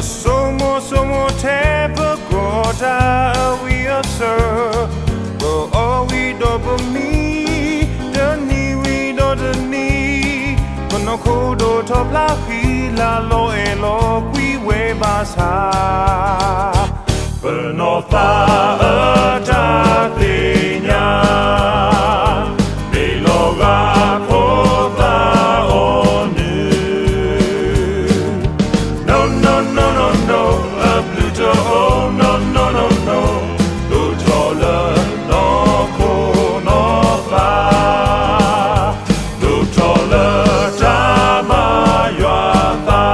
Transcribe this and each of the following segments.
ဆိမိၣ်ဆိမိၣ်ထဲပဂီၢ်တၢ်အဝံအစၢၤ, ပအီၣ်ဝံၤဒီးပမံ, တနံၤဝံၤဒီးတနံၤ, ပနီၢ်ခိဒိၣ်ထီၣ်ဖျါဃံလၤလီၤအဲၣ်လီၤကွံဝဲဘၣ်ဆၣ် ပနီၢ်သးအတၢ်သ့ၣ်ညါ မ့ၢ်လီၤဂာ်ဖိသၣ်အီၤနုၢ် No, no, no, no, no, အဘျုးတအိၣ် No, no, no, no, ဒိၣ်ထီၣ်လၢနီၢ်ခိနီၢ်သး ဒိၣ်ထီၣ်လၢတၢ်ဘါယွၤသး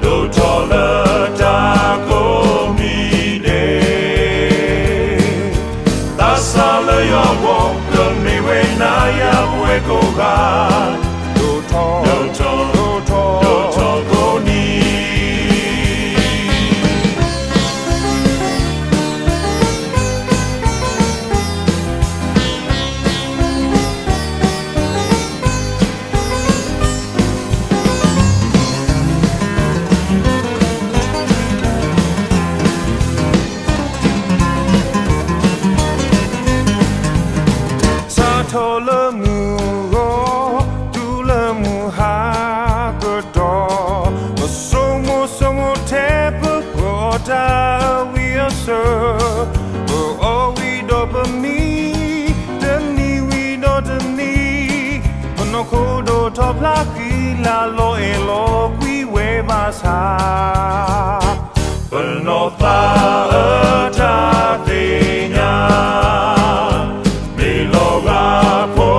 ဒိၣ်ထီၣ်လၢတၢ်ကိးမံၤဒဲး သးစၢ်လၢယွၤအဂီၢ် ကမ့ၢ်ဝဲနၤယၤပဝဲကိးဂၤ ဒိၣ်ထီၣ် ဒိၣ်ထီၣ် ဒိၣ်ထီၣ်ကိးနံၤ စးထီၣ်လၢမုၢ်ဂီၤ တုၤလၢမုၢ်ဟါကတီၢ် ပဆိမိၣ်ဆိမိၣ်ထဲပဂီၢ်တၢ်အဝံအစၢၤ, ပအီၣ်ဝံၤဒီးပမံ, တနံၤဝံၤဒီးတနံၤ, ပနီၢ်ခိဒိၣ်ထီၣ်ဖျါဃံလၤလီၤအဲၣ်လီၤကွံဝဲဘၣ်ဆၣ် ပနီၢ်သးအတၢ်သ့ၣ်ညါ မ့ၢ်လီၤဂာ်ဖိ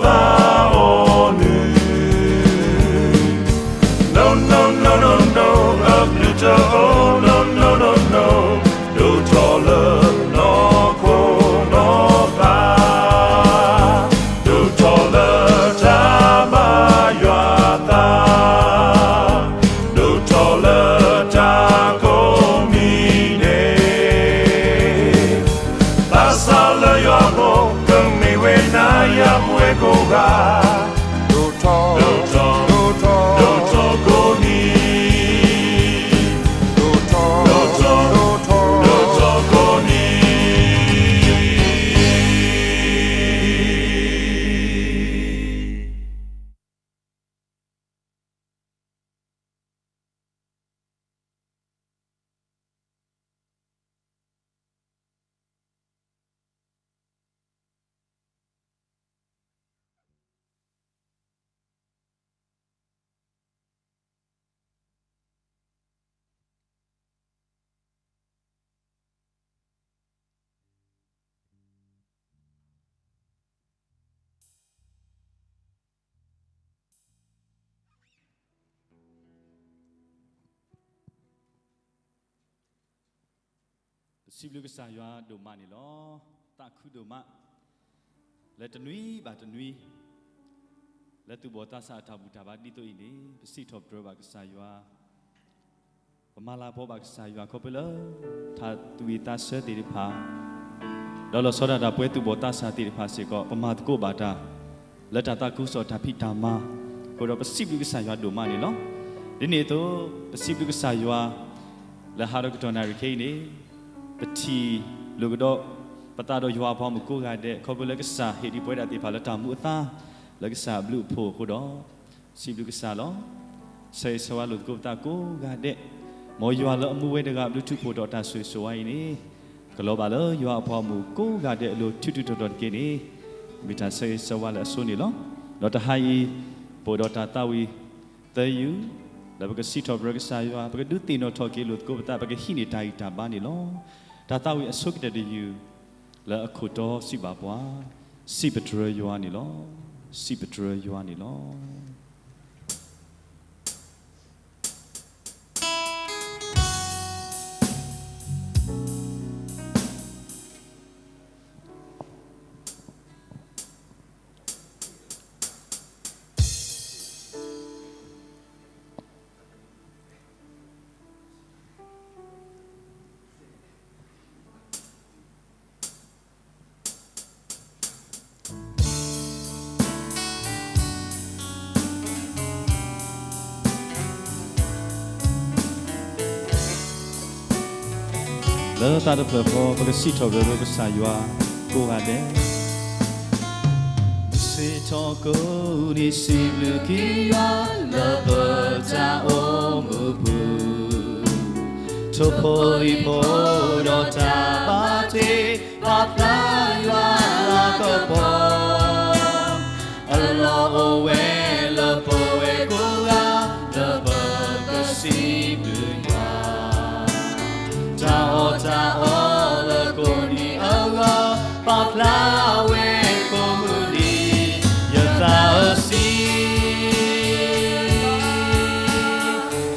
သၣ်အီၤနုၢ် No, no, no, no, no, အဘျုးတအိၣ် No, no, no, no, ဒိၣ်ထီၣ်လၢနီၢ်ခိနီၢ်သး ဒိၣ်ထီၣ်လၢတၢ်ဘါယွၤသး ဒိၣ်ထီၣ်လၢတၢ်ကိးမံၤဒဲး သးစၢ်လၢယွၤအဂီၢ် ကမ့ၢ်ဝဲနၤယၤပဝဲကိးဂၤ ဒိၣ်ထီၣ် ဒိၣ်ထီၣ် ဒိၣ်ထီၣ် ဒိၣ်ထီၣ်ကိးနံၤ ဒိၣ်ထီၣ် ဒိၣ်ထီၣ် ဒိၣ်ထီၣ် ဒိၣ်ထီၣ်ကိးနံၤပစံးဘျုးကစၢ်ယွၤဒိၣ်မးန့ၣ်လီၤ. သးခုဒိၣ်မး လၢတနွံဘၣ်တနွံ လၢသူၣ်ဘီၣ်သးစၢ်အတၢ်ဘူၣ်တၢ်ဘါဒ်သိးအံၤန့ၣ် ပစံးထီၣ်ပတြၢၤဘၣ်ကစၢ်ယွၤ ပမၤလၤကပီၤဘၣ်ကစၢ်ယွၤခီဖျိလၢ တၢ်သူၣ်ဝံၣ်သးဆၢသ့ၣ်တဖၣ် ဒီးလီၤဆီဒၣ်တၢ်ပှဲၤသူၣ်ဘီၣ်သးစၢ်သ့ၣ်တဖၣ်စ့ၢ်ကီး ပမၤသကိးဘၣ်တၢ် လၢတၢ်သးခုကစီၣ်တၢ်ဖံးတၢ်မၤ အဃိဒီးပစံးဘျုးကစၢ်ယွၤဒိၣ်မးန့ၣ်လီၤ. ဒ်န့ၣ်အသိး ပစံးဘျုးကစၢ်ယွၤ လၢဟးဒီးကတီၢ်နၣ်ရံၣ်ခဲအံၤန့ၣ် ပထံၣ်လိာ်ကဒီး ပသးဒီးယွၤအပှၤမုၣ်ကိးဂၤဒဲး ခီဖျိလၢကစၢ်ဟ့ၣ်ဒံးပဝဲဒၣ်သ့ၣ်တဖၣ်လၢတၢ်မူအသါ လၢကစၢ်အဘျုးအဖှိၣ်အဃိဒီး စံးဘျုးကစၢ်လီၤ. ဆၢဂ့ၤဆၢဝါလိာ်သကိးပသးကိးဂၤဒဲး, မ်ယွၤလၢအမူဝဲတဂၤအဘျုးထူးဖှိၣ်ဒီးတၢ်ဆိၣ်ဂ့ၤဆိၣ်ဝါအံၤန့ၣ် ကလီၤဘၣ်လၢယွၤအပှၤမုၣ်ကိးဂၤဒဲးအလိၤထူးထူးတီၤတီၤတက့ၢ်န့ၣ် မ့ၢ်တၢ်ဆၢဂ့ၤဆၢဝါလၢအဆိန့ၣ်လီၤ. ဒီးတဟါအံၤ ပအိၣ်ဒီးတၢ်သးဝံၣ်သၢယုၢ် လၢပကစံးထီၣ်ပတြၢၤကစၢ်ယွၤ, ပကဒုးသ့ၣ်နီၣ်ထီၣ်က့ၤလိာ်သကိးပသး, ပကဟံးန့ၢ်တၢ်ဂံၢ်တၢ်ဘါန့ၣ်လီၤ. တၢ်သးဝံၣ်အဆိကတၢၢ်တယုၢ် လၢအခိၣ်တီစံးဘၣ်ပှၤ, စံးပတြၢၤယွၤန့ၣ်လီၤ. စံးပတြၢၤယွၤန့ၣ်လီၤ. လၢသးတဖျၢၣ်ဃီ ပကစံးထီၣ်ပတြၢၤလၢကစၢ်ယွၤကိးဂၤဒဲး, စံးထီၣ်ကိးနံၤ စံးဘျုးက့ၤယွၤ လၢပတၢ်အိၣ်မူပူၤ, ထိၣ်ဖိလံၣ်ဖိဒီးတၢ်ဘၣ်တ့ ပာ်ဖျါယွၤလၤကပီၤ, အလီၢ်အိၣ်ဝဲလၢပဝဲကိးဂၤ လၢပကစံးဘျုးယွၤ, တၢ်အီၣ်တၢ်အီလၢကိးနံၤအဂီၢ်, ပာ်ဖျါဝဲကိးမုၢ်နံၤ, ယသးဧၢ စံး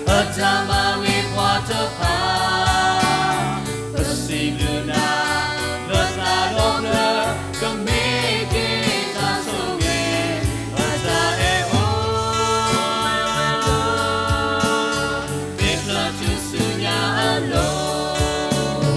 အတၢ်မၤဂ့ၤပှၤတဖၣ်, ပစံးဘျုးနၤ လၢသးဒီဖျၢၣ် ကမ့ၢ်က့ၤတၢ်ဆိၣ်ဂ့ၤ, အတၢ်အဲၣ်အီၤ မ့ၢ်ဖျါထူၣ်ဆူညါအလိၤ,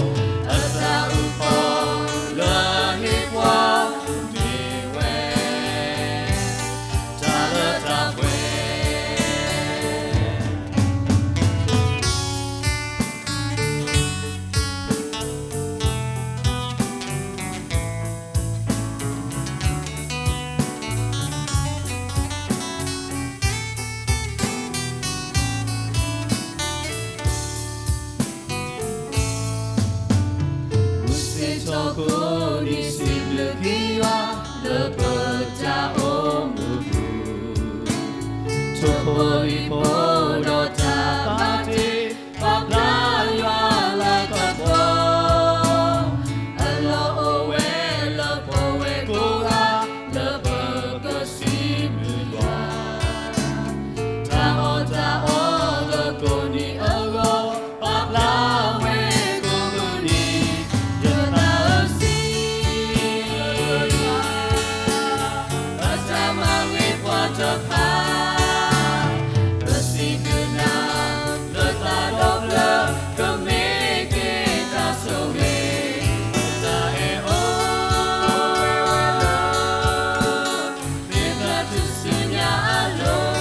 အတၢ်အုၣ်ကီၤလၢအဟ့ၣ်ပှၤ မ့ၢ်ဝဲ တၢ်လၢတၢ်ပှဲၤ. မုၢ်ဆ့ၣ်ထီၣ်ကိးနံၤ စံးဘျုးက့ၤယွၤ လၢပတၢ်အိၣ်မူပူၤ, ထိၣ်ဖိလံၣ်ဖိဒီးတၢ်ဘၣ်တ့ ပာ်ဖျါယွၤလၤကပီၤ, အလီၢ်အိၣ်ဝဲလၢပဝဲကိးဂၤ လၢပကစံးဘျုးယွၤ, တၢ်အီၣ်တၢ်အီလၢကိးနံၤအဂီၢ်, ပာ်ဖျါဝဲကိးမုၢ်နံၤ, ယသးဧၢ စံး အတၢ်မၤဂ့ၤပှၤတဖၣ်, ပစံးဘျုးနၤ လၢသးဒီဖျၢၣ် ကမ့ၢ်က့ၤတၢ်ဆိၣ်ဂ့ၤ, အတၢ်အဲၣ်အီၤ မ့ၢ်ဖျါထူၣ်ဆူညါအလိၤ,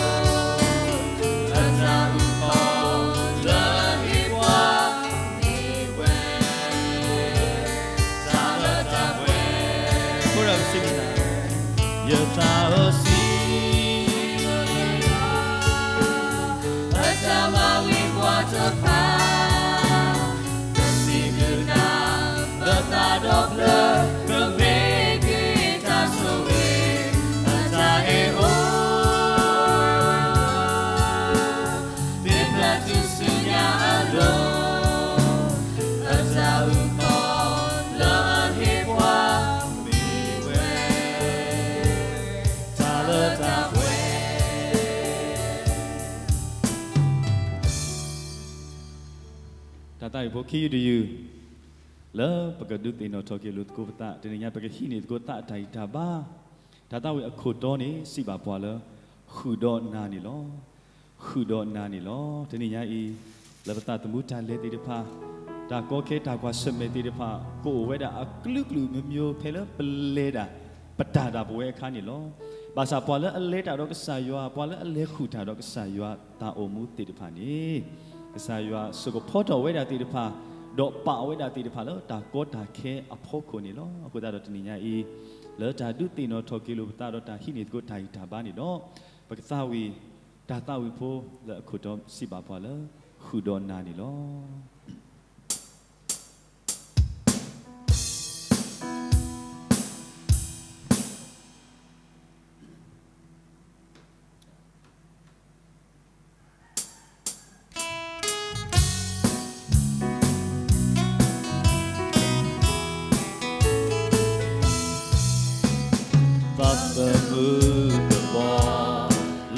အတၢ်အုၣ်ကီၤလၢအဟ့ၣ်ပှၤ မ့ၢ်ဝဲ တၢ်လၢတၢ်ပှဲၤ. အဃိဒီးပစံးဘျုးနၤ, ယသးဧၢ စံး အတၢ်မၤဂ့ၤပှၤတဖၣ်, ပစံးဘျုးနၤ လၢသးဒီဖျၢၣ် ကမ့ၢ်က့ၤတၢ်ဆိၣ်ဂ့ၤ, အတၢ်အဲၣ်အီၤ မ့ၢ်ဖျါထူၣ်ဆူညါအလိၤ, အတၢ်အုၣ်ကီၤလၢအဟ့ၣ်ပှၤ မ့ၢ်ဝဲ တၢ်လၢတၢ်ပှဲၤ. တၢ်သးဝံၣ်ဖိခံယုၢ်တယုၢ် လၢပကဒုးသ့ၣ်နီၣ်ထီၣ်က့ၤလိာ်သကိးပသး, တနံၤညါပကဟံးန့ၢ်သကိးသးအတၢ်ဂံၢ်တၢ်ဘါ, တၢ်သးဝံၣ်အခိၣ်တီန့ၣ် စံးဘၣ်ပှၤလၢ ဃုာ်ဒီးနၤန့ၣ်လီၤ. ဃုာ်ဒီးနၤန့ၣ်လီၤ. တနံၤညါအံၤ လၢပသးသမူတၢ်လဲၤသ့ၣ်တဖၣ်, တၢ်ကီခဲတၢ်ကွၢ်ဆၢၣ်မဲာ်သ့ၣ်တဖၣ် ကအိၣ်ဝဲဒၣ်အကလုာ်ကလုာ်မျိုးမျိုး ဖဲလၢပလဲၤတၢ် ပတၢ်ဒၣ်ပဝဲအခါန့ၣ်လီၤ. ဘၣ်ဆၣ်ပှၤလၢအလဲၤတၢ်ဒီးကစၢ်ယွၤ, ပှၤလၢအလဲၤဃုာ်တၢ်ဒီးကစၢ်ယွၤ တၢ်အိၣ်မူသ့ၣ်တဖၣ်န့ၣ် ကစၢ်ယွၤဆိကဖီထီၣ်ဝဲဒၣ်သ့ၣ်တဖၣ်, ဒီးပာ်ဝဲဒၣ်သ့ၣ်တဖၣ်လၢတၢ်ကီတၢ်ခဲအဖီခိၣ်န့ၣ်လီၤ. အဃိသတးဒီးတနံၤညါအံၤ လၢတၢ်ဒုးသ့ၣ်နီၣ်ထီၣ်က့ၤလိာ်ပသးဒီးတၢ်ဟံးန့ၢ်သကိးတၢ်ဂံၢ်တၢ်ဘါန့ၣ်ဒီး ပကသးဝံၣ် တၢ်သးဝံၣ်ဖိလၢအခိၣ်တီစံးဘၣ်ပှၤလၢ ဃုာ်ဒီးနၤန့ၣ်လီၤ. သးသမူသပှၢ်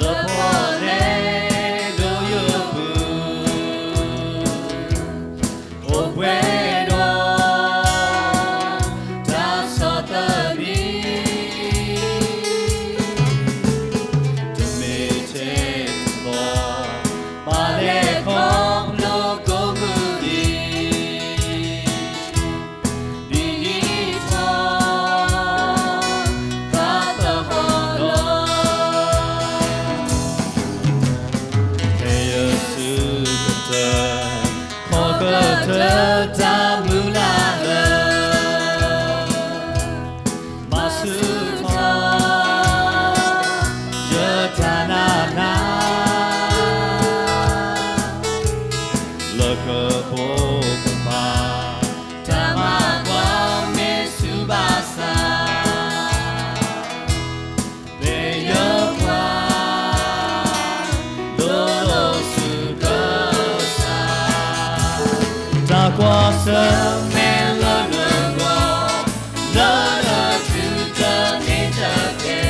လၢပှၤလဲၤဒိးယိာ်ပူၤ မဲာ်လၢနဂီၢ်, လၢနတူၢ်တမ့ၢ်တကဲ,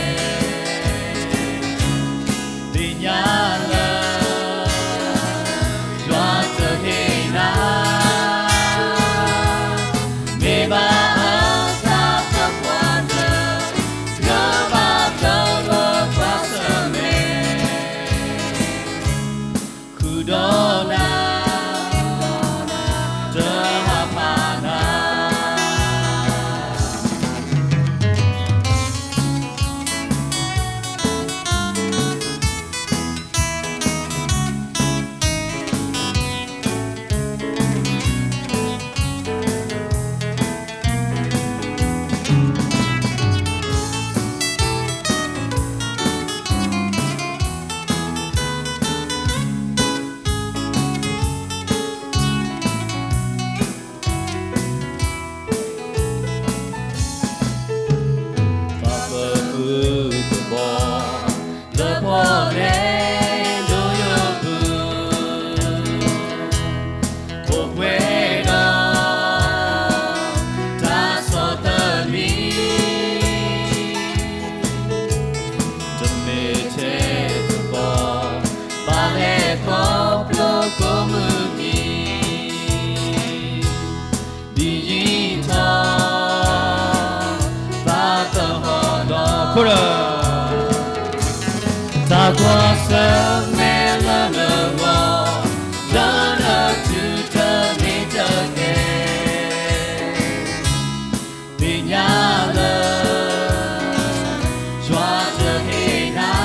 သ့ၣ်ညါလၢ ယွၤတဟ့ၣ်နၤ, မ့ၢ်ဘၣ်အသးသပှၢ်တၢၢ်, နဘၣ်တၢ်လၢကွၢ်ဆၢၣ်မဲာ် ဃုာ်ဒီးနၤ, တဟးဖးနၤ. ပၢ်ပဃုကဘီ လၢပီၣ်လဲၣ်ဒိၣ်ယိာ်ပူၤ, အိၣ်ပှဲၤဒီး တၢ်ဆီၣ်သနံး, တမ့ၢ်ထဲတဘီ ဘၣ်လဲၤခီဖျိကိးမုၢ်နံၤ ဒ်ယံာ်ထီၣ် သးသဟီၣ်ဒီးခိၣ်ဒီး တၢ်ကွၢ်ဆၢၣ်မဲာ်လၢနဂီၢ်, လၢနတူၢ်တမ့ၢ်တကဲ, သ့ၣ်ညါလၢ ယွၤတဟ့ၣ်နၤ,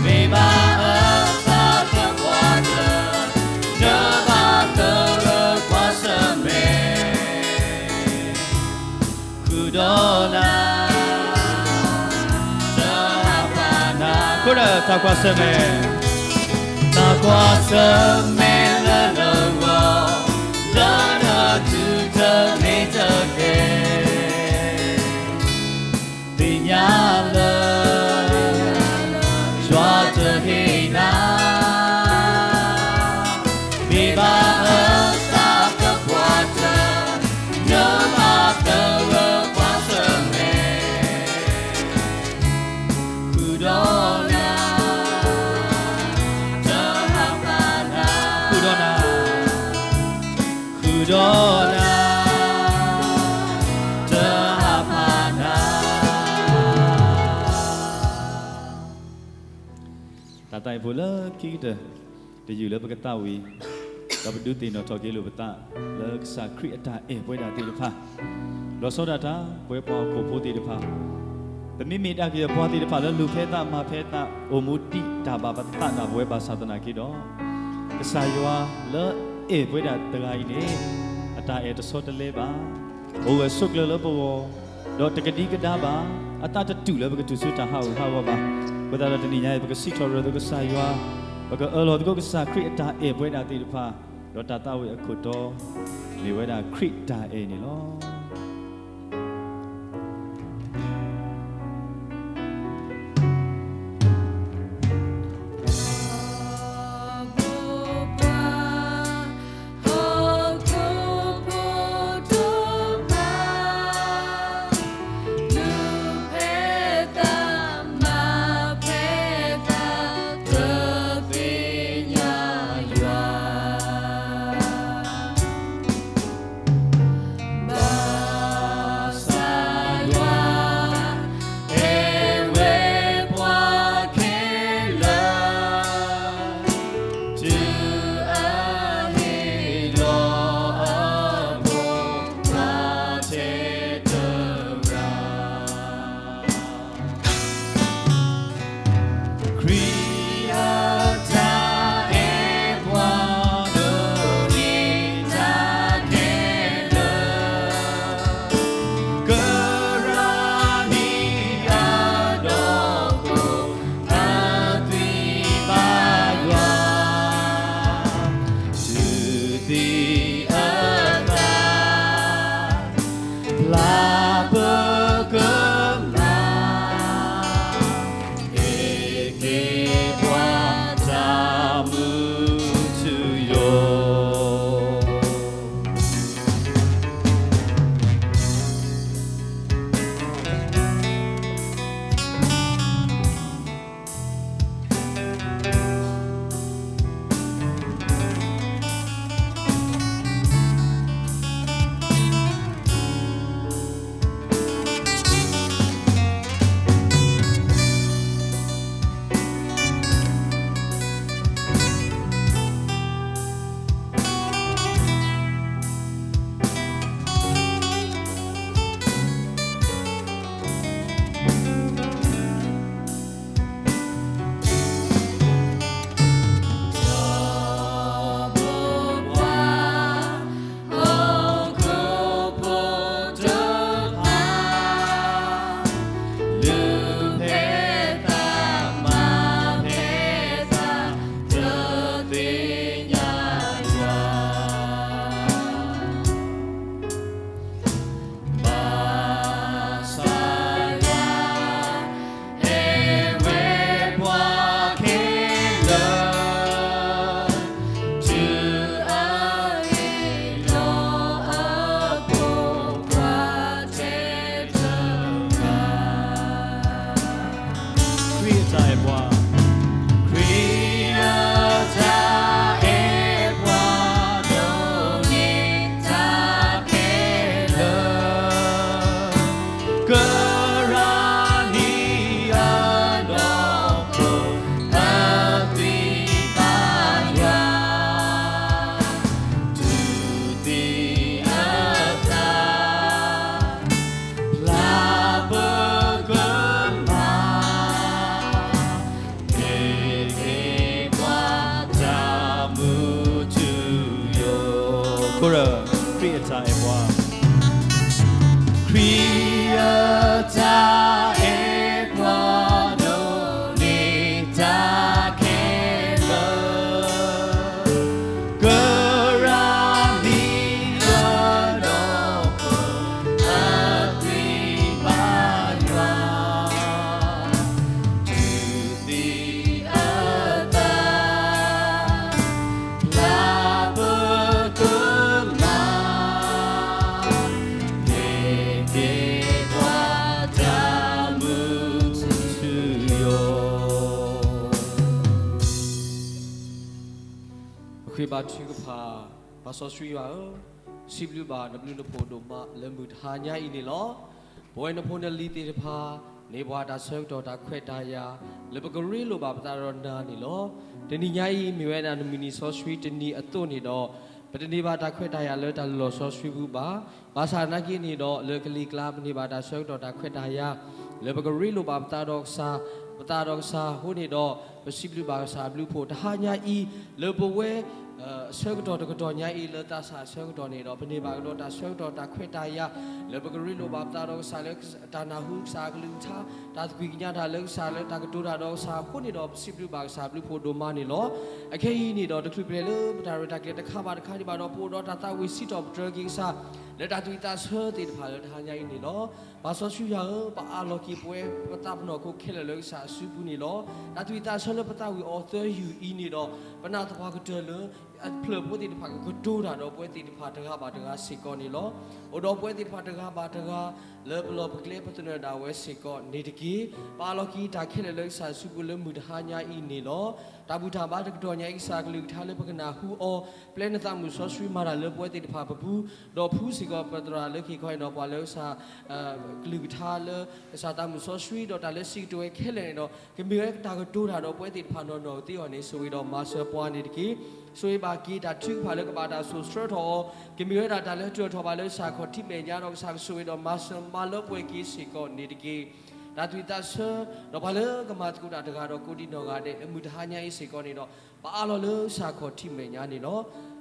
မ့ၢ်ဘၣ်အသးသပှၢ်တၢၢ်, နဘၣ်တၢ်လၢကွၢ်ဆၢၣ်မဲာ် ဃုာ်ဒီးနၤ, တဟးဖးနၤ, ခိၣ်ဒီးတၢ်ကွၢ်ဆၢၣ်မဲာ်, တၢ်ကွၢ်ဆၢၣ်မဲာ်လၢနဂီၢ်, လၢနတူၢ်တမ့ၢ်တကဲ, သ့ၣ်ညါလၢ ယွၤတဟ့ၣ်နၤ, မ့ၢ်ဘၣ်အသးသပှၢ်တၢၢ်, နဘၣ်တၢ်လၢကွၢ်ဆၢၣ်မဲာ် ဃုာ်ဒီးနၤ, တဟးဖးနၤ, ဃုာ်ဒီးနၤ, ဃုာ်ဒီးနၤ, တဟးဖးနၤ. တၢ်သးဝံၣ်ဖိလၢခံကတၢၢ် တယုၢ်လၢပကသးဝံၣ်, ဒီးပဒုးသ့ၣ်နီၣ်ထီၣ်က့ၤလိာ်ပသး လၢကစၢ်ခရံာ်အတၢ်အဲၣ်ပဝဲဒၣ်သ့ၣ်တဖၣ်, လီၤဆီဒၣ်တၢ် ပဝဲပှၤဟီၣ်ခိၣ်ဖိသ့ၣ်တဖၣ်, ပမ့မ့ၢ်ဒၣ်ကယဲၢ်ပှၤသ့ၣ်တဖၣ်လၢလူၤဖဲသးမၤဖဲသး အိၣ်မူဒံးတၢ်ဘၣ်ပသးဒၣ်ပဝဲဘၣ်ဆၣ်သနာ်က့ဒီး, ကစၢ်ယွၤလၢအဲၣ်ပဝဲဒၣ်တဂၤအံၤန့ၣ်, အတၢ်အဲၣ်တဆီတလဲဘၣ်, အိၣ်ဂၢၢ်ဆိးကျၢၤလၢပဂီၢ်, ဒီးတကဒံကဒါဘၣ်, အသးတတူၢ်လၢပကတုၤဆူတၢ်ဟးဂူာ်ဟးဂီၤဘၣ်. အဃိသတးဒီးတနံၤညါအံၤ ပကစံးထီၣ်ရၢၢ်သကိးကစၢ်ယွၤ, ပကအၢၣ်လီၤသကိးကစၢ်ခရံာ်အတၢ်အဲၣ်ပဝဲဒၣ်သ့ၣ်တဖၣ်, ဒီးတၢ်သးဝံၣ်အခိၣ်တီ မ့ၢ်ဝဲဒၣ်ခရံာ်တၢ်အဲၣ်န့ၣ်လီၤ. အဲၣ်ပှၤ, ခရံာ်အတၢ်အဲၣ်ပှၤ ဒိးန့ၢ်တၢ်ခဲလၢာ်, ကရၢနံၤအနီၢ်ခိ အသွံၣ်ဘၣ်ယွၤ တုၤသံအသး လၢပကမၤ ဟ့ၣ်က့ၤပှၤတၢ်မူထူယိာ်, ကရၢ ခရံာ်အတၢ်အဲၣ်ပှၤ, ခရံာ်အတၢ်အဲၣ်ပှၤ ဒိးန့ၢ်တၢ်ခဲလၢာ် ကရၢနံၤအနီၢ်ခိ အသွံၣ်ဘၣ်ယွၤ တုၤသံအသး လၢပကမၤ ဟ့ၣ်က့ၤပှၤတၢ်မူထူယိာ်. ပဃ့ဘါထုကဖၣ်, ပၢ်စီဆှံယွၤဧၢ, စံးဘျုးဘၣ်နဘျုးနဖှိၣ်ဒိၣ်မးလၢမုၢ်တဟါညါအံၤန့ၣ်လီၤ. ပဝဲနဖိနလံၤသ့ၣ်တဖၣ် န့ၢ်ပှၤတၢ်ဆၢကတီၢ်တၢ်ခွဲးတၢ်ယာ် လၢပကရ့လိာ်ဘၣ်ပသးဒီးနၤန့ၣ်လီၤ. တနံၤညါအံၤ မ့ၢ်ဝဲဒၣ်နမုၢ်နံၤစီဆှံတနံၤအသိးန့ၣ်ဒီး ပတန့ၢ်ဘၣ်တၢ်ခွဲးတၢ်ယာ်လၢတၢ်လီၤစီဆှံပူၤဘၣ်. ဘၣ်ဆၣ်သနာ်က့န့ၣ်ဒီး လၢကလံၤကျါ ပန့ၢ်ဘၣ်တၢ်ဆၢကတီၢ်တၢ်ခွဲးတၢ်ယာ် လၢပကရ့လိာ်ဘၣ်ပသးဒီးကစၢ်, ပသးဒီးကစၢ်အဃိန့ၣ်ဒီး ပစံးဘျုးဘၣ်ကစၢ်အဘျုးအဖှိၣ်တဟါညါအံၤ လၢပဝဲ အဆၢကတီၢ်တကတီၢ်ညါအံၤ လၢသးစၢ်အဆၢကတီၢ်န့ၣ်ဒီး ပန့ၢ်ဘၣ်ကဒီးတၢ်ဆၢကတီၢ်တၢ်ခွဲးတၢ်ယာ် လၢပကရ့လိာ်ဘၣ်ပသးဒီးကစၢ်လၢ တၢ်နၢ်ဟူကစၢ်အကလုၢ်ကထါ, တၢ်သကွံၢ်ကညးတၢ်လၢကစၢ်လၢတၢ်ကတိၤတၢ်ဒီးကစၢ်အဃိန့ၣ်ဒီး ပစံးဘျုးဘၣ်ကစၢ်အဘျုးအဖှိၣ်ဒိၣ်မးန့ၣ်လီၤ. အခဲအံၤန့ၣ်ဒီး တချုးပလဲၤလၢပတၢ်ရဲၣ်တၢ်ကျဲၤတခါဘၣ်တခါဒံးဘၣ်ဒီး ပအိၣ်ဒီးတၢ်သးဝံၣ်စံးထီၣ်ပတြၢၤက့ၤကစၢ် လၢတၢ်သးဝံၣ်သးဆၢသ့ၣ်တဖၣ်လၢတဟါညါအံၤန့ၣ်လီၤ. ပၢ်စီဆှံယွၤဧၢ, ပအးလီၤက့ၤပဝဲပသးပနီၢ်ခိခဲလၢာ်လၢကစၢ်အစုပူၤန့ၣ်လီၤ. တၢ်သးဝံၣ်သးဆၢလၢပသးဝံၣ်အီၤသၢယုၢ်အံၤန့ၣ်ဒီး ပနာ်သပှၢ်ကတၢၢ်လၢ အဖျၢၣ်ဖိသ့ၣ်တဖၣ်ကကတိၤတၢ်ဒီးပဝဲသ့ၣ်တဖၣ်တဂၤဘၣ်တဂၤစ့ၢ်ကီးန့ၣ်လီၤ. အိၣ်ဒီးပဝဲသ့ၣ်တဖၣ်တဂၤဘၣ်တဂၤ လၢပလီၢ်ပကျဲပသနၢၣ်ဒၣ်ဝဲစ့ၢ်ကီးန့ၣ်တက့ၢ်. ပအးလီၤက့ၤတၢ်ခဲလၢာ်လၢကစၢ်အစုပူၤလၢမုၢ်တဟါညါအံၤန့ၣ်လီၤ. တၢ်ဘူၣ်တၢ်ဘါတကတီၢ်ညါအံၤ ကစၢ်အကလုၢ်ကထါလၢပကနၢ်ဟူအီၤ ပျဲနသးမုၣ်စီဆှံမၤတၢ်လၢပဝဲသ့ၣ်တဖၣ်ပပူၤ, ဒီးဖှူစ့ၢ်ကီးပသရၣ်လၢခံခီအံၤဒီး ပှၤလၢကစၢ် ကလုၢ်ကထါလၢ ကစၢ်သးမုၣ်စီဆှံ ဒီးတၢ်လၢစံးကတိၤဝဲခဲလၢာ်န့ၣ်ဒီး ကမ့ၢ်ဝဲတၢ်ကတိၤတၢ်ဒီးပဝဲသ့ၣ်တဖၣ်နီၢ်နီၢ်ကသ့အဂီၢ်န့ၣ် ဆိၣ်ဂ့ၤဒီးမၤစၢၤပှၤန့ၣ်တက့ၢ်. ဆိၣ်ဂ့ၤဘၣ်က့ၤတၢ်ထုကဖၣ်လၢကဘၣ်တၢ်စိာ်ဆှၢထီၣ်အီၤ, ကမ့ၢ်ဝဲဒၣ်တၢ်လၢတၢၢ်ထီၣ်ဘၣ်လၢကစၢ်ခီၣ်ထံးမဲာ်ညါဒီး ကစၢ်ကဆိၣ်ဂ့ၤဒီးမၤစၢၤမၤလၢပှဲၤက့ၤစ့ၢ်ကီးန့ၣ်တက့ၢ်. တၢ်သးဝံၣ်သးဆၢ ဒီးပှၤလၢကမၤသကိးတၢ်တဂၤဒီးကိးဒံးနီၢ်ဂၤဒဲး လၢမုၢ်တဟါညါအံၤစ့ၢ်ကီးန့ၣ်ဒီး ပအးလီၤလၢကစၢ်ခီၣ်ထံးမဲာ်ညါန့ၣ်လီၤ.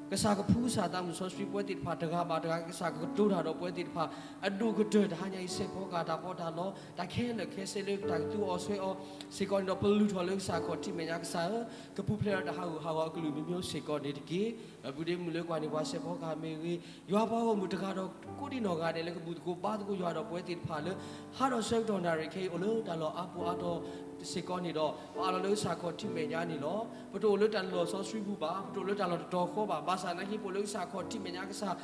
ကစၢ်ကဖှူကစၢ်သးမုၣ်စီဆှံပဝဲသ့ၣ်တဖၣ်တဂၤဘၣ်တဂၤ, ကစၢ်ကကတိၤတၢ်ဒီးပဝဲသ့ၣ်တဖၣ် အဒိၣ်ကတၢၢ်တဟါညါအံၤ စဲးဖီကစၢ်တၢ်ပီးတၢ်လီ တၢ်ခဲလၢာ်ခဲဆ့လၢတၢ်ကသူအီၤဆွဲအီၤစ့ၢ်ကီးန့ၣ်ဒီး ပလုၢ်ထီၣ်လၢကစၢ်ခီၣ်ထံးမဲာ်ညါကစၢ်ဧၢ, ကပူၤဖျဲးဒီးတၢ်ဟးဂူာ်ဟးဂီၤအကလုၢ်မံၤမံၤစ့ၢ်ကီးန့ၣ်တက့ၢ်. ပဘူးဒ့မုၢ်လၢကွၢ်န့ၣ်ပှၤစဲးဖီကဟၣ်မ့ၢ်ဂ့ၤ, ယွၤပှၤဂီၢ်မုၢ်တဂၤဒီးကိးဒံးနီၢ်ဂၤဒဲးလၢကဘူၣ်သကိးဘါသကိးယွၤဒီးပဝဲသ့ၣ်တဖၣ်လၢ ဟးဒီးဆၢကတီၢ်နၣ်ရံၣ်ခဲအံၤ အိၣ်လၢတၢ်လီၢ်အါပူၤအါတီၤစ့ၢ်ကီးန့ၣ်ဒီး ပအးလီၤလၢကစၢ်ခီၣ်ထံးမဲာ်ညါန့ၣ်လီၤ. ပတအိၣ်လၢတၢ်လီၢ်စီဆှံပူၤဘၣ်, ပတအိၣ်လၢတၢ်လီၢ်တတီၤဃီဘၣ်, ဘၣ်ဆၣ်သနာ်က့ ပအိၣ်လၢကစၢ်ခီၣ်ထံးမဲာ်ညါကစၢ်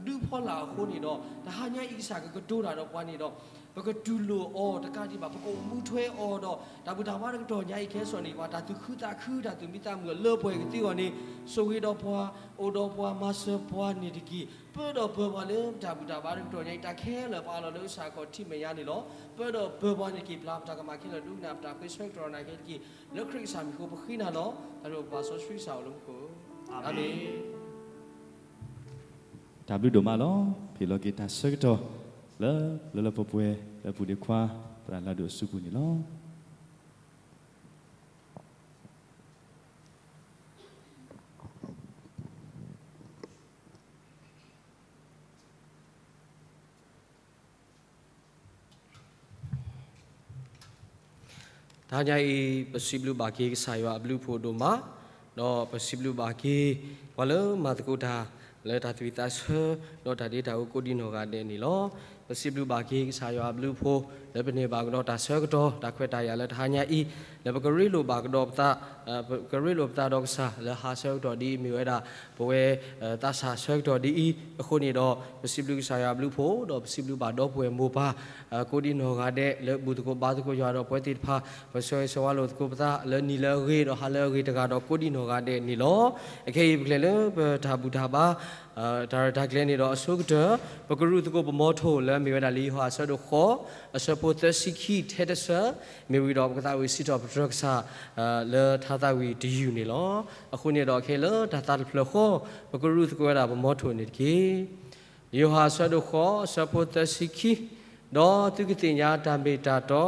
ဒုးဖီလာ်အဃိန့ၣ်ဒီး တဟါညါအံၤကစၢ်ကကတိၤတၢ်ဒီးပှၤန့ၣ်ဒီး ပကတူၢ်လိာ်အီၤတကးဒံးဘၣ် ပကအိၣ်မူထွဲအီၤဒီး တၢ်ဘူၣ်တၢ်ဘါတကတီၢ်ညါအံၤခဲစီၣ်န့ၣ် ပှၤတၢ်သူၣ်ခုသးခု တၢ်သူၣ်မံသးမုာ်အလၢပှဲၤကသ့အဂီၢ်န့ၣ် ဆိၣ်ဂ့ၤဒီးပှၤ, အိၣ်ဒီးပှၤ, မၤစၢၤပှၤန့ၣ်တက့ၢ်. ပၢဒီးပၢပှၤလၢပတၢ်ဘူၣ်တၢ်ဘါတကတီၢ်ညါအံၤ တၢ်ခဲလၢာ်ပအးလီၤလၢကစၢ်ခီၣ်ထံးမဲာ်ညါန့ၣ်လီၤ. ပၢဒီးပၢပှၤန့ၣ်တက့ၢ်. ပျၢ်ပတၢ်ကမၣ်ခဲလၢာ်ဒိကနၣ်ပတၢ်ဃ့ဆၢကတီၢ်နၢ်က့တက့ၢ်. လၢခရံာ်ကစၢ်မံၤအဃိပဃ့နၤလီၤ. တၢ်ဘျုးပပၢ်စီဆှံကစၢ်အိၣ်လၢမူခိၣ်, အၤမ့ၣ်. တၢ်ဘျုးဒိၣ်မးလီၤ. ဟ့ၣ်လီၤက့ၤတၢ်ဆၢကတီၢ်လၢ လၢလၢပှဲၤပှဲၤ လၢအပူၤဒ့ခွါ သရၣ်လၢဒိၣ်အစုပူၤန့ၣ်လီၤ. တဟါညါအံၤ ပစံးဘျုးဘၣ်က့ၤကစၢ်ယွၤအဘျုးအဖှိၣ်ဒိၣ်မး, ဒီးပစံးဘျုးဘၣ်က့ၤ ပှၤလၢမၤသကိးတၢ် လၢတၢ်သးဝံၣ်သးဆၢ ဒီးတၢ်ဒ့တၢ်အူကိးဒံးနီၢ်ဂၤဒဲးန့ၣ်လီၤ. ပစံးဘျုးဘၣ်က့ၤကစၢ်ယွၤအဘျုးအဖှိၣ် လၢပန့ၢ်ဘၣ်ကဒီးတၢ်ဆၢကတီၢ် တၢ်ခွဲးတၢ်ယာ်လၢတဟါညါအံၤ လၢပကရ့လိာ်ဘၣ်ကဒီးပသး, ပကရ့လိာ်ပသးဒီးကစၢ် လၢဟါဆၢကတီၢ်ဒ်အံၤ မ့ၢ်ဝဲဒၣ် ပဝဲ သးစၢ်ဆၢကတီၢ်ဒ်အံၤ အဃိန့ၣ်ဒီး ပစံးဘျုးကစၢ်ယွၤအဘျုးအဖှိၣ် ဒီးပစံးဘျုးဘၣ်ဒီပုၢ်ဝဲၢ်မိၢ်ပၢ် ကိးဒံနီၢ်ဂၤဒဲး လၢဘူၣ်သကိးဘါသကိးယွၤဒီးပဝဲသ့ၣ်တဖၣ် ပဆၢဂ့ၤဆၢဝါလိာ်သကိးပသး လၢနံၤလၢအဂ့ၤ ဒီးဟါလၢအဂ့ၤတဂၤဒီးကိးဒံနီၢ်ဂၤဒဲးန့ၣ်လီၤ. အခဲအံၤပကလဲၤလၢပတၢ်ဘူၣ်တၢ်ဘါ တၢ်ရဲၣ်တၢ်ကျဲၤန့ၣ်ဒီးအဆိကတၢၢ် ပကရူၢ်သကိးပမီထိၣ်လၢမ့ၢ်ဝဲဒၣ်လံာ်ယိၤဟၣ်အဆၢဒိၣ်ဃိး အဆၢဖိသၢဆံခံထဲတဆၢ မ့ၢ်ဝံၤဒီးပကသးဝံၣ်စံးထီၣ်ပတြၢၤကစၢ် လၢထါသးဝံၣ်တယုၢ်န့ၣ်လီၤ. အဃိန့ၣ်ဒီးအခဲအံၤလၢတၢ်သးတဖျၢၣ်ဃီ ပကရူၢ်သကိးဝဲဒၣ်ပမီထိၣ်န့ၣ်တက့ၢ်. ယိၤဟၣ်အဆၢဒိၣ်ဃိး အဆၢဖိသၢဆံခံ ဒီးသုကသ့ၣ်ညါတၢ်မ့ၢ်တၢ်တီ,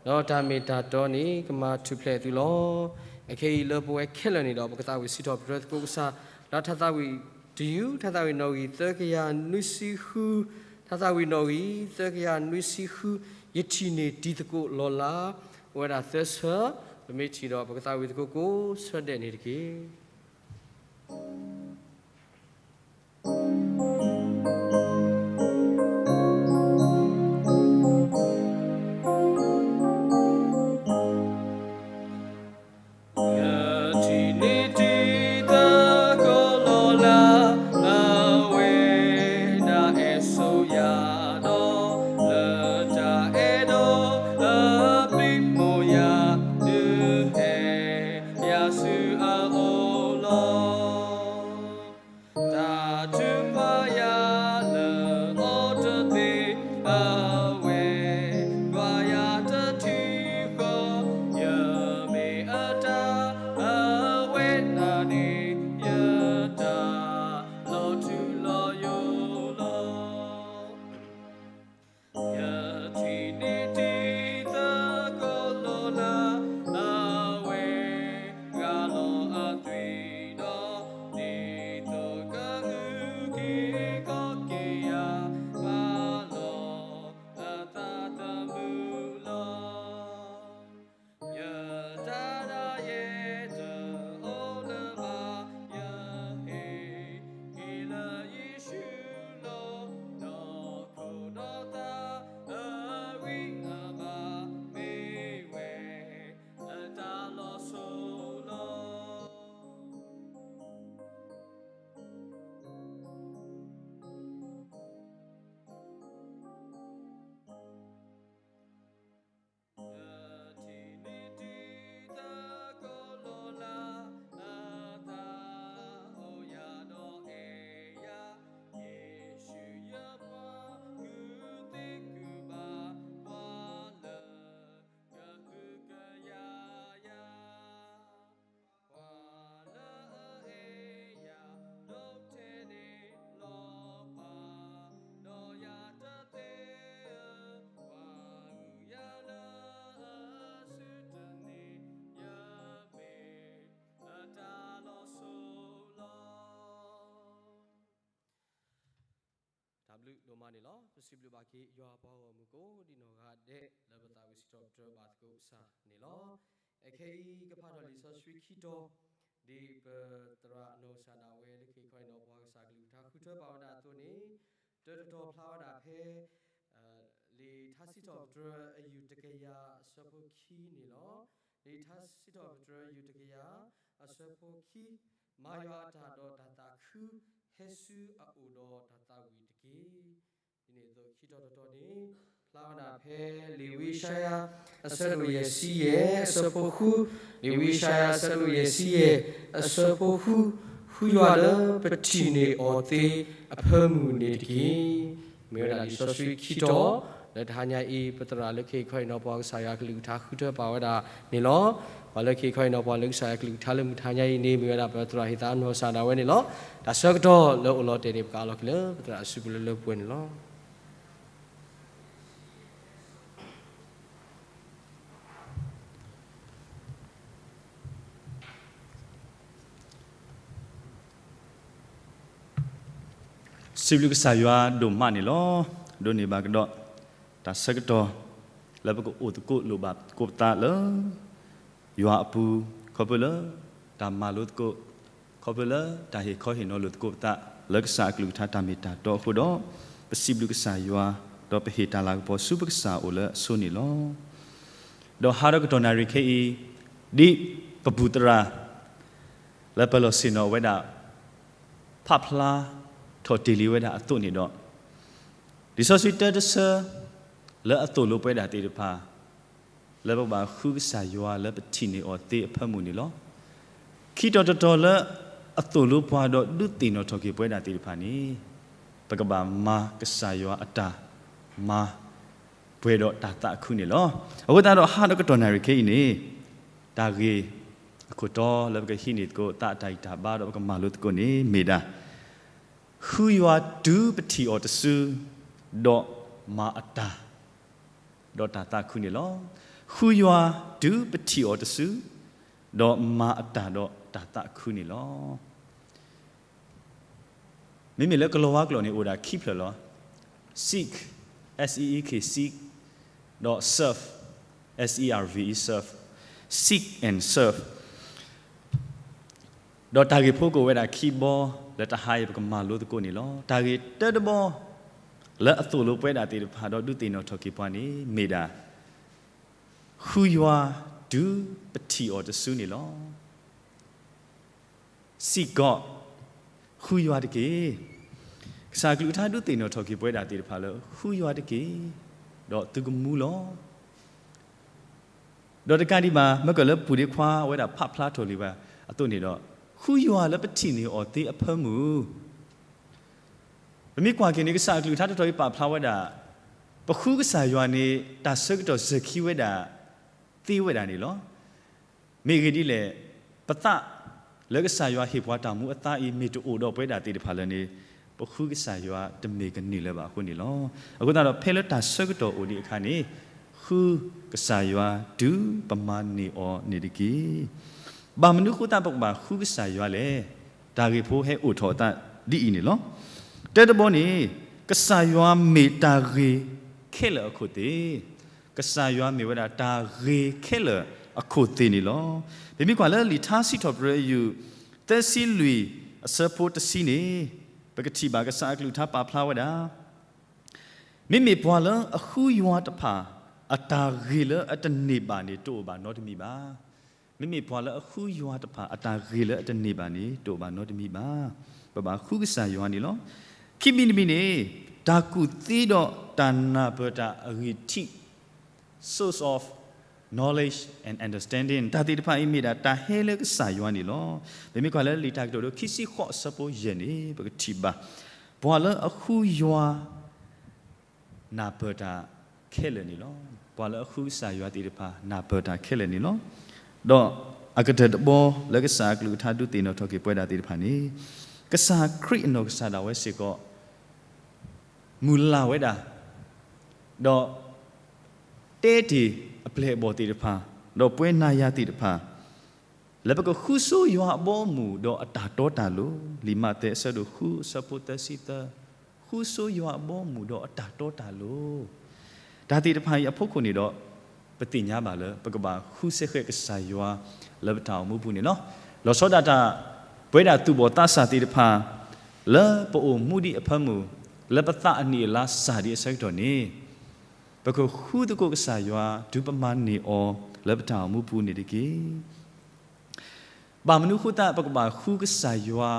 ဒီးတၢ်မ့ၢ်တၢ်တီန့ၣ် ကမၤထူၣ်ဖျဲးသုလီၤ. အခဲအံၤလၢပဝဲခဲလၢာ်န့ၣ်ဒီး ပကသးဝံၣ်စံးထီၣ်ပတြၢၤသကိးကစၢ် လၢထါသးဝံၣ်တယုၢ် ထါသးဝံၣ်နီၣ်ဂံၢ်သၢကယၤနွံဆံဃု, ထါသးဝံၣ်နီၣ်ဂံၢ်သၢကယၤနွံဆံဃု, ယထံၣ်န့ၢ်တံၤသကိးလီၤလး, အိၣ်ဝဲဒၣ်သၢဆၢ, ပမ့ၢ်ထံၣ်ဒီးပကသးဝံၣ်သကိးကိးဆၢဒဲးန့ၣ်တက့ၢ်. ယထံၣ်န့ၢ်တံၤသကိးလီၤလး, အဝဲဒၣ်အဲၣ်ဆိယၤဒီး လၢတၢ်အဲၣ်ဒီးအပျံၤမိၢ်ယၤ, ဒုးဟဲယၤဆူအအိၣ်လီၤ. တၢ်ထုကဖၣ်ယၤလၢအီၤတသ့, အဝဲကွၢ်ယၤတထံၣ်ဃီ, ယမ့ၢ်အတၢ်အဝဲဒၣ်န့ၣ်, ယတၢ်လီၤထူလီၤယိာ်လီၤ. ယထံၣ်န့ၢ်တံၤသကိးလီၤလး, အဝဲဂၤလီၤအသွံၣ်ဒီး, ဒ်သိးကအုၣ်က့ၤခီၣ်က့ၤယၤ, ပာ်လီၤအသးသမူလီၤ. ယတၢ်ဒၣ်ယဲတအိၣ်လၢၤဘၣ်, ယဟ့ၣ်ဂံၢ်လၢယ့ၣ်ၡူးလီၤ. ဒီးခိၣ်ဒီးသးအဂံၢ်အဘါ, မ့ၢ်ဝဲအတၢ်လီၤစိၤလီၤ. ယထံၣ်န့ၢ်တံၤသကိးလီၤလး, အသးအိၣ်ယၤဒီးအဲၣ်ယၤ, ယ့ၣ်ၡူးယပှၤကုၢ်သ့ၣ်ကုၢ်ဘါ, ပှၤလၢကဟုကယာ်ယၤ, ပှၤလၢအအဲၣ်ယၤဒိၣ်ထဲန့ၣ်လီၤ. ပှၤဒီးယၤတသ့ဧၢ, ပှၤအုၣ်ယၤလၢအစုတန့ၢ်, ယမ့ၢ်အတၢ်လီၤစိၤလီၤ. တၢ်ဘျုးဒိၣ်မးန့ၣ်လီၤ. ပစံးဘျုးဘၣ်က့ၤယွၤအပှၤဂီၢ်မုၢ်ကိးဒံနီၢ်ဂၤဒဲး လၢပသးဝံၣ်စံးထီၣ်ပတြၢၤဘၣ်သကိးကစၢ်န့ၣ်လီၤ. အခဲအံၤ ကဖးထီၣ်လံာ်စီဆှံခံတီၤ, ဒ်ပသရၣ်နီၢ်ကစၢ်ဒၣ်ဝဲလၢခံခီအံၤန့ၣ် ပှၤကစၢ်ကလုၢ်ကထါဃုထၢပာ်ဝဲဒၣ်အသိးန့ၣ်, တၢတတီၤဖျါဝဲဒၣ်ဖဲ လံာ်ထါစံးထီၣ်ပတြၢၤအယုၢ်တကယၤအဆၢဖိခံန့ၣ်လီၤ. လံာ်ထါစံးထီၣ်ပတြၢၤအယုၢ်တကယၤအဆၢဖိခံ, မၤယွၤအတၢ်ဒီးတၢ်သးခု, ဟဲဆူအအိၣ်ဒီးတၢ်သးဝံၣ်တက့ၢ်. ဒ်န့ၣ်အသိးခံတီၤတတီၤန့ၣ် ဖျါဝဲဒၣ်ဖဲလံာ်ဝံယၡါယၤ အဆၢဒိၣ်ယဲၢ်ဆံယဲၢ် အဆၢဖိဃု, လံာ်ဝံယၡါယၤ အဆၢဒိၣ်ယဲၢ်ဆံယဲၢ် အဆၢဖိဃု, ဃုယွၤလၢပထံၣ်န့ၢ်အီၤသ့အဖၢမုၢ်န့ၣ်တက့ၢ်. မ့ၢ်ဝဲဒၣ်လံာ်စီဆှံခံတီၤ လၢတဟါညါအံၤ ပသရၣ်လၢခံခီအံၤန့ၣ် ပှၤကစၢ်ယွၤကလုၢ်ကထါဃုထၢပာ်ဝဲဒၣ်န့ၣ်လီၤ. ပှၤလၢခံခီအံၤန့ၣ် ပှၤလၢကစၢ်ယွၤကလုၢ်ကထါလၢမုၢ်တဟါညါအံၤန့ၣ် မ့ၢ်ဝဲဒၣ်ပသရၣ်ဟ့ၣ်သးနီၢ်ကစၢ်ဒၣ်ဝဲန့ၣ်လီၤ. တၢ်ဆၢကတီၢ်လၢအိၣ်လီၤတဲာ်န့ၣ် ပကအးလီၤက့ၤလၢပသရၣ်အစုပူၤလၢလၢပှဲၤပှဲၤန့ၣ်လီၤ. စံးဘျုးကစၢ်ယွၤဒိၣ်မးန့ၣ်လီၤ. ဒိးန့ၢ်ဘၣ်ကဒီး တၢ်ဆၢကတီၢ် လၢပကအိၣ်သကိးလိၣ်ဘၣ်သကိးပသးလၢ ယွၤအပူၤ, ခီဖျိလၢတၢ်မၤလိသကိး, ခီဖျိလၢတၢ်ဟ့ၣ်ခီဟ့ၣ်နီၤလိာ်သကိးပသး လၢကစၢ်အကလုၢ်ကထါတၢ်မ့ၢ်တၢ်တီအဃိဒီး, ပစံးဘျုးကစၢ်ယွၤ ဒီးပဟ့ၣ်တၢ်လၤကပီၤဆူပကစၢ်အအိၣ်လၢအဆိန့ၣ်လီၤ. ဒီးဟါဒီးကတီၢ်နၣ်ရံၣ်ခဲအံၤ, ဒ်ပပူၤသရၣ် လၢပလီၢ်ဆ့ၣ်နီၤဝဲဒၣ် ဖးဖျါထီၣ်တ့ၢ်လံဝဲဒၣ်အသိးန့ၣ်ဒီး, လံာ်စီဆှံတၢတဆၢ လၢအသိၣ်လိပဝဲဒၣ်သ့ၣ်တဖၣ် လၢပကဘၣ်ဃုကစၢ်ယွၤလၢပထံၣ်န့ၢ်အီၤသ့အဖၢမုၢ်န့ၣ်လီၤ. ခံတီၤတတီၤလၢအသိၣ်လိပှၤဒီးဒုးသ့ၣ်နီၣ်ထီၣ်က့ၤပဝဲဒၣ်သ့ၣ်တဖၣ်န့ၣ်, ပကဘၣ်မၤကစၢ်ယွၤအတၢ်, မၤပှဲၤဒီးတၢ်သးခုန့ၣ်လီၤ. အဃိသတးဒီးဟါဒီးကတီၢ်နၣ်ရံၣ်ခဲအံၤန့ၣ်, တၢ်ဂ့ၢ်အခိၣ်တီလၢပကဟံးန့ၢ်သကိး သးအတၢ်ဂံၢ်တၢ်ဘါဒီးပကမၤလိသကိးန့ၣ်မ့ၢ်ဒၣ် ဃုယွၤတုၤပထံၣ်အီၤတစု, ဒီးမၤအတၢ်, ဒီးတၢ်သးခုန့ၣ်လီၤ. ဃုယွၤတုၤပထံၣ်အီၤတစု, ဒီးမၤအတၢ်ဒီးတၢ်သးခုန့ၣ်လီၤ. မ့မ့ၢ်လၢကလီၤဝါကျိာ်န့ၣ်အိၣ်ဒၣ်ခံဖျၢၣ်လီၤ. Seek, S E E K, seek, ဒီး serve, S E R V E, serve, seek and serve. ဒီးတၢ်ဂ့ၢ်ဖိကအိၣ်ဝဲဒၣ်ခံဘီ လၢတဟါအံၤပကမၤလိသကိးန့ၣ်လီၤ. တၢ်ဂ့ၢ်တၢတဘီ လၢအသိၣ်လိပဝဲဒၣ်သ့ၣ်တဖၣ်ဒီးဒုးသ့ၣ်နီၣ်ထီၣ်က့ၤပှၤန့ၣ်မ့ၢ်ဒၣ် ဃုယွၤတုၤပထံၣ်အီၤတစုန့ၣ်လီၤ. Seek God, ဃုယွၤတက့ၢ်. ကစၢ်အကလုၢ်ကထါဒုးသ့ၣ်နီၣ်ထီၣ်က့ၤပဝဲဒၣ်သ့ၣ်တဖၣ်လၢ ဃုယွၤတက့ၢ်, ဒီးသုကမူလီၤ. ဒီးတကးဒံးဘၣ် မ့ၢ်ကလၢပူၤဒ့ခွါဝဲဒၣ်ဖးဖျါထီၣ်လံဝဲအသိးန့ၣ်ဒီး, ဃုယွၤလၢပထံၣ်န့ၢ်အီၤသ့အဖၢမုၢ် ပမ့ၢ်ကွၢ်က့ၤန့ၣ် ကစၢ်အကလုၢ်ကထါတတီၤအံၤပာ်ဖျါဝဲဒၣ်, ပဃုကစၢ်ယွၤန့ၣ် တၢ်ဆၢကတီၢ်စဲၤခံဝဲဒၣ် သ့ဝဲဒၣ်န့ၣ်လီၤ. မ့ၢ်အဂ့ၢ်ဒ်လဲၣ်, ပသးလၢကစၢ်ယွၤဟ့ၣ်ပှၤတၢ်မူအသါအံၤ မ့ၢ်တအိၣ်ဒီးပဝဲဒၣ်သ့ၣ်တဖၣ်လၢၤန့ၣ်, ပဃုကစၢ်ယွၤတမ့ၢ်ကန့ၢ်လၢၤဘၣ်အဃိန့ၣ်လီၤ. အဃိသတးဒီး ဖဲလၢတၢ်ဆၢကတီၢ်အိၣ်ဒံးအခါန့ၣ်, ဃုကစၢ်ယွၤတုၤပမၤန့ၢ်အီၤန့ၣ်တက့ၢ်. ဘၣ်မနုၤအဃိသတးပကဘၣ်ဃုကစၢ်ယွၤလဲၣ်. တၢ်ဂ့ၢ်ဖိဟဲအိၣ်ထီၣ်အသးဒ်အံၤန့ၣ်လီၤ. တၢတဘီန့ၣ်, ကစၢ်ယွၤမ့ၢ်တၢ်ဂ့ၤခဲလၢာ်အခိၣ်သ့ၣ်, ကစၢ်ယွၤမ့ၢ်ဝဲဒၣ်တၢ်ဂ့ၤခဲလၢာ်အခိၣ်သ့ၣ်န့ၣ်လီၤ. ပမ့ၢ်ကွၢ်လၢလံာ်ထါစံးထီၣ်ပတြၢၤယုၢ် သၢဆံလွံၢ်အဆၢဖိတဆံန့ၣ်, ပကထံၣ်ဘၣ်ကစၢ်အကလုၢ်ကထါပာ်ဖျါဝဲဒၣ် မ့မ့ၢ်ပှၤလၢအဃုယွၤတဖၣ် အတၢ်ဂ့ၤလၢအတန့ၢ်ဘၣ်န့ၣ် တအိၣ်ဘၣ်နီတမံၤဘၣ်. မ့မ့ၢ်ပှၤလၢအဃုယွၤတဖၣ် အတၢ်ဂ့ၤလၢအတန့ၢ်ဘၣ်န့ၣ် တအိၣ်ဘၣ်နီတမံၤဘၣ်. ပဘၣ်ဃုကစၢ်ယွၤန့ၣ်လီၤ. ခံမံၤတမံၤန့ၣ်, တၢ်ကူၣ်သ့ဒီးတၢ်နၢ်ပၢၢ်တၢ်အဂံၢ်ထံး source of knowledge and understanding တၢ်သ့ၣ်တဖၣ်အံၤမ့ၢ်ဒၣ်တၢ်ဟဲလၢကစၢ်ယွၤန့ၣ်လီၤ. ပမ့ၢ်ကွၢ်လၢလံာ်တၢ်ကတိၤဒိ ခံဆံဃိးအဆၢဖိယဲၢ်န့ၣ် ပကထံၣ်ဘၣ်, ပှၤလၢအဃုယွၤ နၢ်ပၢၢ်တၢ်ခဲလၢာ်န့ၣ်လီၤ. ပှၤလၢအဃုကစၢ်ယွၤသ့ၣ်တဖၣ် နၢ်ပၢၢ်တၢ်ခဲလၢာ်န့ၣ်လီၤ. ဒီးအကတၢၢ်တဘီလၢကစၢ်အကလုၢ်ကထါဒုးသ့ၣ်နီၣ်ထီၣ်က့ၤပဝဲဒၣ်သ့ၣ်တဖၣ်န့ၣ်, ကစၢ်ခရံာ်အနီၢ်ကစၢ်ဒၣ်ဝဲစ့ၢ်ကီး မုၢ်လၢ်ဝဲဒၣ်, ဒီး တဲတ့ၢ်အပျဲၢ်အဘီၣ်သ့ၣ်တဖၣ်, ဒီးပဝဲနၤယၤသ့ၣ်တဖၣ်, လၢပကဃုဆိယွၤအဘီအမုၢ်ဒီးအတၢ်တီတၢ်လိၤ, လံာ်မးသဲအဆၢဒိၣ်ဃုအဆၢဖိသၢဆံသၢ, ဃုဆိယွၤအဘီအမုၢ်ဒီးအတၢ်တီတၢ်လိၤ တၢ်သ့ၣ်တဖၣ်အံၤအဖီခိၣ်န့ၣ်ဒီး, ပသ့ၣ်ညါဘၣ်လၢပကဘၣ်ဃုစဲဃဲးကစၢ်ယွၤလၢပတၢ်အိၣ်မူပူၤန့ၣ်လီၤ. လီၤဆီဒၣ်တၢ် ပဝဲဒၣ်သူၣ်ဘီၣ်သးစၢ်သ့ၣ်တဖၣ် လၢပအိၣ်မူဒံးအဖၢမုၢ်, လၢပသးအနံၣ်အလါစၢ်ဒံးအဆၢကတီၢ်န့ၣ်, ပကဃုသကိးကစၢ်ယွၤ တုၤပမၤန့ၢ်အီၤလၢပတၢ်အိၣ်မူပူၤန့ၣ်တက့ၢ်. ဘၣ်မနုၤအဃိသတး ပကဘၣ်ဃုကစၢ်ယွၤ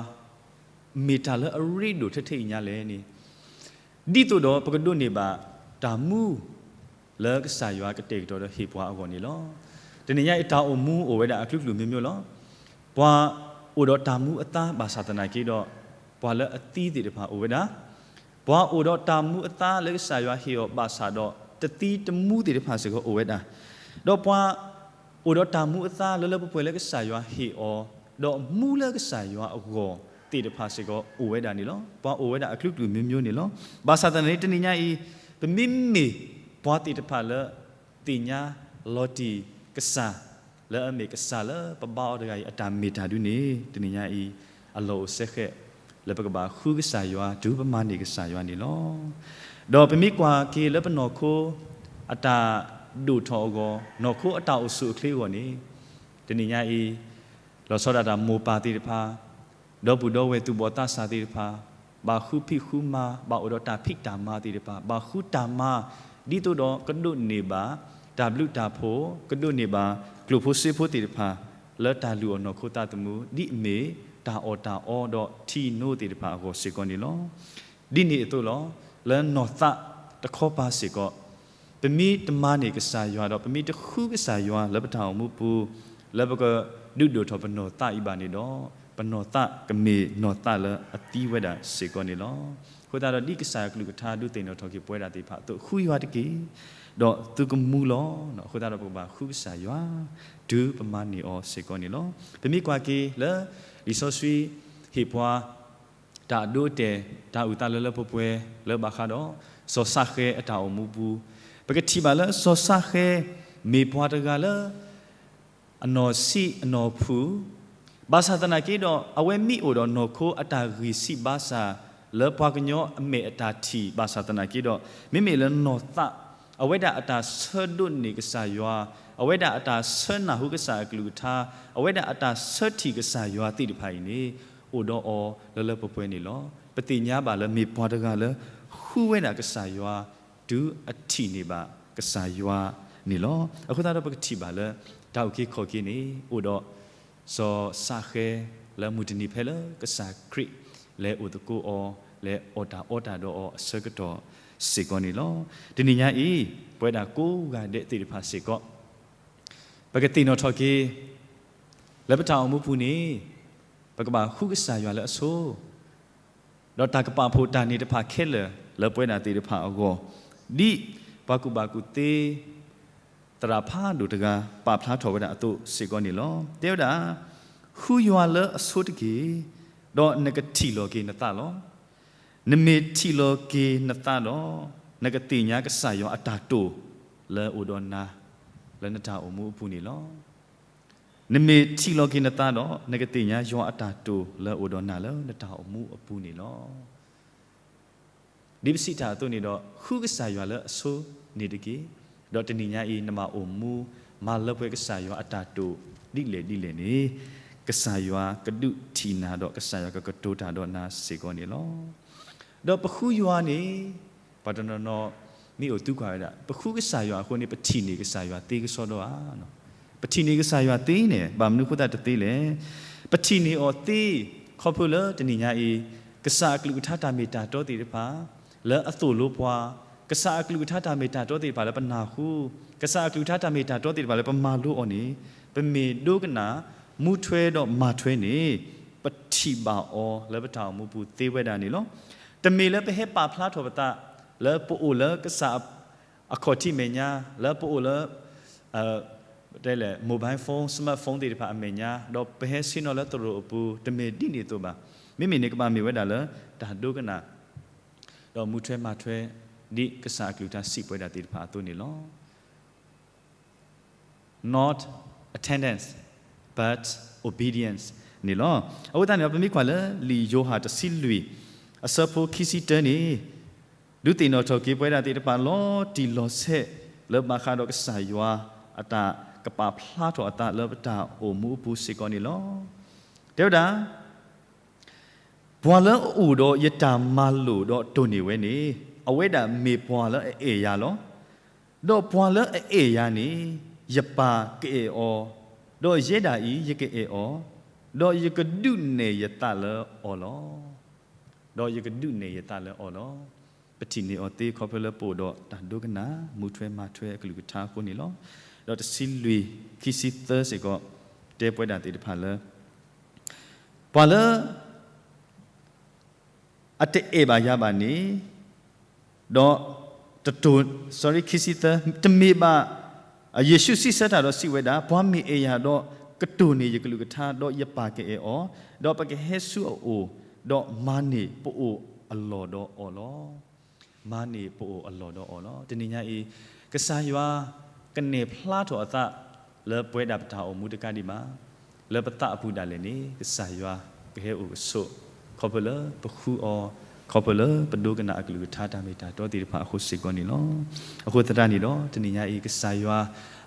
မ့ၢ်တၢ်လၢအရ့ဒိၣ်ထဲထဲအံၤညါလဲၣ်န့ၣ်, ဒ်သိးဒီးပကဒိးန့ၢ်ဘၣ်တၢ်မူ လၢကစၢ်ယွၤကတဲာ်ကတီၤဒီးဟ့ၣ်ပှၤအဂီၢ်န့ၣ်လီၤ. တနံၤညါအံၤ တၢ်အိၣ်မူအိၣ်ဝဲဒၣ်အကလုာ်ကလုာ်မျိုးမျိုးလီၤ. ပှၤအိၣ်ဒီးတၢ်မူအသါဘၣ်ဆၣ်သနာ်က့ဒီး, ပှၤလၢအသံသ့ၣ်တဖၣ်အိၣ်ဝဲဒၣ်, ပှၤအိၣ်ဒီးတၢ်မူအသါလၢကစၢ်ယွၤဟ့ၣ်အီၤဘၣ်ဆၣ်ဒီးတသံတမူသ့ၣ်တဖၣ်စ့ၢ်ကီးအိၣ်ဝဲဒၣ်, ဒီးပှၤအိၣ်ဒီးတၢ်မူအသါလၢလၢပှဲၤပှဲၤလၢကစၢ်ယွၤဟ့ၣ်အီၤ, ဒီးမူလၢကစၢ်ယွၤအဂီၢ်သ့ၣ်တဖၣ်စ့ၢ်ကီးအိၣ်ဝဲဒၣ်န့ၣ်လီၤ. ပှၤအိၣ်ဝဲဒၣ်အကလုာ်ကလုာ်မျိုးမျိုးန့ၣ်လီၤ. ဘၣ်ဆၣ်သနာ်က့ တနံၤညါအံၤ, ပမ့မ့ၢ်ပှၤသ့ၣ်တဖၣ်လၢ သ့ၣ်ညါလီၤတံၢ်ကစၢ်, လၢအမ့ၢ်ကစၢ်လၢပဘါအီၤတဂၤအံၤ အတၢ်မ့ၢ်တၢ်ဒ်န့ၣ် တနံၤညါအံၤ အလီၢ်အိၣ်စဲဃဲး လၢပကဘၣ်ဃုကစၢ်ယွၤ တုၤပမၤန့ၢ်ကစၢ်ယွၤန့ၣ်လီၤ. ဒီးပမ့ၢ်ကွၢ်က့ၤလၢပနီၢ်ခိ အတၢ်ဒိၣ်ထီၣ်အဂီၢ်, နီၢ်ခိအတၢ်အိၣ်ဆူၣ်အိၣ်ချ့အဂီၢ်န့ၣ်, တနံၤညါအံၤ လီၤဆီဒၣ်တၢ်မိၢ်ပၢ်သ့ၣ်တဖၣ်, ဒီပုၢ်ဒီဝဲၢ်သူၣ်ဘီၣ်သးစၢ်သ့ၣ်တဖၣ်, ဘၣ်ဃုဖံးဃုမၤ, ဘၣ်အိၣ်ဒီးတၢ်ဖံးတၢ်မၤသ့ၣ်တဖၣ်, ဘၣ်ဃုတၢ်မၤ, ဒ်သိးဒီးကဒိးန့ၢ်ဘၣ် တၢ်ဘျုးတၢ်ဖှိၣ်, ကဒိးန့ၢ်ဘၣ် ကျိၣ်ဖိစ့ဖိသ့ၣ်တဖၣ် လၢတၢ်လုၢ်အီၣ်နီၢ်ခိသးသမူ ဒ်အမ့ၢ်တၢ်အီၣ်တၢ်အီဒီးထံနိသ့ၣ်တဖၣ်အဂီၢ်စ့ၢ်ကီးန့ၣ်လီၤ. ဒ်န့ၣ်အသိးလီၤ, လၢနီၢ်သးတခီပၤစ့ၢ်ကီး ပမ့ၢ်တမၤန့ၢ်ကစၢ်ယွၤဒီး ပမ့ၢ်တဃုကစၢ်ယွၤလၢပတၢ်အိၣ်မူပူၤ, လၢပကဒုးဒိၣ်ထီၣ်ပနီၢ်သးအံၤဘၣ်န့ၣ်ဒီး, ပနီၢ်သးကမ့ၢ်နီၢ်သးလၢအသံဝဲဒၣ်စ့ၢ်ကီးန့ၣ်လီၤ. အဃိသတးဒီးဒ်ကစၢ်ယွၤကလုၢ်ကထါဒုးသ့ၣ်နီၣ်ထီၣ်က့ၤပဝဲဒၣ်သ့ၣ်တဖၣ်အသိး ဃုယွၤတက့ၢ်, ဒီးသုကမူလီၤ. အဃိသတးဒီးပကဘၣ်ဃုကစၢ်ယွၤ တုၤပမၤန့ၢ်အီၤစ့ၢ်ကီးန့ၣ်လီၤ. ပမ့ၢ်ကွၢ်က့ၤလၢ လံာ်စီဆှံဟ့ၣ်ပှၤ တၢ်အဒိအတဲာ် တၢ်အုၣ်သးလၢလၢပှဲၤပှဲၤလၢဘၣ်ဃးဒီး စီၤၡဃဲအတၢ်အိၣ်မူပူၤ, ပကထံၣ်ဘၣ်လၢစီၤၡဃဲ မ့ၢ်ပှၤတဂၤလၢ အနီၢ်ဆံးအနီၢ်ဖုၣ်, ဘၣ်ဆၣ်သနာ်က့ဒီး အဝဲမ့ၢ်အိၣ်ဒီးနီၢ်ခိအတၢ်ဂံၢ်ဆံးဘါစၢ် လၢပှၤကညီအမဲာ်အတၢ်ထံၣ် ဘၣ်ဆၣ်သနာ်က့ဒီး မ့မ့ၢ်လၢနီၢ်သး အဝဲဒၣ်အတၢ်ဆၢဒိးန့ၢ်ကစၢ်ယွၤ, အဝဲဒၣ်အတၢ်ဆၢနၢ်ဟူကစၢ်အကလုၢ်ကထါ, အဝဲဒၣ်အတၢ်ဆၢထံၣ်ကစၢ်ယွၤသ့ၣ်တဖၣ်အံၤန့ၣ် အိၣ်ဒီးအီၤလၢလၢပှဲၤပှဲၤန့ၣ်လီၤ. ပသ့ၣ်ညါဘၣ်လၢမ့ၢ်ပှၤတဂၤလၢ ဃုဝဲဒၣ်ကစၢ်ယွၤ တုၤအထံၣ်န့ၢ်ဘၣ်ကစၢ်ယွၤန့ၣ်လီၤ. အဃိသတးဒီးပကထံၣ်ဘၣ်လၢ တၢ်အုၣ်က့ၤခီၣ်က့ၤန့ၣ် အိၣ်ဒီး စီၤၡဃဲ လၢမုၢ်တနံၤဖဲလၢကစၢ်ခရံာ် လဲၤအိၣ်သကိးအီၤ လဲၤအီၣ်တၢ်အီတၢ်ဒီးအီၤအဆၢကတီၢ်စ့ၢ်ကီးန့ၣ်လီၤ. တနံၤညါအံၤ ပဝဲဒၣ်ကိးဂၤဒဲးသ့ၣ်တဖၣ်စ့ၢ်ကီး ပကသ့ၣ်နီၣ်ထီၣ်က့ၤ လၢပတၢ်အိၣ်မူပူၤန့ၣ် ပကဘၣ်ဃုကစၢ်ယွၤလၢအဆိ ဒီးတၢ်ကပာ်ဖှိၣ်တၢ်န့ၣ်တဖၣ်ခဲလၢာ်လၢပဝဲဒၣ်သ့ၣ်တဖၣ်အဂီၢ်, ဒ်ပှၤကူၣ်ဘၣ်ကူၣ်သ့ သရၣ်ဖးဒိၣ်တဂၤ ပာ်ဖျါထီၣ်ဝဲဒၣ်အသိးစ့ၢ်ကီးန့ၣ်လီၤ. တဲဝဲဒၣ်, ဃုယွၤလၢအဆိတက့ၢ်, ဒီးနကထံၣ်လီၤက့ၤနသးလီၤ. နမ့ၢ်ထံၣ်လီၤက့ၤနသးဒီး နကသ့ၣ်ညါကစၢ်ယွၤအတၢ်တိာ်လၢအအိၣ်ဒီးနၤ လၢနတၢ်အိၣ်မူအပူၤန့ၣ်လီၤ. နမ့ၢ်ထံၣ်လီၤက့ၤနသးဒီး နကသ့ၣ်ညါယွၤအတၢ်တိာ်လၢအအိၣ်ဒီးနၤလၢနတၢ်အိၣ်မူအပူၤန့ၣ်လီၤ. ဒ်ပစံးတၢ်အသိးန့ၣ်ဒီး ဃုကစၢ်ယွၤလၢအဆိန့ၣ်တက့ၢ်. ဒီးတနံၤညါအံၤ နဘၣ်အိၣ်မူမၤလၢပှဲၤကစၢ်ယွၤအတၢ်တိာ်ဒ်လဲၣ်ဒ်လဲၣ်န့ၣ် ကစၢ်ယွၤကဒုးထံၣ်နၤဒီးကစၢ်ယွၤကကတိၤတၢ်ဒီးနၤစ့ၢ်ကီးန့ၣ်လီၤ. ဒီးပဃုယွၤန့ၣ် ပှၤတနီၤနီၤမ့ၢ်အိၣ်သံကွၢ်ဝဲဒၣ် ပဃုကစၢ်ယွၤအဃိန့ၣ် ပထံၣ်န့ၢ်ကစၢ်ယွၤသ့ကစီဒီဧါ. ပထံၣ်န့ၢ်ကစၢ်ယွၤသ့န့ၣ် ဘၣ်မနုၤအဃိသတးတသ့လဲၣ်. ပထံၣ်န့ၢ်အီၤသ့ ခီဖျိလၢတနံၤညါအံၤ ကစၢ်အကလုၢ်ကထါတၢ်မ့ၢ်တၢ်တီသ့ၣ်တဖၣ် လၢအသိၣ်လိပှၤ, ကစၢ်အကလုၢ်ကထါတၢ်မ့ၢ်တၢ်တီသ့ၣ်တဖၣ်လၢပနၢ်ဟူ, ကစၢ်အကလုၢ်ကထါတၢ်မ့ၢ်တၢ်တီသ့ၣ်တဖၣ်လၢပမၤလိအီၤန့ၣ် ပမ့ၢ်ဒိကနၣ် မူထွဲဒီးမၤထွဲန့ၣ် ပထံၣ်ဘၣ်အီၤလၢပတၢ်အိၣ်မူပူၤသ့ဝဲဒၣ်န့ၣ်လီၤ. တမ့ၢ်လၢပဟဲပာ်ဖျါထီၣ်ပသး လၢပအိၣ်လၢကစၢ်အခီၣ်ထံးမဲာ်ညါ, လၢပအိၣ်လၢ တဲလဲၣ် mobile phone, smartphone သ့ၣ်တဖၣ်အမဲာ်ညါ, ဒီးပဟဲဆ့ၣ်နီၤလၢသရိာ်အပူၤ တမ့ၢ်ဒ်န့ၣ်အသိးဘၣ်. မ့မ့ၢ်န့ၣ်ကဘၣ်မ့ၢ်ဝဲဒၣ်လၢ တၢ်ဒိကနၣ် ဒီးမူထွဲမၤထွဲ ဒ်ကစၢ်အကလုၢ်ကထါစံးပဝဲဒၣ်သ့ၣ်တဖၣ်အသိးန့ၣ်လီၤ. Not attendance, but obedience န့ၣ်လီၤ. အဃိသတးန့ၣ်ဒီး ပမ့ၢ်ကွၢ်လၢလံာ်ယိၤဟၣ်တဆံလွံၢ် အဆၢဖိခံဆံတၢန့ၣ် ဒုးသ့ၣ်နီၣ်ထီၣ်က့ၤပဝဲဒၣ်သ့ၣ်တဖၣ်လီၤတံၢ်လီၤဆဲး လၢဘၣ်ဃးဒီးကစၢ်ယွၤအတၢ်ကပာ်ဖျါထီၣ်အသး လၢပတၢ်အိၣ်မူအပူၤစ့ၢ်ကီးန့ၣ်လီၤ. တဲဝဲဒၣ် ပှၤလၢအအိၣ်ဒီးယတၢ်မၤလိာ်ဒီးတိၢ်န့ၢ်ဝဲန့ၣ် အဝဲဒၣ်မ့ၢ်ပှၤလၢအအဲၣ်ယၤလီၤ. ဒီးပှၤလၢအအဲၣ်ယၤန့ၣ် ယပၢ်ကအဲၣ်အီၤ, ဒီးယဲဒၣ်အံၤယကအဲၣ်အီၤ, ဒီးယကဒုးနဲၣ်ယသးလၢအီၤလီၤ. ဒီးယကဒုးနဲၣ်ယသးလၢအီၤလီၤ. ပထံၣ်န့ၢ်အီၤသ့ခီဖျိလၢပအိၣ်ဒီးတၢ်ဒိကနၣ် မူထွဲမၤထွဲအကလုၢ်ကထါအဃိန့ၣ်လီၤ. ဒီးတဆံလွံၢ် ခံဆံသၢစ့ၢ်ကီး တဲပဝဲဒၣ်သ့ၣ်တဖၣ်လၢ ပှၤလၢ အတအဲၣ်ဘၣ်ယၤဘၣ်န့ၣ် ဒီး တတိၢ် sorry ခံဆံသၢ တမ့ၢ်ဘၣ်, ယ့ၣ်ၡူးစံးဆၢတၢ်ဒီးစံးဝဲဒၣ်, ပှၤမ့ၢ်အဲၣ်ယၤဒီး ကတိၢ်န့ၢ်ယကလုၢ်ကထါ, ဒီးယပၢ်ကအဲၣ်အီၤ, ဒီးပကဟဲဆူအအိၣ်, ဒီးမၤန့ၢ်ပအိၣ်အလီၢ်ဒီးအီၤလီၤ. မၤန့ၢ်ပအိၣ်အလီၢ်ဒီးအီၤလီၤ. တနံၤညါအံၤ ကစၢ်ယွၤကနဲၣ်ဖျါထီၣ်အသး လၢပဝဲဒၣ်ပတၢ်အိၣ်မူတကးဒံးဘၣ်, လၢပသးအပူၤဒၣ်လဲာ်န့ၣ် ကစၢ်ယွၤကဟဲအိၣ်ကဆိး ခီဖျိလၢပဃုအီၤ, ခီဖျိလၢပဒိကနၣ်အကလုၢ်ကထါတၢ်မ့ၢ်တၢ်တီသ့ၣ်တဖၣ်အဃိစ့ၢ်ကီးန့ၣ်လီၤ. အဃိသတးန့ၣ်ဒီး တနံၤညါအံၤ ကစၢ်ယွၤ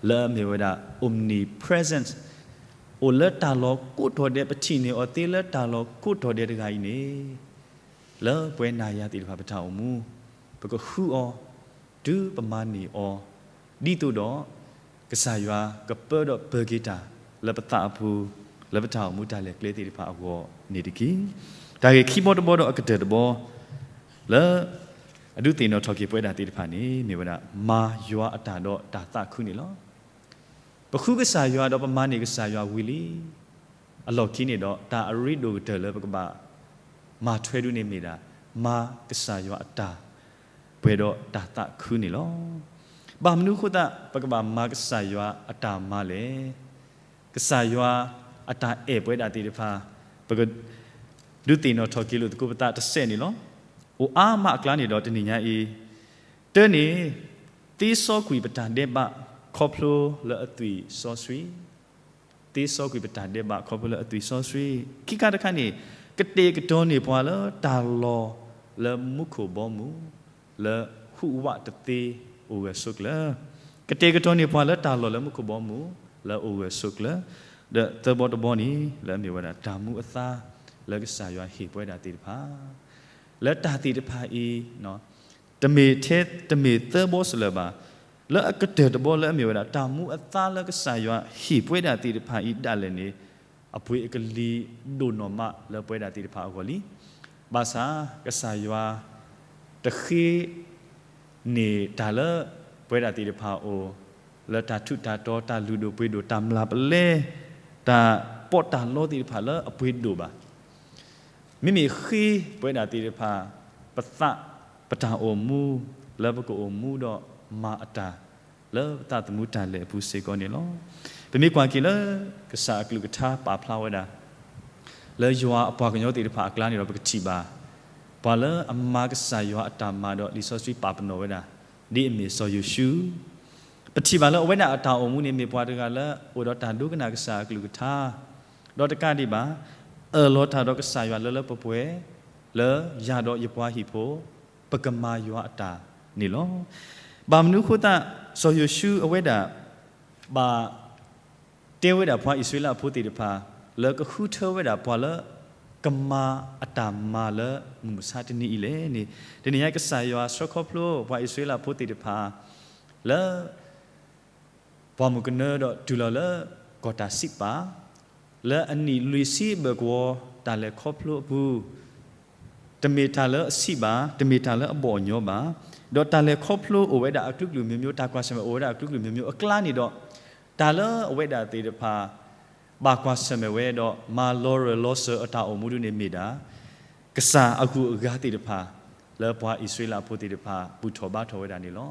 လၢအမ့ၢ်ဝဲဒၣ် omnipresent အိၣ်လၢတၢ်လီၢ်ကိးတီၤဒဲး ပထံၣ်န့ၢ်အီၤသ့လၢတၢ်လီၢ်ကိးတီၤဒဲးတဂၤအံၤန့ၣ် လၢပဝဲနၤယၤသ့ၣ်တဖၣ်ပတၢ်အိၣ်မူ, ပကဃုအီၤ, တုၤပမၤန့ၢ်အီၤ, ဒ်သိးဒီး ကစၢ်ယွၤကပၢဒီးပၢၤက့ၤတၢ် လၢပသးအပူၤ, လၢပတၢ်အိၣ်မူတၢ်လဲၤကျဲသ့ၣ်တဖၣ်အဂီၢ်န့ၣ်တက့ၢ်. တၢ်ဂ့ၢ်ခံဘီတဘီဒီးအကတၢၢ်တဘီ လၢ အဒုးသ့ၣ်နီၣ်ထီၣ်က့ၤပဝဲဒၣ်သ့ၣ်တဖၣ်န့ၣ် မ့ၢ်ဝဲဒၣ် မၤယွၤအတၢ်ဒီးတၢ်သးခုန့ၣ်လီၤ. ပဃုကစၢ်ယွၤဒီးပမၤန့ၢ်ကစၢ်ယွၤဝံၤလံ အလီၢ်ခံန့ၣ်ဒီး တၢ်အရ့ဒိၣ်ကတၢၢ်လၢပကဘၣ်မၤထွဲဒုန့ၣ်မ့ၢ်ဒၣ် မၤကစၢ်ယွၤအတၢ် ပှဲၤဒီးတၢ်သးခုန့ၣ်လီၤ. ဘၣ်မနုၤအဃိသတး ပကဘၣ်မၤကစၢ်ယွၤအတၢ်မၤလဲၣ်. ကစၢ်ယွၤအတၢ်အဲၣ်ပဝဲဒၣ်သ့ၣ်တဖၣ် ပက ဒုးသ့ၣ်နီၣ်ထီၣ်က့ၤလိာ်သကိးပသးတစဲးန့ၣ်လီၤ. အိၣ်အါမးအကျါန့ၣ်ဒီးတနံၤညါအံၤ, တၢန့ၣ် သ့စီကွံာ်ပတၢ်ဒဲးဘးခီဖျိလၢအသွံၣ်စီဆှံ, သ့စီကွံာ်ပတၢ်ဒဲးဘးခီဖျိလၢအသွံၣ်စီဆှံ, ခံခါတခါန့ၣ် ကတဲာ်ကတီၤန့ၢ်ပှၤလၢတၢ်လီၢ်လၢမူခိၣ်ဘီမုၢ် လၢဟူးဝးတသ့အိၣ်ဂၢၢ်ဆိးကျၢၤ, ကတဲာ်ကတီၤန့ၢ်ပှၤလၢတၢ်လီၢ်လၢမူခိၣ်ဘီမုၢ် လၢအိၣ်ဂၢၢ်ဆိးကျၢၤ, ဒီးသၢဘီတဘီန့ၣ် လၢအမ့ၢ်ဝဲဒၣ်တၢ်မူအသါ လၢကစၢ်ယွၤဟ့ၣ်ပဝဲဒၣ်သ့ၣ်တဖၣ် လၢတၢ်သ့ၣ်တဖၣ်အံၤ တမ့ၢ်ထဲ တမ့ၢ်သၢဘီစလၢၤဘၣ်, လၢအကတၢၢ်တဘီလၢအမ့ၢ်ဝဲဒၣ် တၢ်မူအသါလၢကစၢ်ယွၤဟ့ၣ်ပဝဲဒၣ်သ့ၣ်တဖၣ်အံၤဒၣ်လဲာ်န့ၣ် အပှ့ၤအကလံၤဒိၣ်နီၢ်မးလၢပဝဲဒၣ်သ့ၣ်တဖၣ်အဂီၢ်လံ. ဘၣ်ဆၣ် ကစၢ်ယွၤ တဃ့ န့ၢ်တၢ်လၢပဝဲဒၣ်သ့ၣ်တဖၣ်အအိၣ်, လၢတၢ်ထူးတၢ်တီၤ တၢ်လုၢ်ဒိၣ်ပှ့ၤဒိၣ် တၢ်မျၢ်ပလဲ, တၢ်ပီးတၢ်လီသ့ၣ်တဖၣ်လၢအပှ့ၤဒိၣ်ဘၣ်. မ့မ့ၢ်ဃ့ပဝဲဒၣ်သ့ၣ်တဖၣ် ပသး ပတၢ်အိၣ်မူ လၢပကအိၣ်မူဒီးမၤအတၢ် လၢပသးသမူတၢ်လဲၤအပူၤစ့ၢ်ကီးန့ၣ်လီၤ. ပမ့ၢ်ကွၢ်က့ၤလၢ ကစၢ်အကလုၢ်ကထါပာ်ဖျါဝဲဒၣ် လၢယွၤအပှၤကညီသ့ၣ်တဖၣ်အကျါန့ၣ်ဒီး ပကထံၣ်ဘၣ် ပှၤလၢအမၤကစၢ်ယွၤအတၢ်မၤဒီးလံာ်စီဆှံပာ်ပနီၣ်ဝဲဒၣ် ဒ်အမ့ၢ်စီၤယိၤၡူ, ပထံၣ်ဘၣ်လၢအဝဲဒၣ်အတၢ်အိၣ်မူန့ၣ် မ့ၢ်ပှၤတဂၤလၢအိၣ်ဒီးတၢ်ဒိကနၣ်ကစၢ်အကလုၢ်ကထါ, ဒီးတကးဒံးဘၣ် အၢၣ်လီၤတၢ်ဒီးကစၢ်ယွၤလၢလၢပှဲၤပှဲၤ လၢယၤဒီးယပှၤဟံၣ်ဖိ ပကမၤယွၤအတၢ်န့ၣ်လီၤ. ဘၣ်မနုၤအဃိသတး စီၤယိၤၡူအဝဲဒၣ် ဘၣ် တဲဝဲဒၣ်ပှၤအံၣ်စရ့လးဖိသ့ၣ်တဖၣ် လၢကဃုထၢဝဲဒၣ်ပှၤလၢ ကမၤအတၢ်မၤလၢမုၢ်မဆါတနံၤအံၤလဲၣ်န့ၣ်, တနံၤညါကစၢ်ယွၤဆှၢခီဖျိပှၤအံၣ်စရ့လးဖိသ့ၣ်တဖၣ် လၢ ပှၢ်မုၢ်ကနၢဒီးတုၤလီၤလၢကီၢ်တၢ်စံးပာ်, လၢအနံၣ်လွံၢ်ဆံဘၢၣ်ကဝီၤတၢ်လဲၤခီဖျိအပူၤ, တမ့ၢ်တၢ်လၢအဆံးဘၣ်, တမ့ၢ်တၢ်လၢအဘီၣ်အညီဘၣ်, ဒီးတၢ်လဲၤခီဖျိအိၣ်ဝဲဒၣ်အကလုာ်ကလုာ်မျိုးမျိုး, တၢ်ကွၢ်ဆၢၣ်မဲာ်အိၣ်ဝဲဒၣ်အကလုာ်ကလုာ်မျိုးမျိုးအကျါန့ၣ်ဒီး, တၢ်လၢအဝဲဒၣ်သ့ၣ်တဖၣ် ဘၣ်ကွၢ်ဆၢၣ်မဲာ်ဝဲဒီးမၤလီၤရၢၢ်လီၤစၢၤအတၢ်အိၣ်မူဒ်န့ၣ်မ့ၢ်ဒၣ် ကစၢ်အဂုၤအဂၤသ့ၣ်တဖၣ် လၢပှၤအံၣ်စရ့လးဖိသ့ၣ်တဖၣ် ဘူၣ်ထီၣ်ဘါထီၣ်ဝဲဒၣ်န့ၣ်လီ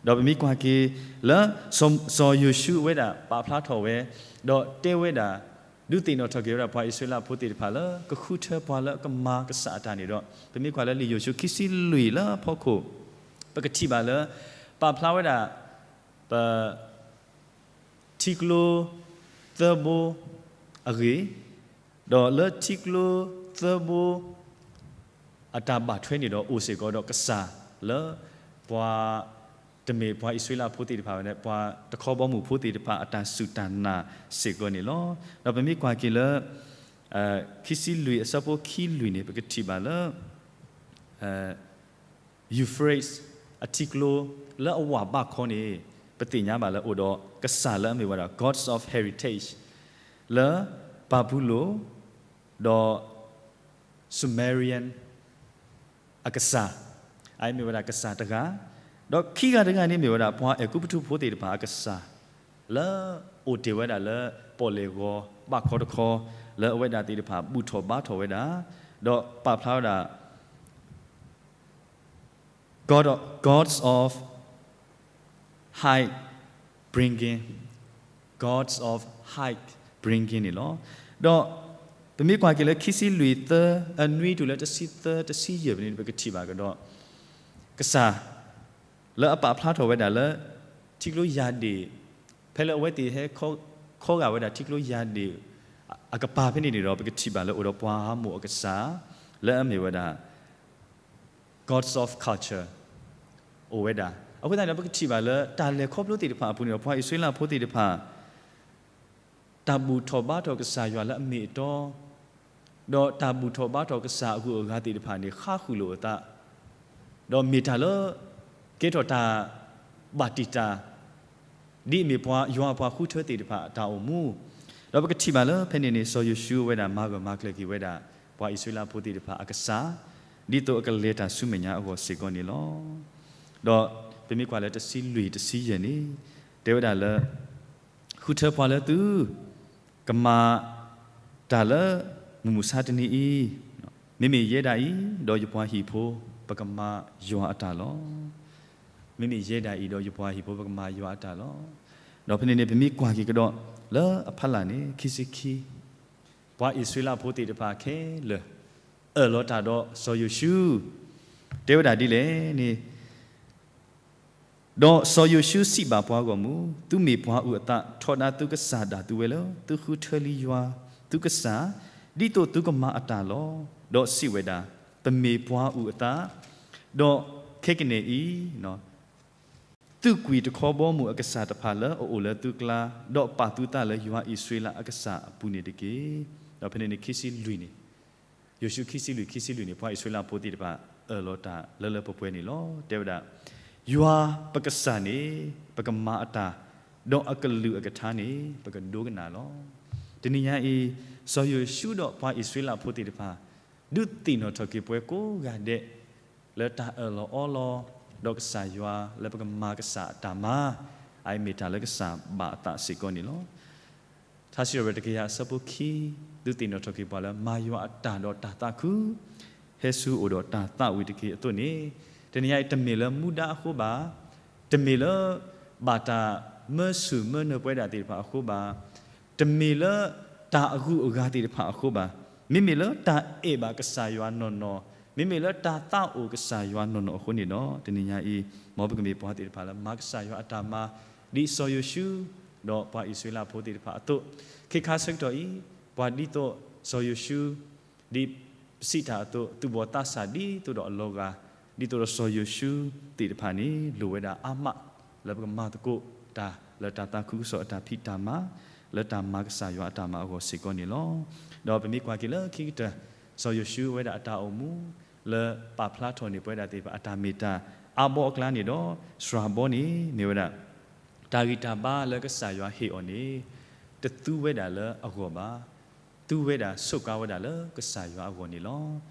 ၤ. ဒီးပမ့ၢ်ကွၢ်က့ၤလၢ စီၤယိၤၡူအဝဲဒၣ်ပာ်ဖျါထီၣ်ဝဲ, ဒီးတဲဝဲဒၣ် ဒုးသ့ၣ်နီၣ်ထီၣ်က့ၤဝဲဒၣ်ပှၤအံၣ်စရ့လးဖိသ့ၣ်တဖၣ်လၢ ကဃုထၢပှၤလၢကမၤကစၢ်အတၢ်န့ၣ်ဒီး, ပမ့ၢ်ကွၢ်လၢလံာ်ယိၤၡူခံဆံလွံၢ်လၢဖီခိၣ်, ပကထံၣ်ဘၣ်လၢ ပာ်ဖျါဝဲဒၣ် ပ ထံကျိသၢဘိအဂ့ၢ်, ဒီးလၢထံကျိသၢဘိ အတၢ်ဘၣ်ထွဲန့ၣ်ဒီးအိၣ်စ့ၢ်ကီးဒီးကစၢ်လၢ ပှၤ တမ့ၢ်ပှၤအံၣ်စရ့လးဖိသ့ၣ်တဖၣ်ဝဲန့ၣ် ပှၤတခီဘီမုၢ်ဖိသ့ၣ်တဖၣ်အတၢ်စူၢ်တၢ်နာ်စ့ၢ်ကီးန့ၣ်လီၤ. ဒီးပမ့ၢ်ကွၢ်က့ၤလၢ ခံဆံလွံၢ်အဆၢဖိခံလွံၢ်န့ၣ် ပကထံၣ်ဘၣ်လၢ Euphrates အထံကျိ လၢအဝၢ်ဘၣ်ခီန့ၣ် ပသ့ၣ်ညါဘၣ်လၢအိၣ်ဒီးကစၢ်လၢအမ့ၢ်ဝဲဒၣ် gods of heritage လၢ ဘၤဘူလိၣ် ဒီး Sumerian အကစၢ်, အမ့ၢ်ဝဲဒၣ်ကစၢ်တဂၤ, ဒီးခံဂၤတဂၤန့ၣ်မ့ၢ်ဝဲဒၣ်ပှၤအဲၤကူပတူးဖိသ့ၣ်တဖၣ်အကစၢ် လၢအိၣ်တ့ၢ်ဝဲဒၣ်လၢ ပီၣ်လဲၣ်ဂီၤဘၣ်ခီတခီ လၢအဝဲဒၣ်သ့ၣ်တဖၣ်ဘူၣ်ထီၣ်ဘါထီၣ်ဝဲဒၣ်, ဒီးပာ်ဖျါဝဲဒၣ် God, gods of high bringing, gods of high bringing န့ၣ်လီၤ. ဒီးပမ့ၢ်ကွၢ်က့ၤလၢခံဆံလွံၢ်သၢ အနွံတုၤလၢတဆံသၢ တဆံယဲၢ်ဖဲန့ၣ် ပကထံၣ်ဘၣ်ကဒီး ကစၢ် လၢအပာ်ဖျါထီၣ်ဝဲဒၣ်လၢ ထံကျိယၤဒ့ၣ်, ဖဲလၢအဝဲသ့ၣ်ဟဲခီ, ခီဂာ်ဝဲဒၣ်ထံကျိယၤဒ့ၣ် အကပၤဖဲန့ၣ်န့ၣ်ဒီး ပကထံၣ်ဘၣ်လၢအိၣ်ဒီးပှၤဟးမိၣ်အကစၢ် လၢအမ့ၢ်ဝဲဒၣ် gods of culture အိၣ်ဝဲဒၣ်. အဃိသတးန့ၣ်ဒီး ပကထံၣ်ဘၣ်လၢတၢ်လဲၤခီဖျိသ့ၣ်တဖၣ်အပူၤန့ၣ်ဒီး ပှၤအံၣ်စရ့လးဖိသ့ၣ်တဖၣ် တၢ်ဘူၣ်ထီၣ်ဘါထီၣ်ကစၢ်ယွၤလၢအမ့ၢ်အတီ ဒီးတၢ်ဘူၣ်ထီၣ်ဘါထီၣ်ကစၢ်အဂုၤအဂၤသ့ၣ်တဖၣ်န့ၣ် ဃါဃုာ်လိာ်အသး, ဒီးမ့ၢ်တၢ်လၢ ကဲထီၣ်တၢ်ဘၣ်တံာ်တာ် ဒ်အမ့ၢ်ပှၤယွၤအပှၤဃုထၢသ့ၣ်တဖၣ်အတၢ်အိၣ်မူ, ဒီးပကထံၣ်ဘၣ်လၢဖဲန့ၣ်န့ၣ် စီၤယိၤၡူအဝဲဒၣ်မၤဂၢၢ်မၤကျၢၤက့ၤဝဲဒၣ် ပှၤအံၣ်စရ့လးဖိသ့ၣ်တဖၣ်အကစၢ်, ဒ်သိးအကလဲၤတၢ်ဆူမဲာ်ညါအဂီၢ်စ့ၢ်ကီးန့ၣ်လီၤ. ဒီးပမ့ၢ်ကွၢ်လၢတဆံလွံၢ်တဆံယဲၢ်န့ၣ် တဲဝဲဒၣ်လၢ ဃုထၢပှၤလၢသု ကမၤ တၢ်လၢမုၢ်မဆါတနံၤအံၤ, မ့မ့ၢ်ယဲဒၣ်အံၤ ဒီးယပှၤဟံၣ်ဖိ ပကမၤယွၤအတၢ်လီၤ. မ့မ့ၢ်ယဲဒၣ်အံၤ ဒီးယပှၤဟံၣ်ဖိ ပကမၤယွၤအတၢ်လီၤ. ဒီးဖဲန့ၣ်န့ၣ် ပမ့ၢ်ကွၢ်က့ၤကဒီး လၢအဖီလာ်န့ၣ် ခံဆံခံ ပှၤအံၣ်စရ့လးဖိသ့ၣ်တဖၣ်ခဲလၢာ် အၢၣ်လီၤတၢ်ဒီးစီၤယိၤၡူ တဲဝဲဒၣ်ဒ်လဲၣ်န့ၣ် ဒီးစီၤယိၤၡူစံးဘၣ်ပှၤဂီၢ်မုၢ်, သုမ့ၢ်ပှၤအုၣ်အသး, ထီဒါသုကစၢ်ဒၣ်သုဝဲလၢ သုဃုထၢလံယွၤသုကစၢ်, ဒ်သိးသုကမၤအတၢ်လီၤ. ဒီးစံးဝဲဒၣ်, ပမ့ၢ်ပှၤအုၣ်အသး, ဒီးခဲကနံၣ်အံၤ သုးကွံာ်တခီဘီမုၢ်အကစၢ်တဖၣ်လၢအအိၣ်လၢသုကျါ, ဒီးပာ်သုသးလၢယွၤအံၣ်စရ့လးအကစၢ်အပူၤန့ၣ်တက့ၢ်. ဒီးဖဲန့ၣ်န့ၣ် ခံဆံလွံၢ်န့ၣ်, ယိၤၡူခံဆံလွံၢ် ခံဆံလွံၢ်န့ၣ် ပှၤအံၣ်စရ့လးဖိသ့ၣ်တဖၣ် အၢၣ်လီၤတၢ်လၢလၢပှဲၤပှဲၤန့ၣ်လီၤ. တဲဝဲဒၣ်, ယွၤပကစၢ်န့ၣ် ပကမၤအတၢ်, ဒီးအကလုၢ်အကထါန့ၣ် ပကဒိကနၣ်လီၤ. တနံၤညါအံၤ စီၤယိၤၡူဒီးပှၤအံၣ်စရ့လးဖိသ့ၣ်တဖၣ် ဒုးသ့ၣ်နီၣ်ထီၣ်က့ၤပှၤကိးဂၤဒဲး လၢတၢ်အၢၣ်လီၤအီလီၤ ဒီးကစၢ်ယွၤလၢပကမၤကစၢ်အတၢ်မၤ, အအံၤမ့ၢ်တၢ်လၢကစၢ်ဘၣ်အသးစ့ၢ်ကီးန့ၣ်လီၤ. ထါစံးထီၣ်ပတြၢၤတကယၤအဆၢဖိခံ, ဒုးသ့ၣ်နီၣ်ထီၣ်က့ၤပှၤလၢမၤယွၤအတၢ်ဒီးတၢ်သးခု, ဟဲဆူအအိၣ်ဒီးတၢ်သးဝံၣ်တက့ၢ်အသိးန့ၣ်, တနံၤညါအံၤတမ့ၢ်လၢမူဒါအဃိဘၣ်, တမ့ၢ်လၢ ဘၣ်တၢ်မၢဆူၣ်မၢနၢၤပဝဲဒၣ်သ့ၣ်တဖၣ်အဃိဘၣ်, တမ့ၢ်လၢ တၢ်အဂုၤအဂၤသ့ၣ်တဖၣ်အဃိဘၣ်, မ့မ့ၢ်လၢတၢ်အဲၣ်ဘၣ်ကစၢ်ယွၤနီၢ်နီၢ်, မ့မ့ၢ်လၢတၢ်သးအိၣ်ကစၢ်ယွၤနီၢ်နီၢ်အဃိန့ၣ်ဒီး တနံၤညါအံၤ မ်ပကမ့ၢ်ပှၤသ့ၣ်တဖၣ်လၢမၤကစၢ်ယွၤအတၢ်မၤ, ဒ်စီၤယိၤၡူ ဒီးပှၤအံၣ်စရ့လးဖိသ့ၣ်တဖၣ်အသိး, ခဲခါဆၢကတီၢ်အံၤ ပှၤဒ်သိးစီၤယိၤၡူ ဒ်ပစံးတၢ်အသိး သူၣ်ဘီၣ်သးစၢ်ဒ်သိးဒီးအလီၤဂာ်, ဒ်သိးဒီးစီၤယိၤၡူသ့ၣ်တဖၣ်န့ၣ် လိၣ်ဝဲဒၣ်အါမး လၢပကမၤသကိးတၢ်လၢတၢ်သးခုကစီၣ်အတၢ်ဖံးတၢ်မၤ, လၢတၢ်မၤကစၢ်ယွၤအတၢ်မၤအဂီၢ်စ့ၢ်ကီးန့ၣ်လီၤ. ဒီးပမ့ၢ်ကွၢ်က့ၤလၢခံကတၢၢ် စီၤယိၤၡူဝဲဒၣ်အတၢ်အိၣ်မူ လၢပာ်ဖျါထီၣ်န့ၢ်ပဝဲဒၣ်သ့ၣ်တဖၣ်အတၢ်မ့ၢ်တၢ် အါဘီအကျါန့ၣ်ဒီး စှၤဘီန့ၣ် မ့ၢ်ဝဲဒၣ် တၢ်ဂံၢ်တၢ်ဘါလၢကစၢ်ယွၤဟ့ၣ်အီၤန့ၣ် တသူဝဲဒၣ်လၢအဂီၢ်ဘၣ်. သူဝဲဒၣ်ဆိးကါဝဲဒၣ်လၢကစၢ်ယွၤအဂီၢ်န့ၣ်လီၤ.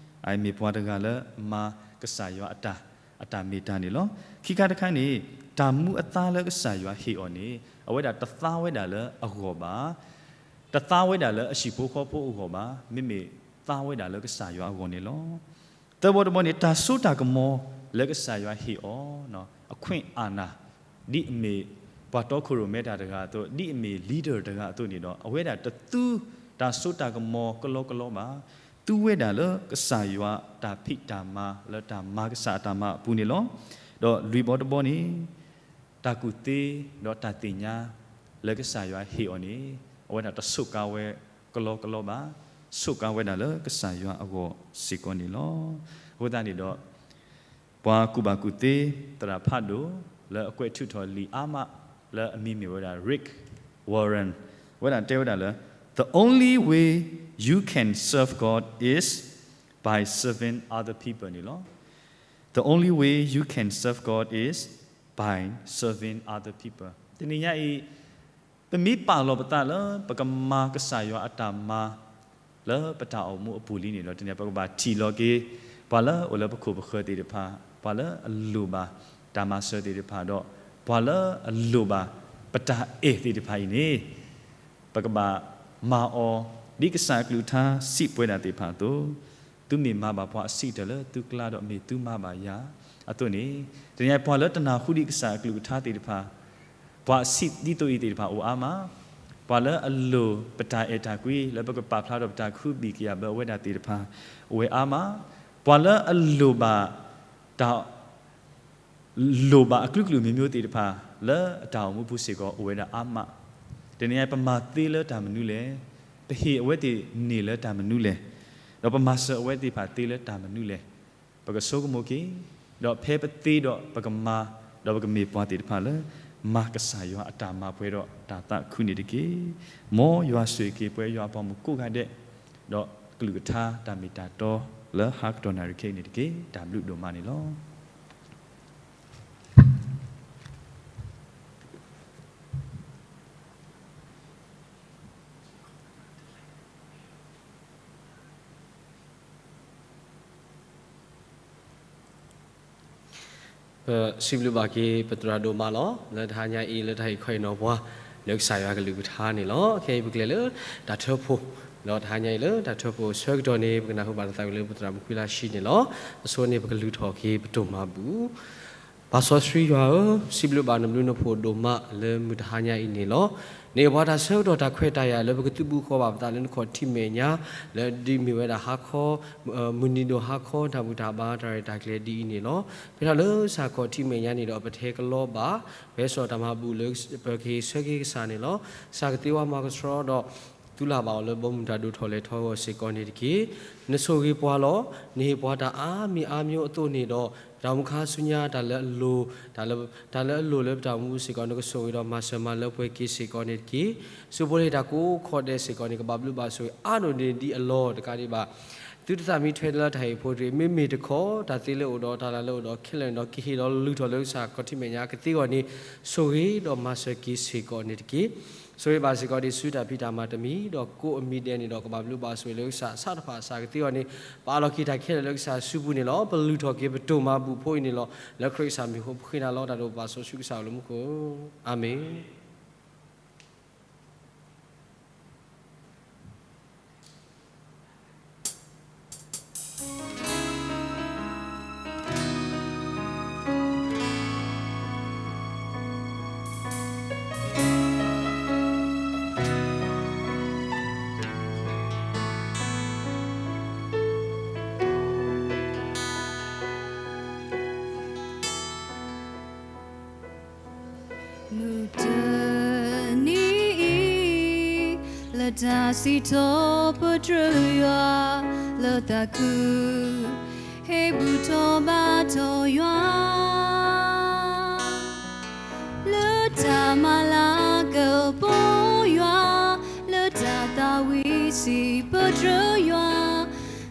အမ့ၢ်ပှၤတဂၤလၢမၤကစၢ်ယွၤအတၢ် အတၢ်မ့ၢ်တၢ်န့ၣ်လီၤ. ခံခါတခါန့ၣ် တၢ်မူအသါလၢကစၢ်ယွၤဟ့ၣ်အီၤန့ၣ် အဝဲဒၣ်တသါဝဲဒၣ်လၢအဂီၢ်ဘၣ်. တသါဝဲဒၣ်လၢအဟံၣ်ဖိဃီဖိအဂီၢ်ဘၣ်. မ့မ့ၢ်သါဝဲဒၣ်လၢကစၢ်ယွၤအဂီၢ်န့ၣ်လီၤ. သၢဘီတဘီန့ၣ် တၢ်စိတၢ်ကမီၤလၢကစၢ်ယွၤဟ့ၣ်အီၤ အခွင့်အာဏာ ဒ်အမ့ၢ်ပှၤတီခိၣ်ရိၣ်မဲတၢ်တဂၤအသိး, ဒ်အမ့ၢ် leader တဂၤအသိးန့ၣ်ဒီး အဝဲဒၣ်တသူတၢ်စိတၢ်ကမီၤကလီကလီဘၣ်. သူဝဲဒၣ်လၢကစၢ်ယွၤတၢ်ဖံးတၢ်မၤ လၢတၢ်မၤကစၢ်အတၢ်မၤအပူၤန့ၣ်လီၤ. ဒီးလွံၢ်ဘီတဘီန့ၣ် တၢ်ကူၣ်သ့ဒီးတၢ်သ့ၣ်ညါလၢကစၢ်ယွၤဟ့ၣ်အီၤန့ၣ် အဝဲဒၣ်တဆိးကါဝဲကလီကလီဘၣ်. ဆိးကါဝဲဒၣ်လၢကစၢ်ယွၤအဂီၢ်စ့ၢ်ကီးန့ၣ်လီၤ. အဃိသတးန့ၣ်ဒီး ပှၤကူၣ်ဘၣ်ကူၣ်သ့ သရၣ်ဖးဒိၣ် လၢအကွဲးထုးထီၣ်လံာ်အါမး လၢအမံၤမ့ၢ်ဝဲဒၣ် Rick Warren ဝဲဒၣ်တဲဝဲဒၣ်လၢ The only way you can serve God is by serving other people န့ၣ်လီၤ. The only way you can serve God is by serving other people. တနံၤညါအံၤ ပမ့ၢ်ပာ်လီၤပသးလၢ ပကမၤကစၢ်ယွၤအတၢ်မၤ လၢပတၢ်အိၣ်မူအပူၤလံန့ၣ်ဒီး တနံၤပကဘၣ်ထံၣ်လီၤက့ၤ ပှၤလၢအအိၣ်လၢပခိၣ်ပဃၢၤသ့ၣ်တဖၣ်, ပှၤလၢအလိၣ်ဘၣ်တၢ်မၤစၢၤသ့ၣ်တဖၣ်ဒီး ပှၤလၢအလိၣ်ဘၣ်ပတၢ်အဲၣ်သ့ၣ်တဖၣ်အံၤန့ၣ် ပကဘၣ်မၤအီၤ ဒ်ကစၢ်အကလုၢ်ကထါစံးပဝဲဒၣ်သ့ၣ်တဖၣ်အသိး, သုမ့ၢ်မၤဘၣ်ပှၤအဆံးကတၢၢ်လၢသုကျါဒီး မ့ၢ်သုမၤဘၣ်ယၤအသိးန့ၣ်, တနံၤညါပှၤလၢတနၢ်ဟူဒံးကစၢ်အကလုၢ်ကထါသ့ၣ်တဖၣ်, ပှၤအဆံးဒ်သိးအံၤသ့ၣ်တဖၣ်အိၣ်အါမး, ပှၤလၢအလိၣ်ပတၢ်အဲၣ်တၢ်ကွံလၢပကပာ်ဖျါထီၣ်ပတၢ်ကဟုဘံၣ်ကယာ်ဘၢအဝဲဒၣ်သ့ၣ်တဖၣ် အိၣ်ဝဲအါမး, ပှၤလၢအလိၣ်ဘၣ်တၢ် လိၣ်ဘၣ်အကလုာ်ကလုာ်မံၤမံၤသ့ၣ်တဖၣ် လၢအတၢ်အိၣ်မူပူၤစ့ၢ်ကီး အိၣ်ဝဲဒၣ်အါမး. တနံၤညါပမၤသ့လၢတၢ်မနုၤလဲၣ်, ပဟ့ၣ်အဝဲသ့ၣ်န့ၢ်လၢတၢ်မနုၤလဲၣ်, ဒီးပမၤစၢၤအဝဲသ့ၣ်တဖၣ်သ့လၢတၢ်မနုၤလဲၣ်, ပကဆိကမိၣ်က့ၤ, ဒီးဖဲပသ့ဒီးပကမၤ, ဒီးပကမ့ၢ်ပှၤသ့ၣ်တဖၣ်လၢ မၤကစၢ်ယွၤအတၢ်မၤပှဲၤဒီးတၢ်သးခုန့ၣ်တက့ၢ်. မ်ယွၤဆိၣ်ဂ့ၤက့ၤပှၤယွၤအပှၤမုၣ်ကိးဂၤဒဲး, ကလုၢ်ကထါတၢ်မ့ၢ်တၢ်တီလၢဟါကတီၢ်နၣ်ရံၣ်ခဲအံၤန့ၣ်တက့ၢ်. တၢ်ဘျုးဒိၣ်မးန့ၣ်လီၤ. ပစံးဘျုးဘၣ်က့ၤပသရၣ်ဒိၣ်မးလီၤ. လၢတဟါညါအံၤလၢတၢ်ဟ့ၣ်ခီဟ့ၣ်နီၤပှၤ လၢကစၢ်ယွၤကလုၢ်ကထါန့ၣ်လီၤ. ခဲအံၤပကလဲၤလၢတၢ်ထၢဖှိၣ်, ဒီးတဟါညါအံၤလၢတၢ်ထၢဖှိၣ်ဆၢကတီၢ်န့ၣ် ပကနၢ်ဟူဘၣ်တၢ်သးဝံၣ်လၢပသရၣ်မုၣ်ခွံလါရှံန့ၣ်လီၤ. အဆိန့ၣ်ပကလုၢ်ထီၣ်က့ၤပတိၢ်မၤဘူၣ်. ပၢ်စီဆှံယွၤဧၢ, စံးဘျုးဘၣ်နဘျုးနဖှိၣ်ဒိၣ်မးလၢမုၢ်တဟါညါအံၤန့ၣ်လီၤ. နဟ့ၣ်ပှၤတၢ်ဆၢကတီၢ်တၢ်ခွဲးတၢ်ယာ်လၢပကသုးဘူးဃီဘၣ်ပသးလၢနခီၣ်ထံးမဲာ်ညါ, လၢဒ်မ့ၢ်ဝဲဒၣ်ဟါခီ မုၢ်နံၤဒိၣ်ဟါခီ တၢ်ဘူၣ်တၢ်ဘါတၢ်ရဲၣ်တၢ်ကျဲၤဒ်အံၤန့ၣ်လီၤ. ဖဲထီၣ်လၢကစၢ်ခီၣ်ထံးမဲာ်ညါန့ၣ်ဒီး ပတဟဲကလီဘၣ်, ပဟဲစိာ်တၢ်မၤဘူၣ်လၢပကဟ့ၣ်ဆၢက့ၤကစၢ်န့ၣ်လီၤ. ကစၢ်ကသ့ဝါမၤကဆှီဒီး သူလၢ်ဘၣ်အီၤလၢဘီမုၢ်တၢ်ဒိၣ်ထီၣ်လဲၤထီၣ်အဂီၢ်စ့ၢ်ကီးန့ၣ်တက့ၢ်. နဆိၣ်ဂ့ၤပှၤလီၤ. နဟ့ၣ်ပှၤတၢ်အါမံၤအါမျိုးအသိးန့ၣ်ဒီး ပတၢ်အိၣ်မူခါဆူညါ တၢ်လၢအလိၤ, တၢ်လၢအလိၤလၢပတၢ်အိၣ်မူစ့ၢ်ကီး နကဆိၣ်ဂ့ၤဒီးမၤစၢၤမၤလၢပှဲၤက့ၤစ့ၢ်ကီးန့ၣ်တက့ၢ်. စူးဘိလ့ၣ်တၢ်ကိးခီဒဲးစ့ၢ်ကီးန့ၣ် ကဘၣ်ဘျုးဘၣ်ဆိၣ်ဂ့ၤအါဒိၣ်န့ၢ်ဒံးအလီၢ်တကးဒံးဘၣ် သုတသးမံထွဲလၢတၢ်ဟ့ၣ်ဖိတဂ့ၤ, မ့မ့ၢ်တခီ တၢ်သ့လၢအအိၣ်ဒီး တၢ်လၢအအိၣ်ဒီးခဲလၢာ်န့ၣ်ဒီး ကဟ့ၣ်ဒီးလုၢ်ထီၣ်လၢကစၢ်ခီၣ်ထံးမဲာ်ညါကသ့အဂီၢ်န့ၣ် ဆိၣ်ဂ့ၤဒီးမၤစၢၤက့ၤစ့ၢ်ကီးန့ၣ်တက့ၢ်. ဆိၣ်ဂ့ၤဘၣ်စ့ၢ်ကီးဒ်ဆူတၢ်ဖံးတၢ်မၤတမံၤ, ဒီးကိးအမံၤဒဲးန့ၣ်ဒီး ကဘၣ်ဘျုးဘၣ်ဆိၣ်ဂ့ၤလၢကစၢ်ဆးတဖၣ်အစၢ်ကသ့အဂီၢ်န့ၣ် ပအးလီၤက့ၤတၢ်ခဲလၢာ်လၢကစၢ်စုပူၤန့ၣ်လီၤ. ပလုၢ်ထီၣ်က့ၤပတိၢ်မၤဘူၣ်ဖိအံၤန့ၣ်လီၤ. လၢခရံာ်ကစၢ်မံၤအဃိ ပဃ့နၤလီၤတၢ်ဒိၣ်ပၢ်စီဆှံကစၢ်အိၣ်လၢမူခိၣ်, အၤမ့ၣ်. မုၢ်တနံၤအံၤ လၢတၢ်စံးထီၣ်ပတြၢၤယွၤ လၢသးခု ဟ့ၣ်ဘူၣ်ထီၣ်ဘါထီၣ်ယွၤ လၢတၢ်မၤလၤကပီၤယွၤ လၢတၢ်သးဝံၣ်စံး ပတြၢၤယွၤ,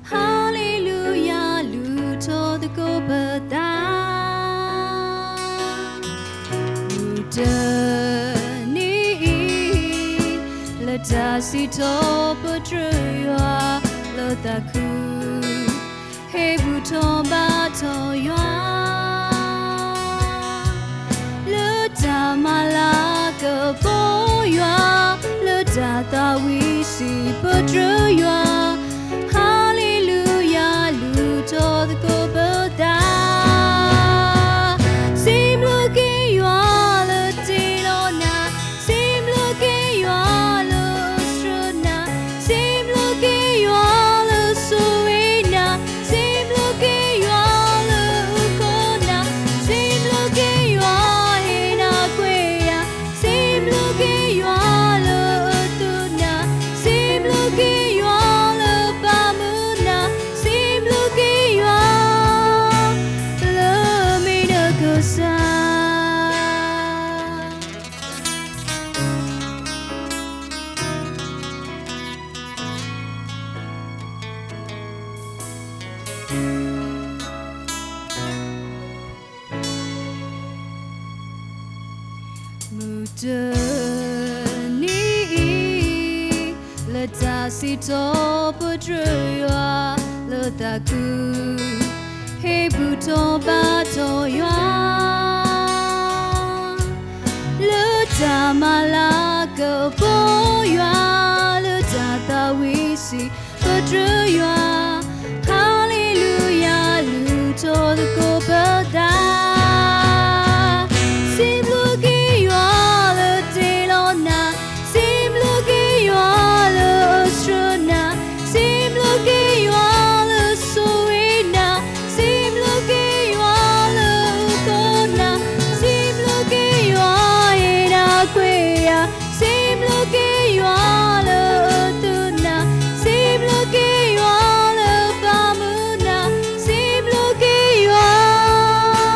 ဟါလ့လူယၤ လူၤထီၣ်သကိးပသး. မုၢ်တနံၤအံၤ လၢတၢ်စံးထီၣ်ပတြၢၤယွၤ လၢသးခု ဟ့ၣ်ဘူၣ်ထီၣ်ဘါထီၣ်ယွၤ လၢတၢ်မၤလၤကပီၤယွၤ လၢတၢ်သးဝံၣ်စံး ပတြၢၤယွၤ, ဟါလ့လူယၤ လူၤထီၣ်သကိးပသး. စံးဘျုးက့ၤယွၤလၢတ့လီၤနၤ, စံးဘျုးက့ၤယွၤလၢအဆှၢနၤ, စံးဘျုးက့ၤယွၤလၢဆိၣ်ဂ့ၤနၤ, စံးဘျုးက့ၤယွၤလၢအခိၣ်နၤ, စံးဘျုးက့ၤယွၤဟ့ၣ်နၤကွဲးယာ်, စံးဘျုးက့ၤယွၤလၢအသုးနၤ, စံးဘျုးက့ၤယွၤလၢပာ်မုာ်နၤ, စံးဘျုးက့ၤယွၤ လၢမ့ၢ်နကစၢ်. မုၢ်တနံၤအံၤ လၢတၢ်စံးထီၣ်ပတြၢၤယွၤ လၢသးခု ဟ့ၣ်ဘူၣ်ထီၣ်ဘါထီၣ်ယွၤ လၢတၢ်မၤလၤကပီၤယွၤ လၢတၢ်သးဝံၣ်စံး ပတြၢၤယွၤ, ဟါလ့လူယၤ လူၤထီၣ်သကိးပသး. စံးဘျုးက့ၤယွၤလၢတ့လီၤနၤ, စံးဘျုးက့ၤယွၤလၢအဆှၢနၤ, စံးဘျုးက့ၤယွၤလၢဆိၣ်ဂ့ၤနၤ, စံးဘျုးက့ၤယွၤလၢအခိၣ်နၤ, စံးဘျုးက့ၤယွၤဟ့ၣ်နၤကွဲးယာ်, စံးဘျုးက့ၤယွၤလၢအသုးနၤ, စံးဘျုးက့ၤယွၤလၢပာ်မုာ်နၤ, စံးဘျုးက့ၤယွၤ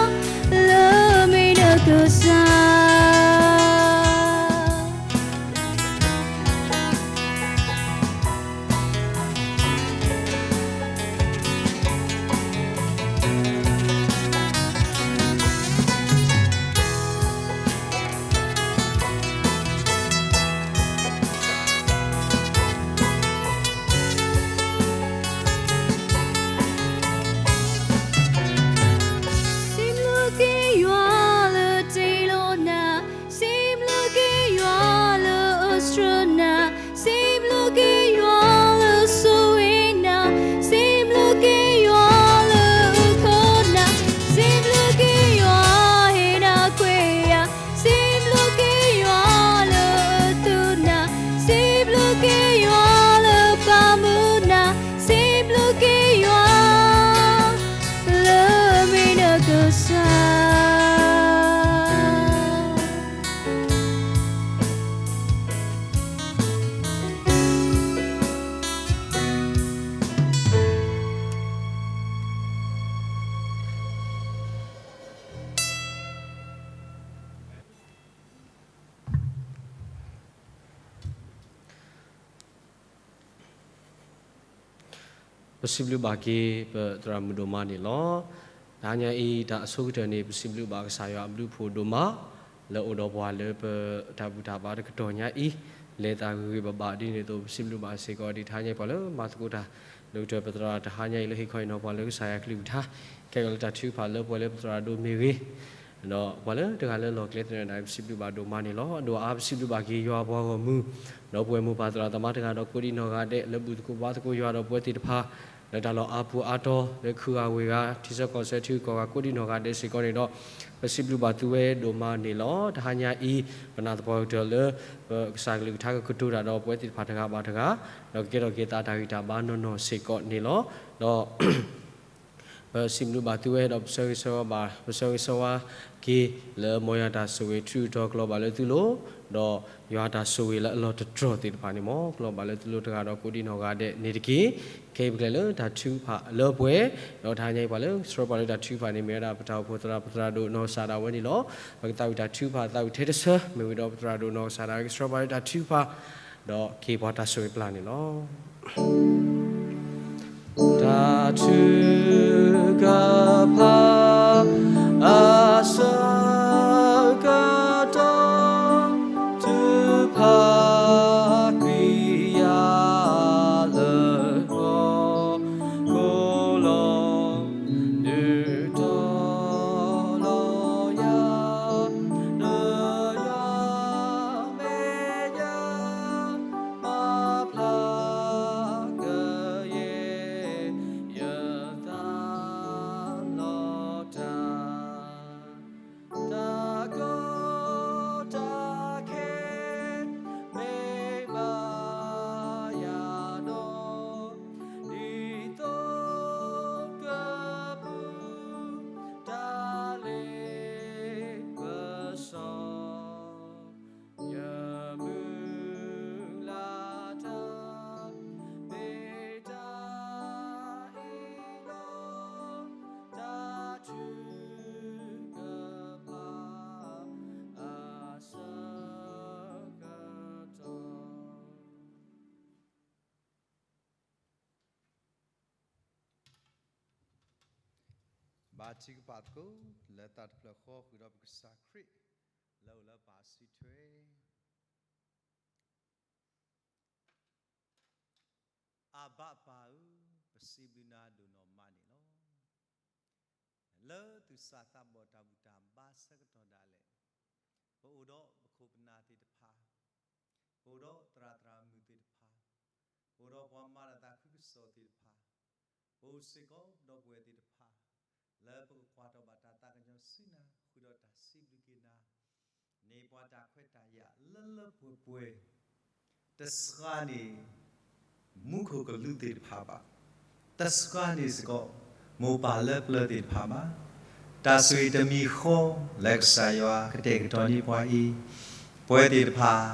ပစံးဘျုးဘၣ်က့ၤ ပသရၣ်မုၣ်ဒိၣ်မးန့ၣ်လီၤ. တဟါညါအံၤ တၢ်အဆိကတၢၢ်န့ၣ် ပစံးဘျုးဘၣ်ကစၢ်ယွၤအဘျုးအဖှိၣ်ဒိၣ်မး လၢအိၣ်ဒီးပှၤလၢပတၢ်ဘူၣ်တၢ်ဘါတကတီၢ်ညါအံၤ လဲၤသးဂ့ၤဂ့ၤဘၣ်ဘၣ်ဒ်န့ၣ်အသိး ပစံးဘျုးဘၣ်စ့ၢ်ကီး ဒ်တဟါညါအံၤ ပှၤလၢမၤသကိးတၢ် လၢကတၢၢ်ပသရၣ်တဟါညါအံၤ လၢဟ့ၣ်ခီဟ့ၣ်နီၤပှၤလၢကစၢ်ယွၤကလုၢ်ကထါ ခဲကီးလၢတၢ်ထုကဖၣ်လၢပှဲၤလၢပသရၣ်ဒိၣ်မ့ၢ်ဂ့ၤ ဒီးပှၤလၢတဂၤလၢလီၢ်ကျဲသနၢၣ်ဒၣ် ပစံးဘျုးဘၣ်ဒိၣ်မးန့ၣ်လီၤ. ဒီးအါ ပစံးဘျုးဘၣ်က့ၤယွၤပှၤဂီၢ်မုၢ် ဒီးပဝဲမိၢ်ပၢ်သရၣ်သမါတဂၤ ဒီးကိးဒံနီၢ်ဂၤဒဲး လၢဘူၣ်သကိးဘါသကိးယွၤဒီးပဝဲသ့ၣ်တဖၣ် လၢတၢ်လီၢ်အါပူၤအါတီၤ လၢခုဂၤဝ့ၢ်ဂၤ ထံဆၢကီၢ်ဆၢထံဂုၤကီၢ်ဂၤ ကိးဒံနီၢ်ဂၤဒဲးစ့ၢ်ကီးန့ၣ်ဒီး ပစံးဘျုးဘၣ်သုဝဲဒိၣ်မးန့ၣ်လီၤ. တဟါညါအံၤ ပနၢ်သပှၢ်ကတၢၢ်လၢ ပကစၢ်ကလုၢ်ကထါကကတိၤတၢ်ဒီးပဝဲသ့ၣ်တဖၣ်တဂၤဘၣ်တဂၤ ဒီးကကဲထီၣ်က့ၤသးတၢ်ဂံၢ်တၢ်ဘါနီၢ်နီၢ်စ့ၢ်ကီးန့ၣ်လီၤ. ဒီး ပစံးဘျုးဘၣ်သုဝဲဒီးပဆၢဂ့ၤဆၢဝါဘၣ် ပဆၢဂ့ၤဆၢဝါက့ၤ လၢမ်ယွၤတၢ်ဆိၣ်ဂ့ၤထူးထီၣ်ကျီၤဘၣ်လၢသုလိၤ ဒီးယွၤတၢ်ဆိၣ်ဂ့ၤလၢအလီၢ်တတြီၢ်သ့ၣ်တဖၣ်န့ၣ် မ်ကျီၤဘၣ်လၢသုလိၤတဂၤဒီးကိးဒံနီၢ်ဂၤဒဲးန့ၣ်တက့ၢ်. ခဲအံၤပကလဲၤလၢတၢ်ထုကဖၣ်လၢပှဲၤ ဒီးတဟါညါအံၤပှၤလၢကဆှၢပှၤလၢတၢ်ထုကဖၣ်န့ၣ် မ့ၢ်ဝဲဒၣ်ပတၢ်အိၣ်ဖှိၣ်သရၣ် ပသရၣ်ဒိၣ်နီၢ်ကစၢ်ဒၣ်ဝဲန့ၣ်လီၤ. ပကသးဝံၣ်တၢ်ထုကဖၣ်သးဝံၣ်ထဲတဆၢ မ့ၢ်ဝံၤဒီးပသရၣ်ဒိၣ်နီၢ်ကစၢ်ဒၣ်ဝဲ ကဆှၢပှၤလၢတၢ်ထုကဖၣ် ဒီးက့ၤပှၤတၢ်ဆိၣ်ဂ့ၤပျၢ်န့ၣ်လီၤ. တၢ်ထုကဖၣ် အဆၢကတီၢ် ထုကဖၣ်ကွံာ်ယၤလၢ ဟီၣ်ခိၣ်လီၤ ဒုးတီၤလီၤယၤ ဒီးယွၤမ့ၢ်ယွၤ မၤဖျါကယဲၢ် ယသးလီၤတၢ် တၢ်ကီတၢ်ခဲ မ့ၢ်ဘၣ်ယၤဒီး ဒ်သိးကပူၤ တၢ်လ့ပစီ ယမုၢ်လၢ်တၢ် မ့ၢ်တၢ်အ့ၣ်လိာ် တၢ်ထုကဖၣ် အဆၢကတီၢ် ဘါထုကဖၣ်သကိး လၢတၢ်တဖျၢၣ်ဃီဃုာ်ဒီးပကစၢ်ခရံာ် လၢအိၣ်လၢပၢ်စုထွဲ အၣ်ဘၣ်ပၢ်ဧၢ, ပစံးဘျုးနၤဒိၣ်နီၢ်မးန့ၣ်လီၤ. လၢသုစၢ်သးဘီၣ်တၢ်ဘူၣ်တၢ်ဘါဆၢကတီၢ်ဒၣ်လဲာ်, ပအိၣ်ဒီးပခိၣ်ပနၢ်သ့ၣ်တဖၣ်, ပအိၣ်ဒီးသရၣ်သရၣ်မုၣ်သ့ၣ်တဖၣ်, ပအိၣ်ဒီးပှၤမၤတၢ်သးခုကစီၣ်သ့ၣ်တဖၣ်, ပအိၣ်စ့ၢ်ကီးဒီးပဝဲသ့ၣ်တဖၣ် လၢပကကွၢ်ထီၣ်ဘၣ်တၢ်သးကညီၤဆူနၤ ဃုာ်ဒီးတၢ်စံးဘျုးက့ၤနၤ န့ၢ်ပှၤတၢ်ခွဲးတၢ်ယာ်လၢလၢပှဲၤပှဲၤ, တစှၤန့ၣ် မူခိၣ်ကလူးသ့ၣ်တဖၣ်ဘၣ်, တစှၤန့ၣ်စ့ၢ်ကီး မိၢ်ပၢ်လၢပျၢၤသ့ၣ်တဖၣ်ဘၣ်. တၢ်ဆိၣ်ဂ့ၤတမံၤဃီ လၢကစၢ်ယွၤကတဲာ်ကတီၤန့ၢ်ပှၤအံၤ, ပဝဲသ့ၣ်တဖၣ်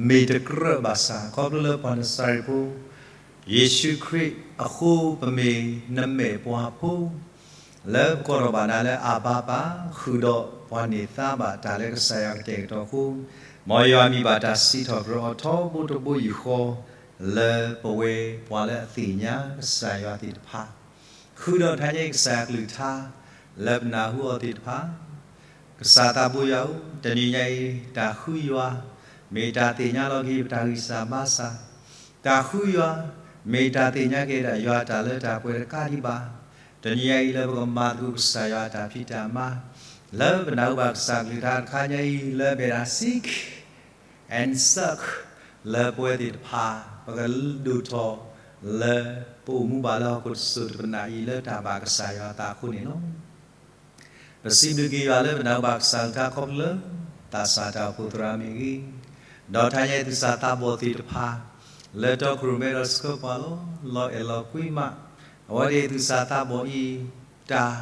မ့ၢ်တကြၢးဘၣ်ဆၣ် ခီဖျိလၢပှၤနစၤရ့းဖိ ယ့ၣ်ၡူးခရံာ်အဃိ ပမ့ၢ်နမဲာ်ပှၤဖိ လၢပကိးထီၣ်ဘၣ်နၤလၢအၣ်ဘၣ်ပၢ် ဃုာ်ဒီးပှၤန့ၢ်သါဘၣ်တၢ်လၢကစၢ်ယွၤကတဲာ်ကတီၤအဃိ, မ်ယွၤမံၤဘၣ်တၢ်စံးထီၣ်ပတြၢၤအီၤထီဘိတဘိယူၢ်ဃီ လၢပဝဲပှၤလၢအသ့ၣ်ညါကစၢ်ယွၤသ့ၣ်တဖၣ်, ဃုာ်ဒီးတဟါညါအံၤကစၢ်ယွၤကလုၢ်ကထါ လၢပနၢ်ဟူအီၤသ့ၣ်တဖၣ် ကစၢ်သးဘိယွၤဧၢ, တနံၤညါအံၤ တၢ်ဃုယွၤ မ့ၢ်တၢ်သ့ၣ်ညါလီၤက့ၤပတၢ်ဂံၢ်စၢ်ဘါစၢ်, တၢ်ဃုယွၤ မ့ၢ်တၢ်သ့ၣ်ညါက့ၤဒၣ်ယွၤအတၢ်လၢတၢ်ပှဲၤတကးဒံးဘၣ်, တနံၤညါအံၤလၢပကမၤသကိးကစၢ်ယွၤအတၢ်ဖံးတၢ်မၤ, လၢပနၢ်ဟူဘၣ်ကစၢ်ကလုၢ်ကထါတခါညါအံၤ လၢအမ့ၢ်ဒၣ် seek and search လၢပဝဲသ့ၣ်တဖၣ် ပကဒိၣ်ထီၣ်လၢပအိၣ်မူဘၣ်လၢဟီၣ်ခိၣ်တစိၤတပနၢ်အံၤ လၢတၢ်ဘၣ်ကစၢ်ယွၤအသးအဃိန့ၣ်လီၤ. ပစံးဘျုးက့ၤယွၤလၢပနၢ်ဟူဘၣ်ကစၢ်ကလုၢ်ကထါခီဖျိလၢ သးစၢ်တၢ်အိၣ်ဖှိၣ်သရၣ်မ့ၢ်ဂ့ၤ, ဒီးတဟါညါအံၤသုစၢ်သးဘီၣ်သ့ၣ်တဖၣ် လၢတီခိၣ်ရိၣ်မဲဒီးဆှၢပှၤလီၤ လီၤအဲၣ်လီၤကွံမး, အဝဲသ့ၣ်သုစၢ်သးဘီၣ်အံၤ တၢ်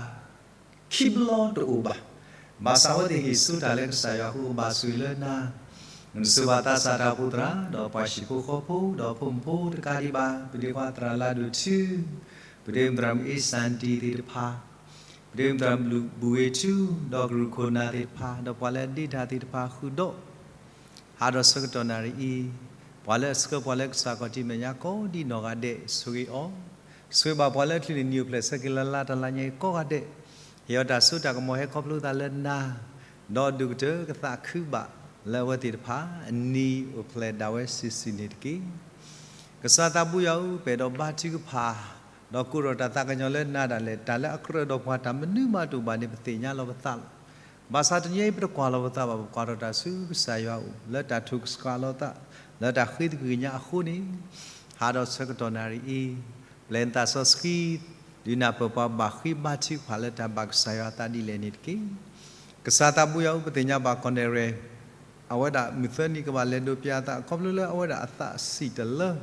ခံဘျီတအိၣ်ဘၣ်. ဘၣ်ဆၣ်အဝဲသ့ၣ်ဟ့ၣ်ဆိတၢ်လၢကစၢ်ယွၤအဃိ ကဘၣ်ဆိၣ်ဂ့ၤလၢနၤ, နဆိၣ်ဘၣ်သးစၢ်တၢ်အိၣ်ဖှိၣ်သရၣ် ဒီးပှၤဟံၣ်ဖိဃီဖိ ဒီးဖိမုၣ်ဖိတကးဒံးဘၣ်, ပဒ့ခွါသရၣ်လါဒိၣ်ထူ, ပဒ့မုၣ်သရၣ်မုၣ်အ့စၣ်တံၢ်သ့ၣ်တဖၣ်, ပဒ့မုၣ်သရၣ်မုၣ်ဘူၣ်ဝ့ထူ, ဒီးကရူၢ်ခိၣ်နၢ်သ့ၣ်တဖၣ်, ဒီးပှၤလၢအဒ့တၢ်သ့ၣ်တဖၣ်ဃုာ်ဒီး ဟးဒီးဆၢကတီၢ်နၣ်ရံၣ်အံၤ, ပှၤလၢအဆှၢပှၤလၢကစၢ်ခီၣ်ထံးမဲာ်ညါကိးဒံးနီၢ်ဂၤဒဲး ဆိၣ်ဂ့ၤအီၤ, ဆိၣ်ဂ့ၤဘၣ်ပှၤလၢအချုးန့ၣ် နံၣ်အိၣ်ဖျဲၣ်ဆၢက့ၤလၢလါတလါညါအံၤကိးဂၤဒဲး, ဟ့ၣ်အီၤတၢ်စိတၢ်ကမီၤ ဟဲခီဖျိသးလၢနၤ, ဒီးဒိၣ်ကတၢၢ်ကသးခုဘၣ်လၢအဝဲသ့ၣ်တဖၣ် အနံၤအိၣ်ဖျဲၣ်ဒၣ်ဝဲစုာ်စုာ်န့ၣ်တက့ၢ်. ကစၢ်သးဘိယွၤဧၢ, ပအဲၣ်ဒိးဘါထုကဖၣ်, ဒီးကိးထီၣ်တၢ်သးကညီၤလၢနၤဒၣ်လဲာ်, တၢ်လၢအကြၢးဒီးပှၤတၢ်မနုၤမးတအိၣ်ဘၣ်န့ၣ် ပသ့ၣ်ညါလီၤပသးလီၤ. ဘၣ်ဆၣ်တနံၤအံၤ ပတကွၢ်လီၤပသးဘၣ်, ပကွၢ်ထီၣ်တၢ်ဆူကစၢ်ယွၤအအိၣ် လၢတၢ်ထုကဆှးလီၤသး လၢတၢ်ဃ့သကွံၢ်ကညးအဃိန့ၣ်, ဟးဒီးဆၢကတီၢ်နၣ်ရံၣ်အံၤ, ပျဲနသးစီဆှံ, ဒုးနၢ်ပၢၢ်ပှၤဘၣ်ဃ့ဘါထုကဖၣ်လၢတၢ်ဘၣ်ကစၢ်ယွၤအသးဒ်လဲၣ်န့ၣ်တက့ၢ်. ကစၢ်သးဘိယွၤဧၢ, ပသ့ၣ်ညါဘၣ်ကီၢ်နဲၣ်ရဲၣ် အဝဲဒၣ်မုၢ်သၢနံၤကဘၣ်လဲၤဒိးပျးအသး ခီဖျိလၢအဝဲဒၣ်အသးစံၣ်တလၢ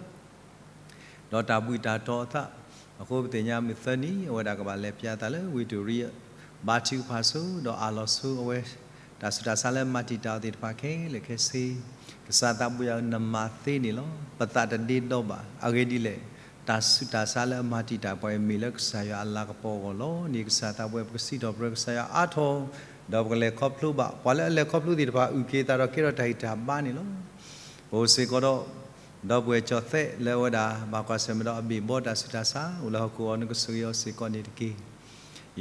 ဒီးတၢ်ဘှံးတၢ်တီၤအသးအဃိ ပသ့ၣ်ညါမုၢ်သၢနံၤ အဝဲဒၣ်ကဘၣ်လဲၤပျးအသးလၢဝ့ၢ်တရံး ဘါထုကဖၣ်ဆိ ဒီးအးလီၤဆိအဝဲ တၢ်ဆူးတၢ်ဆါလၢမၤတံာ်တာ်အီၤသ့ၣ်တဖၣ်ခဲလၢာ်ခဲဆ့, ကစၢ်သးဘိယွၤဧၢ နမၤသ့န့ၣ်လီၤ. ပသးတဒ့ဒီဘၣ်. အဂ့ၢ်ဒ်လဲၣ်, တၢ်ဆူးတၢ်ဆါလၢအမၤတံာ်တာ်ပှၤအံၤ မ့ၢ်လၢကစၢ်ယွၤအလၤကပီၤအဂီၢ်လီၤ. န့ၣ်ကစၢ်သးဘိယွၤ ပကစံးထီၣ်ပတြၢၤကစၢ်ယွၤအါထီၣ်, ဒီးပကလဲၤခီဖျိဘၣ် ပှၤလၢအလဲၤခီဖျိသ့ၣ်တဖၣ် အုၣ်က့ၤသးဒီးကဲထီၣ်တၢ်ဂံၢ်တၢ်ဘါန့ၣ်လီၤ. ပအိၣ်စ့ၢ်ကီးဒီး ဒီပုၢ်ဝဲၢ်ကၠီၣ်သဲးလၢအဝဲဒၣ် ဘၣ်ကွၢ်ဆၢၣ်မဲာ်ဒီးအဘ့ၣ်ဘီတၢ်ဆူးတၢ်ဆါ အိၣ်လၢဟီၣ်ခိၣ်အံၤ နကဆိၣ်ဂ့ၤအီၤစ့ၢ်ကီးန့ၣ်တက့ၢ်.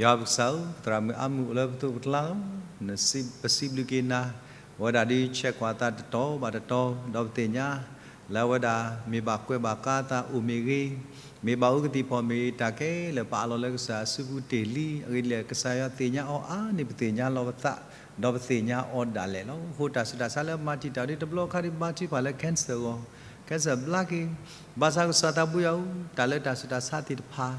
ယွၤပကစၢ်ဧၢ, သရၣ်မုၣ်အါမုၣ်အိၣ်လၢပသိးပကျါလီၤ. ပစံးဘျုးက့ၤနၤ, အဝဲဒၣ်ဒုးဆဲးကွၢ်အသးတတီၤဘၣ်တတီၤ, ဒီးပသ့ၣ်ညါ လၢအဝဲဒၣ် မ့ၢ်ဘၣ်ကွဲးဘၣ်ကါအသးအိၣ်မ့ၢ်ဂ့ၤ, မ့ၢ်ဘၣ်အိၣ်ကသံၣ်ဖီၣ်မ့ၢ်ဂ့ၤ တၢ်ခဲလၢာ်ပာ်အလီၤလၢကစၢ်အစုပူၤတ့ၢ်လံ. အဂ့ၢ်ဒ်လဲၣ် ကစၢ်ယွၤသ့ၣ်ညါအီၤအါန့ၣ် ပသ့ၣ်ညါလီၤပသး, ဒီးပသ့ၣ်ညါအီၤဒၣ်လဲာ်လီၤ. အဃိတၢ်ဆူးတၢ်ဆါလၢအမၤတံာ်တာ်ဒ်တဘျီခါ ဒ်ဘါထုကဖၣ်လၢ cancer အဂီၢ်, cancer ဘျါက့ၤ, ဘၣ်ဆၣ်ကစၢ်သးဘိယွၤဧၢ, တၢ်လၢတၢ်ဆူးတၢ်ဆါသ့ၣ်တဖၣ်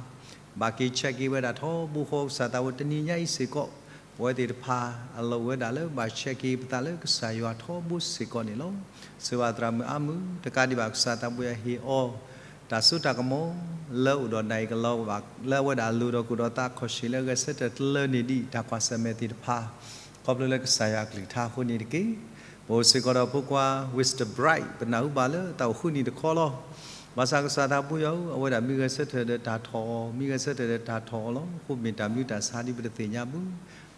ဘၣ်က့ၤဆဲးက့ၤဝဲဒၣ်ထီဘိဃီ ကစၢ်သးဘိယွၤဧၢ တနံၤညါအံၤစ့ၢ်ကီး ပဝဲသ့ၣ်တဖၣ် အလီၢ်အိၣ်ဝဲဒၣ်လၢဘၣ်ဆဲးက့ၤပသးလၢကစၢ်ယွၤထီဘိစ့ၢ်ကီးန့ၣ်လီၤ. ဆိၣ်ဂ့ၤဘၣ်သရၣ်မုၣ်အါမုၣ် တကးဒံးဘၣ် ကစၢ်သးဘိယွၤဟ့ၣ်အီၤ တၢ်စိတၢ်ကမီၤ လၢအိၣ်ဒီးနၢ်အ့ၣ်ကလီၤဘၣ် လၢအဝဲဒၣ်အလိၤဒီးကအိၣ်ဒီးသးခီၣ်ဆံးလၢအဂဲၤဆၢထၢၣ်တလၢန့ၣ်ဒ်တၢ်ကွၢ်ဆၢၣ်မဲာ်သ့ၣ်တဖၣ် ခီဖျိလၢကစၢ်ယွၤအကလုၢ်ကထါအဃိန့ၣ်တက့ၢ်. ပအိၣ်စ့ၢ်ကီးဒီးဖိခွါ Wisdom Bright ပနၢ်ဟူဘၣ်လၢသးအိၣ်ဃုနံၣ်တခီလီၤ. ဘၣ်ဆၣ်ကစၢ်သးဘိယွၤဧၢ, အဝဲဒၣ်မ့ၢ်ဂဲၤဆၢထၢၣ်ဒီးတၢ်ထီၣ်အီၤ, မ့ၢ်ဂဲၤဆၢထၢၣ်ဒီးတၢ်ထီၣ်အီၤလီၤ. အဃိမ့ၢ်တၢ်မနုၤတၢ်ဆါဒ်ပတသ့ၣ်ညါဘၣ်,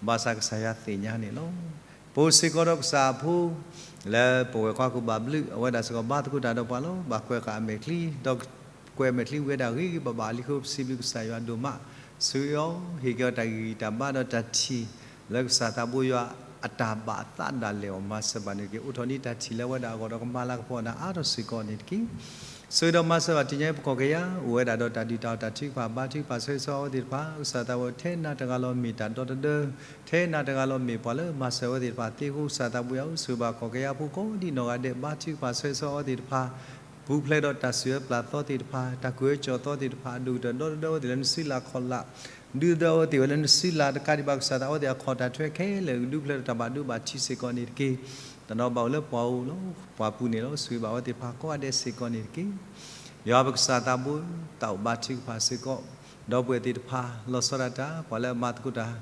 ဘၣ်ဆၣ်ကစၢ်ယွၤသ့ၣ်ညါန့ၣ်လီၤ. ပအိၣ်စ့ၢ်ကီးဒီးကစၢ်အဖိ လၢပဝဲၢ်ခွါခိၣ်ဘၣ်ဘျုး အဝဲဒၣ်စ့ၢ်ကီးဘါသကိးတၢ်ဒီးပှၤလီၤ. ဘၣ်ကွဲးဃာ်အမဲာ်ချံ, ဒီးကွဲးအမဲာ်ချံဝံၤဝဲဒၣ်ဂ့ၤဂ့ၤဘၣ်ဘၣ်လံအဃိ ပစံးဘျုးကစၢ်ယွၤဒိၣ်မး, ဆိၣ်ဂ့ၤအီၤ ဟ့ၣ်က့ၤအီၤတၢ်ဂံၢ်တၢ်ဘါဒီးတၢ်ထံၣ် လၢကစၢ်သးဘိယွၤအတၢ်ဘၣ်အသးဒၣ်လဲာ်အီၤ မၤစၢၤဘၣ်န့ၣ်တက့ၢ်. အိးထီၣ်န့ၢ်တၢ်ထံၣ်လၢအဝဲဒၣ်အဂီၢ်ဒီးကမၤလၤကပီၤနၤအါထီၣ်စ့ၢ်ကီးန့ၣ်တက့ၢ်. ဆိၣ်ဂ့ၤဒီးမၤစၢၤဘၣ်တနံၤညါအံၤ ပကီၢ်ကယၤ အိၣ်ဝဲဒၣ်ဒီးတၢ်ဒုၣ်တၢ်အီၣ်တၢ်ထုကဖၣ် ဘါထုကဖၣ်ဆၢဂ့ၤဆၢဝါအဝဲသ့ၣ်တဖၣ်, ကစၢ်သးဘိ ထဲနၤတဂၤလီၤမ့ၢ်တၢ်ဒီတဒၢ, ထဲနၤတဂၤလီၤမ့ၢ်ပှၤလၢမၤစၢၤအဝဲသ့ၣ်တဖၣ်သ့အဃိ ကစၢ်သးဘိယွၤဧၢ ဆိၣ်ဂ့ၤဘၣ်ကီၢ်ကယၤဖိကိးဒံနီၢ်ဂၤဒဲး ဘါထုကဖၣ်ဆၢဂ့ၤဆၢဝါအဝဲသ့ၣ်တဖၣ် ပူၤဖျဲးဒီးတၢ်စူၢ်အၢပျၢ်သီသ့ၣ်တဖၣ်, တၢ်ကွဲးအၢကွဲးသီသ့ၣ်တဖၣ်, ဒိၣ်ကတၢၢ်ဒီတဒၢအဝဲသ့ၣ်လၢနစုလၢ်ခီၣ်လၢ်, ဒုၣ်ဒါအဝဲသ့ၣ်ဝဲလၢနစုလၢ်တကးဒံးဘၣ် ကစၢ်သးဘိအဝဲသ့ၣ်အခီၣ်တၢ်ထွဲခဲလၢာ် ဒုးဖျဲးဒီးတၢ်ဘၣ်ဒိဘၣ်ထံးစ့ၢ်ကီးန့ၣ်တက့ၢ်. တၢ်နီၤဘၣ်အိၣ်လၢပှၤအိၣ်လီၤ, ပှၤပူၤန့ၣ်လီၤ. ဆိၣ်ဂ့ၤဘၣ်အဝဲသ့ၣ်တဖၣ်ကိးဂၤဒဲးစ့ၢ်ကီးန့ၣ်တက့ၢ်. ယွၤပကစၢ်သးဘိ သးအိၣ်ဘါထုကဖၣ်စ့ၢ်ကီး ဒီပုၢ်ဝဲၢ်သ့ၣ်တဖၣ် လီၤဆီဒၣ်တၢ် ပှၤလၢအမၤသကိးတၢ်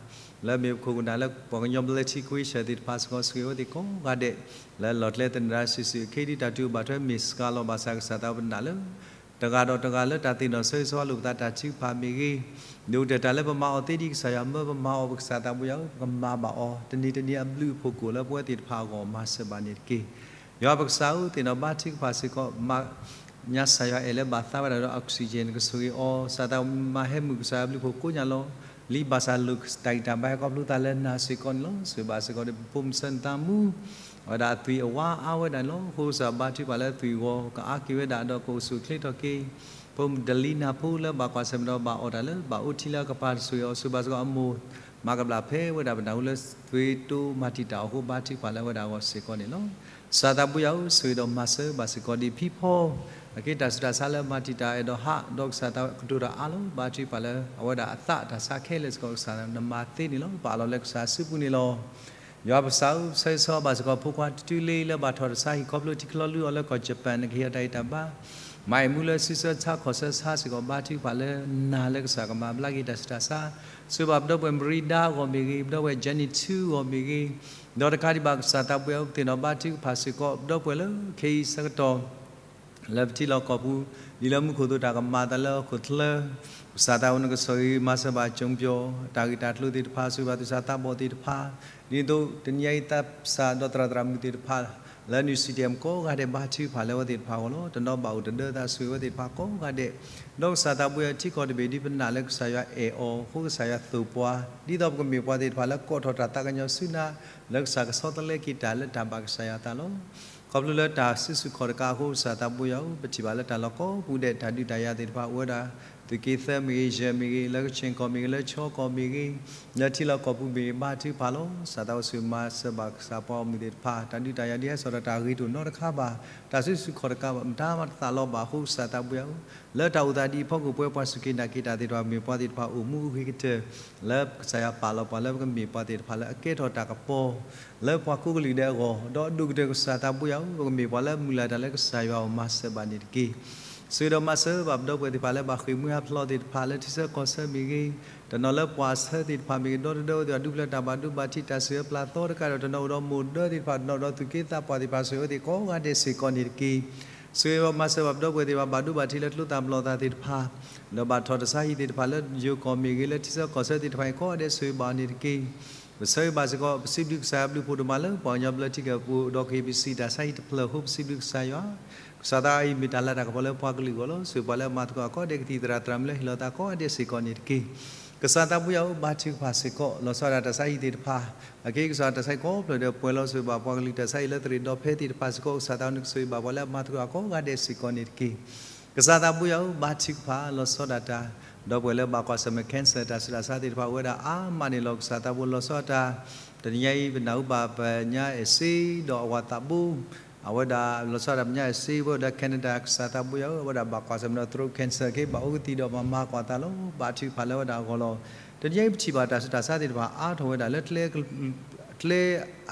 လၢမ့ၢ်ပခိၣ်ပနၢ်လၢပှၤကညီ ဘျၢထံခွ့ဆၢၣ်သ့ၣ်တဖၣ်စ့ၢ်ကီး ဆိၣ်ဂ့ၤအဝဲသ့ၣ်ကိးဂၤဒဲး လၢလီၢ်ကျဲသနၢၣ်စုာ်စုာ် အခ့ဒ်တၢ်တူၢ်ဘၣ်ထွဲမ့ၢ်စှၤလီၤဘၣ်ဆၣ် ကစၢ်သးဘိပနာ်လၢ တဂၤဒီးတဂၤလၢတၢ်သ့ၣ်နီၣ်ဆိၣ်ဂ့ၤဆိၣ်ဝါလိာ်ပသးတၢ်ထုကဖၣ်မ့ၢ်ဂ့ၤ, ဒိၣ်ကတၢၢ်တၢ်လၢပမၤအီၤသ့ဒ်ကစၢ်ယွၤမၢပမၤအီၤ ပကစၢ်သးဘိယွၤဧၢ ပကမၤဘၣ်အီၤ တနံၤတနံၤအဘျုးအဖှိၣ်ကိာ်လၢပဝဲသ့ၣ်တဖၣ်အဂီၢ် မၤစၢၤဘၣ်န့ၣ်တက့ၢ်. ယွၤပကစၢ်ဧၢ သ့ၣ်နီၣ်ဘါထုကဖၣ်စ့ၢ်ကီး မၤညါကစၢ်ယွၤအဲၣ်လၢဘၣ်သါဝဲဒၣ်ဒီး oxygen ကဆိၣ်ဂ့ၤအီၤ ကစၢ်သးဘိမၤဟဲမုာ်ကစၢ်ယွၤဘျုးဖှိၣ်ကိညါလီၤ. လံာ်ဘၣ်ဆၣ်လိာ်တၢ်ဂံၢ်တၢ်ဘါဟဲခီဖျိသးလၢနၤစ့ၢ်ကီးန့ၣ်လီၤ. ဆိၣ်ဂ့ၤဘၣ်စ့ၢ်ကီးဒီး ပဖိမုၣ်ဆၢနသးမူ အဝဲဒၣ်အသွံၣ်အဝါအါဝဲဒၣ်န့ၣ်လီၤ. အဃိကစၢ်ဘါထုကဖၣ်လၢအသွံၣ်အဂီၢ် ကအါက့ၤဝဲဒၣ်ဒီးကအိၣ်ဆူၣ်အိၣ်ချ့ထီၣ်က့ၤ ဖိမုၣ်ဒလံနၢ်ဖိလၢဘၣ်ကွၢ်ဆၢၣ်မဲာ်ဒီးဘၣ်အီၣ်တၢ်လၢဘၣ်အိၣ်ထံလၢအကပၤ တဆိၣ်ဂ့ၤအီၤ ဆိၣ်ဂ့ၤဘၣ်စ့ၢ်ကီးအမိၢ် မၤကဘျၣ်ဖဲဝဲဒၣ်ပနၢ်ဟူလၢသွံၣ်တိမၤတံာ်တာ်အီၤအဃိ ဘါထုကဖၣ်လၢအဝဲဒၣ်အဂီၢ်စ့ၢ်ကီးန့ၣ်လီၤ. ကစၢ်သးဘိယွၤဧၢ ဆိၣ်ဂ့ၤဒီးမၤစၢၤဘၣ်စ့ၢ်ကီးဒ်ဖံဖီ အက့တၢ်ဆူးတၢ်ဆါလၢမၤတံာ်တာ်အဲၣ်ဒိးဟး ဒီးကစၢ်သးကတိၤတၢ်အါလီၤ ဘါထုကဖၣ်လၢအဝဲဒၣ်အသးတၢ်ဆါခဲလၢာ်စ့ၢ်ကီး ကစၢ်နမၤသ့န့ၣ်လီၤ. ပာ်လီၤလၢကစၢ်အစုပူၤန့ၣ်လီၤ. ယွၤပကစၢ်ဧၢ ဆၢဂ့ၤဆၢဝါဘၣ်စ့ၢ်ကီးဖိခွါတတုလ့လၢဘၣ်ထီၣ်တၢ်ဆါဟံၣ်ခီဖျိထံချီလုၢ်အီၤလၢကီၢ် Japan နကဟ့ၣ်အီၤတၢ်ဂံၢ်တၢ်ဘါ မၤအံၤမူလၢစုဆၢဆါခီၣ်ဆၢဆါစ့ၢ်ကီး ဘါထုကဖၣ်လၢနၤလၢကစၢ်ကမၤဘျါက့ၤတၢ်ဆူးတၢ်ဆါ ဆိၣ်ဂ့ၤဘၣ်ပဒီပုၢ်ဝဲၢ်မရံဒါအဂီၢ်မ့ၢ်ဂ့ၤ ပဒီပုၢ်ဝဲၢ် Jenny ထူအဂီၢ်မ့ၢ်ဂ့ၤ ဒီးတကးဒံးဘၣ်ကစၢ်သးဘိယွၤဧၢ ပသ့ၣ်နီၣ်ဘါထုကဖၣ်စ့ၢ်ကီး ပဒီပုၢ်ဝဲၢ်လၢခဲအံၤဆၢကတီၢ် လၢပထံလီၢ်ကီၢ်ပူၤ ဒ်လၢမူခိၣ်သိးတၢ်ကမၤအသးလၢဟီၣ်ခိၣ်ချၢ ကစၢ်သးဘိနကဆိၣ်ဂ့ၤမၤစၢၤဘၣ်ကၠိပၠီၣ် တၢ်ဂ့ၢ်တၢ်ကျိၤသ့ၣ်တဖၣ် ဆိၣ်ဂ့ၤဘၣ်သူၣ်စၢ်သးဘီၣ်သ့ၣ်တဖၣ် ဒ်သိးတနံၤအံၤသးစၢ်ဒီးသရၣ်သရၣ်မုၣ်သ့ၣ်တဖၣ် လၢ New City ကိးဂၤဒဲး ဘါထုကဖၣ်လၢအဝဲသ့ၣ်တဖၣ်အဂီၢ်လီၤ. တနီၤဘၣ်အိၣ်တဒၢသး ဆိၣ်ဂ့ၤဝဲသ့ၣ်တဖၣ်ကိးဂၤဒဲး, ဒီးကစၢ်သးဘိယွၤ ထံကီၢ်တဘ့ၣ်ဒ်ပနာ်လၢကစၢ်ယွၤအဲၣ်အီၤအဃိ ကစၢ်ယွၤသိၣ်ပှၤ, ဒ်သိးပကမ့ၢ်ပှၤသ့ၣ်တဖၣ်လၢကိးထီၣ်တၢ်သးကညီၤဆူနၤ, လၢကစၢ်ကဆီတလဲက့ၤတၢ်လၢတၢ်ဘၣ်ကစၢ်ယွၤအသးလီၤ. ခီဖျိလၢတၢ်စုဆူၣ်ခီၣ်တကးအဃိ ကစၢ်သးဘိယွၤဧၢ, ပထံၣ်ဘၣ်လၢတၢ်လီၢ်ကိးပူၤဒဲး တၢ်ဒုးတၢ်ယၤသ့ၣ်တဖၣ်အိၣ်ဝဲဒၣ်, သုးက့သၢမ့ၢ်ဂ့ၤ, ယဲၢ်မ့ၢ်ဂ့ၤ, လၢကခ့ၣ်ကီၢ်မ့ၢ်ဂ့ၤ, လၢခၠ့ၣ်ကီၢ်မ့ၢ်ဂ့ၤ, လၢထံလီၢ်ကီၢ်ပူၤမ့ၢ်ဂ့ၤ, ဘါထုကဖၣ်လီၤ. ကစၢ်သးဘိဆိၣ်ဂ့ၤမၤစၢၤဘၣ်ကစၢ်ပှၤအီမုၢ်သ့ၣ်တဖၣ်, တၢ်ဒုးတၢ်ယၤဒ်ဟဲစိာ်ဒီးတၢ်ဂ့ၤတအိၣ်နီတခါဘၣ်, တၢ်စုဆူၣ်ခီၣ်တကးဘၣ် မတၤမးတသးလီၤဘၣ်အဃိ ကစၢ်သးဘိယွၤဧၢ, လၢတၢ်အိၣ်သးဒ်အံၤအဖီခိၣ် ပဝဲပှၤစူၢ်က့ၤနာ်က့ၤတၢ်သ့ၣ်တဖၣ် မ့ၢ်ပှၤသ့ၣ်တဖၣ်အိၣ်မူအဂ့ၤကတၢၢ် လၢကစၢ်ယွၤပာ်လီၤပှၤလၢပကမ့ၢ်ပှၤသ့ၣ်တဖၣ်လၢအကဲထီၣ်တၢ်ကပီၤ လၢပှၤကိးကလုာ်ဒဲးအဂီၢ်, ဒီးအဒိၣ်ကတၢၢ်ကစၢ်သးဘိယွၤဧၢ, ပကမ့ၢ်ပှၤလၢမုၢ်လၢ်တၢ်လၢကစၢ်ယွၤအအိၣ်မၤစၢၤဘၣ်န့ၣ်တက့ၢ်. ဆိၣ်ဂ့ၤဒီးမၤစၢၤဘၣ်ပဒီပုၢ်ဝဲၢ်သ့ၣ်တဖၣ်လၢဘၣ်ဃ့ၢ်မှံဟးဖျိးသ့ၣ်တဖၣ် လၢထံဆၢကီၢ်ဆၢမ့ၢ်ဂ့ၤ, တနီၤလၢပှၤဆၢသ့ၣ်တဖၣ်မ့ၢ်ဂ့ၤ, ဒီတဒၢဝဲသ့ၣ်တဖၣ် ဒုးဖျၢၣ်တၢ်ဘၣ်ဒိဘၣ်ထံး တၢ်စူၢ်အၢပျၢ်သီတကးဒီး တနီၤအိၣ်ဒီးမိၢ်ဒၢသ့ၣ်တဖၣ်, တနီၤအိၣ်ဒီးမိၢ်ဒၢသ့ၣ်တဖၣ်, ဆိၣ်ဂ့ၤဝဲသ့ၣ်ကိးဂၤဒဲးစ့ၢ်ကီးန့ၣ်တက့ၢ်. ဆိၣ်ဂ့ၤဒီးမၤစၢၤဘၣ်ပဒီပုၢ်ဝဲၢ်သ့ၣ်တဖၣ် ဘၣ်ဒိဘၣ်ထံးလၢကျိသၣ်ပလီၢ်သၣ်သ့ၣ်တဖၣ်, ဒီးဘၣ်ထီၣ်တၢ်ဆါဟံၣ်သ့ၣ်တဖၣ်လၢယိၤကီၢ်မ့ၢ်ဂ့ၤ, လၢထံဆၢကီၢ်ဆၢသ့ၣ်တဖၣ်အံၤ ကိးဂၤဒဲးဆိၣ်ဂ့ၤဘၣ်အီၤန့ၣ်တက့ၢ်. ပဆိၣ်ဂ့ၤဘၣ်စ့ၢ်ကီး ပစံးဘျုးကစၢ်ယွၤဘျုးဖှိၣ်ဒိၣ်မးလၢပှၤကညီဘျၢထံကီၢ်ပူၤ ဒီး K B C တၢ်ဆါဟံၣ်တဖျၢၣ်အဃိ ပစံးဘျုးကစၢ်ယွၤ, ကစၢ်သးအံၤမ့ၢ်တၢ်လၤတၢ်ကပီၤလၢပှၤကလုာ်အဂီၢ်လီၤ. ဆိၣ်ဂ့ၤပှၤလၢအမၤသကိးကိးဂၤဒဲးကသံၣ်သရၣ် သရၣ်မုၣ်လၢဟ့ၣ်လီၤသးကိးဂၤဒဲးစ့ၢ်ကီးန့ၣ်တက့ၢ်. ကစၢ်သးဘိယွၤဧၢ, ဘါထုကဖၣ်စ့ၢ်ကီး လီၤဆီဒၣ်တၢ်ဆါဟံၣ်သ့ၣ်တဖၣ်, အက့ကစၢ်တၢ်ဆါဟံၣ်ကိးဖျၢၣ်ဒီးပှဲၤလီၤ, ဆိၣ်ဂ့ၤဘၣ်ပှၤကလုာ်တၢ်ဆါဟံၣ်လၢသရ့ၣ်ဒီဖဲသ့ၣ်တဖၣ်စ့ၢ်ကီး ကစၢ်သးနကဆိၣ်ဂ့ၤဘၣ်ပှၤလၢအမၤသကိးကိးဂၤဒဲးစ့ၢ်ကီးန့ၣ်တက့ၢ်. ကစၢ်သးဘိယွၤဧၢ, ဘါထုကဖၣ် လီၤဆီဒၣ်တၢ်, ဒီပုၢ်ဝဲၢ်လၢဘၣ်ကွၢ်ဆၢၣ်မဲာ် cancer တၢ်ဆူးတၢ်ဆါသ့ၣ်တဖၣ်အိၣ်ဝဲဒၣ်အါမးန့ၣ်လီၤ. ကစၢ်သးဘိလီၤဆီဒၣ်တၢ်, တနံၤညါအံၤ ပနၢ်ဟူဘၣ်ပညါအဲၣ်စ့ ဒီးအဝၤသးဘိ, အဝဲဒၣ်လီၤဆီဒၣ်တၢ်ပညါအဲၣ်စ့ဝဲဒၣ် Canada ကစၢ်သးဘိယွၤဧၢ, အဝဲဒၣ်ဘၣ်ကွၢ်ဆၢၣ်မဲာ်ဒီး throat cancer က့ ဘၣ်အိၣ်ကသံၣ်ဒီးမၤမၤကွၢ်သးလီၤ. ဘါထုကဖၣ်လၢအဝဲဒၣ်အဂီၢ်လီၤ. တနံၤညါအံၤပထံၣ်ဘၣ်တၢ်ဆူးတၢ်ဆါသ့ၣ်တဖၣ်အါထီၣ်ဝဲဒၣ်လၢ ကျဲ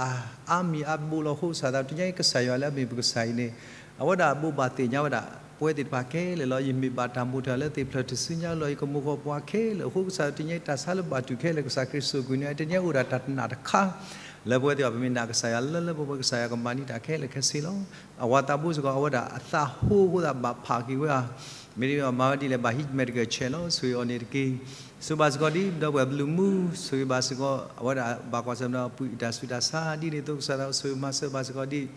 အါမံၤအါဘိလီၤအဃိ ကစၢ်သးဘိ တနံၤညါအံၤကစၢ်ယွၤလၢအမ့ၢ်ပကစၢ်အံၤန့ၣ်, အဝဲဒၣ်ဘိးဘၣ်သ့ၣ်ညါဝဲဒၣ်ပဝဲသ့ၣ်တဖၣ်ခဲလၢာ်လီၤ. ယမ့ၢ်ဘၣ်တၢ်မိၣ်တၢ်လၢသ့ၣ်ဖျၢၣ်ထူၣ်စုညါလီၤ. ယကမိၢ်ဃီပှၤခဲလၢာ်အဃိ ကစၢ်ယွၤ တနံၤညါအံၤတၢ်ဆါလၢဘၣ်တူၢ်ခဲလၢာ် ကစၢ်ခရံာ်စိာ်ကွံာ်န့ၣ် တနံၤညါအိၣ်ဒၣ်တၢ်နာ်တခါ လၢပဝဲသ့ၣ်တဖၣ် ပမ့ၢ်နာ်ကစၢ်ယွၤလၢလၢပှဲၤပှဲၤ ကစၢ်ယွၤကမၤန့ၢ်တၢ်ခဲလၢာ်ခဲဆ့လီၤ. အဝၤသးဘိစ့ၢ်ကီး အဝဲဒၣ်အသးဟိအဃိသတးဘၣ်ဖးက့ၤဝဲဧါ, မ့တမ့ၢ်ဘၣ်မၤဝဲဒ်လဲၣ် ဘၣ်ဟံး medical check လီၤ. ဆိၣ်ဂ့ၤအီၤန့ၣ်တက့ၢ်. ဆိၣ်ဂ့ၤဘၣ်စ့ၢ်ကီးဒ် ဒီပုၢ်ဝဲၢ်ဘျုးမူ, ဆိၣ်ဂ့ၤဘၣ်စ့ၢ်ကီး အဝဲဒၣ်ဘၣ်ကွၢ်ဆၢၣ်မဲာ်ဒီးအပုၢ်အံၤတၢ်ဆူးတၢ်ဆါ ဒ်န့ၣ်အသိး ကစၢ်သးဘိဆိၣ်ဂ့ၤမၤစၢၤဘၣ်စ့ၢ်ကီးဒ်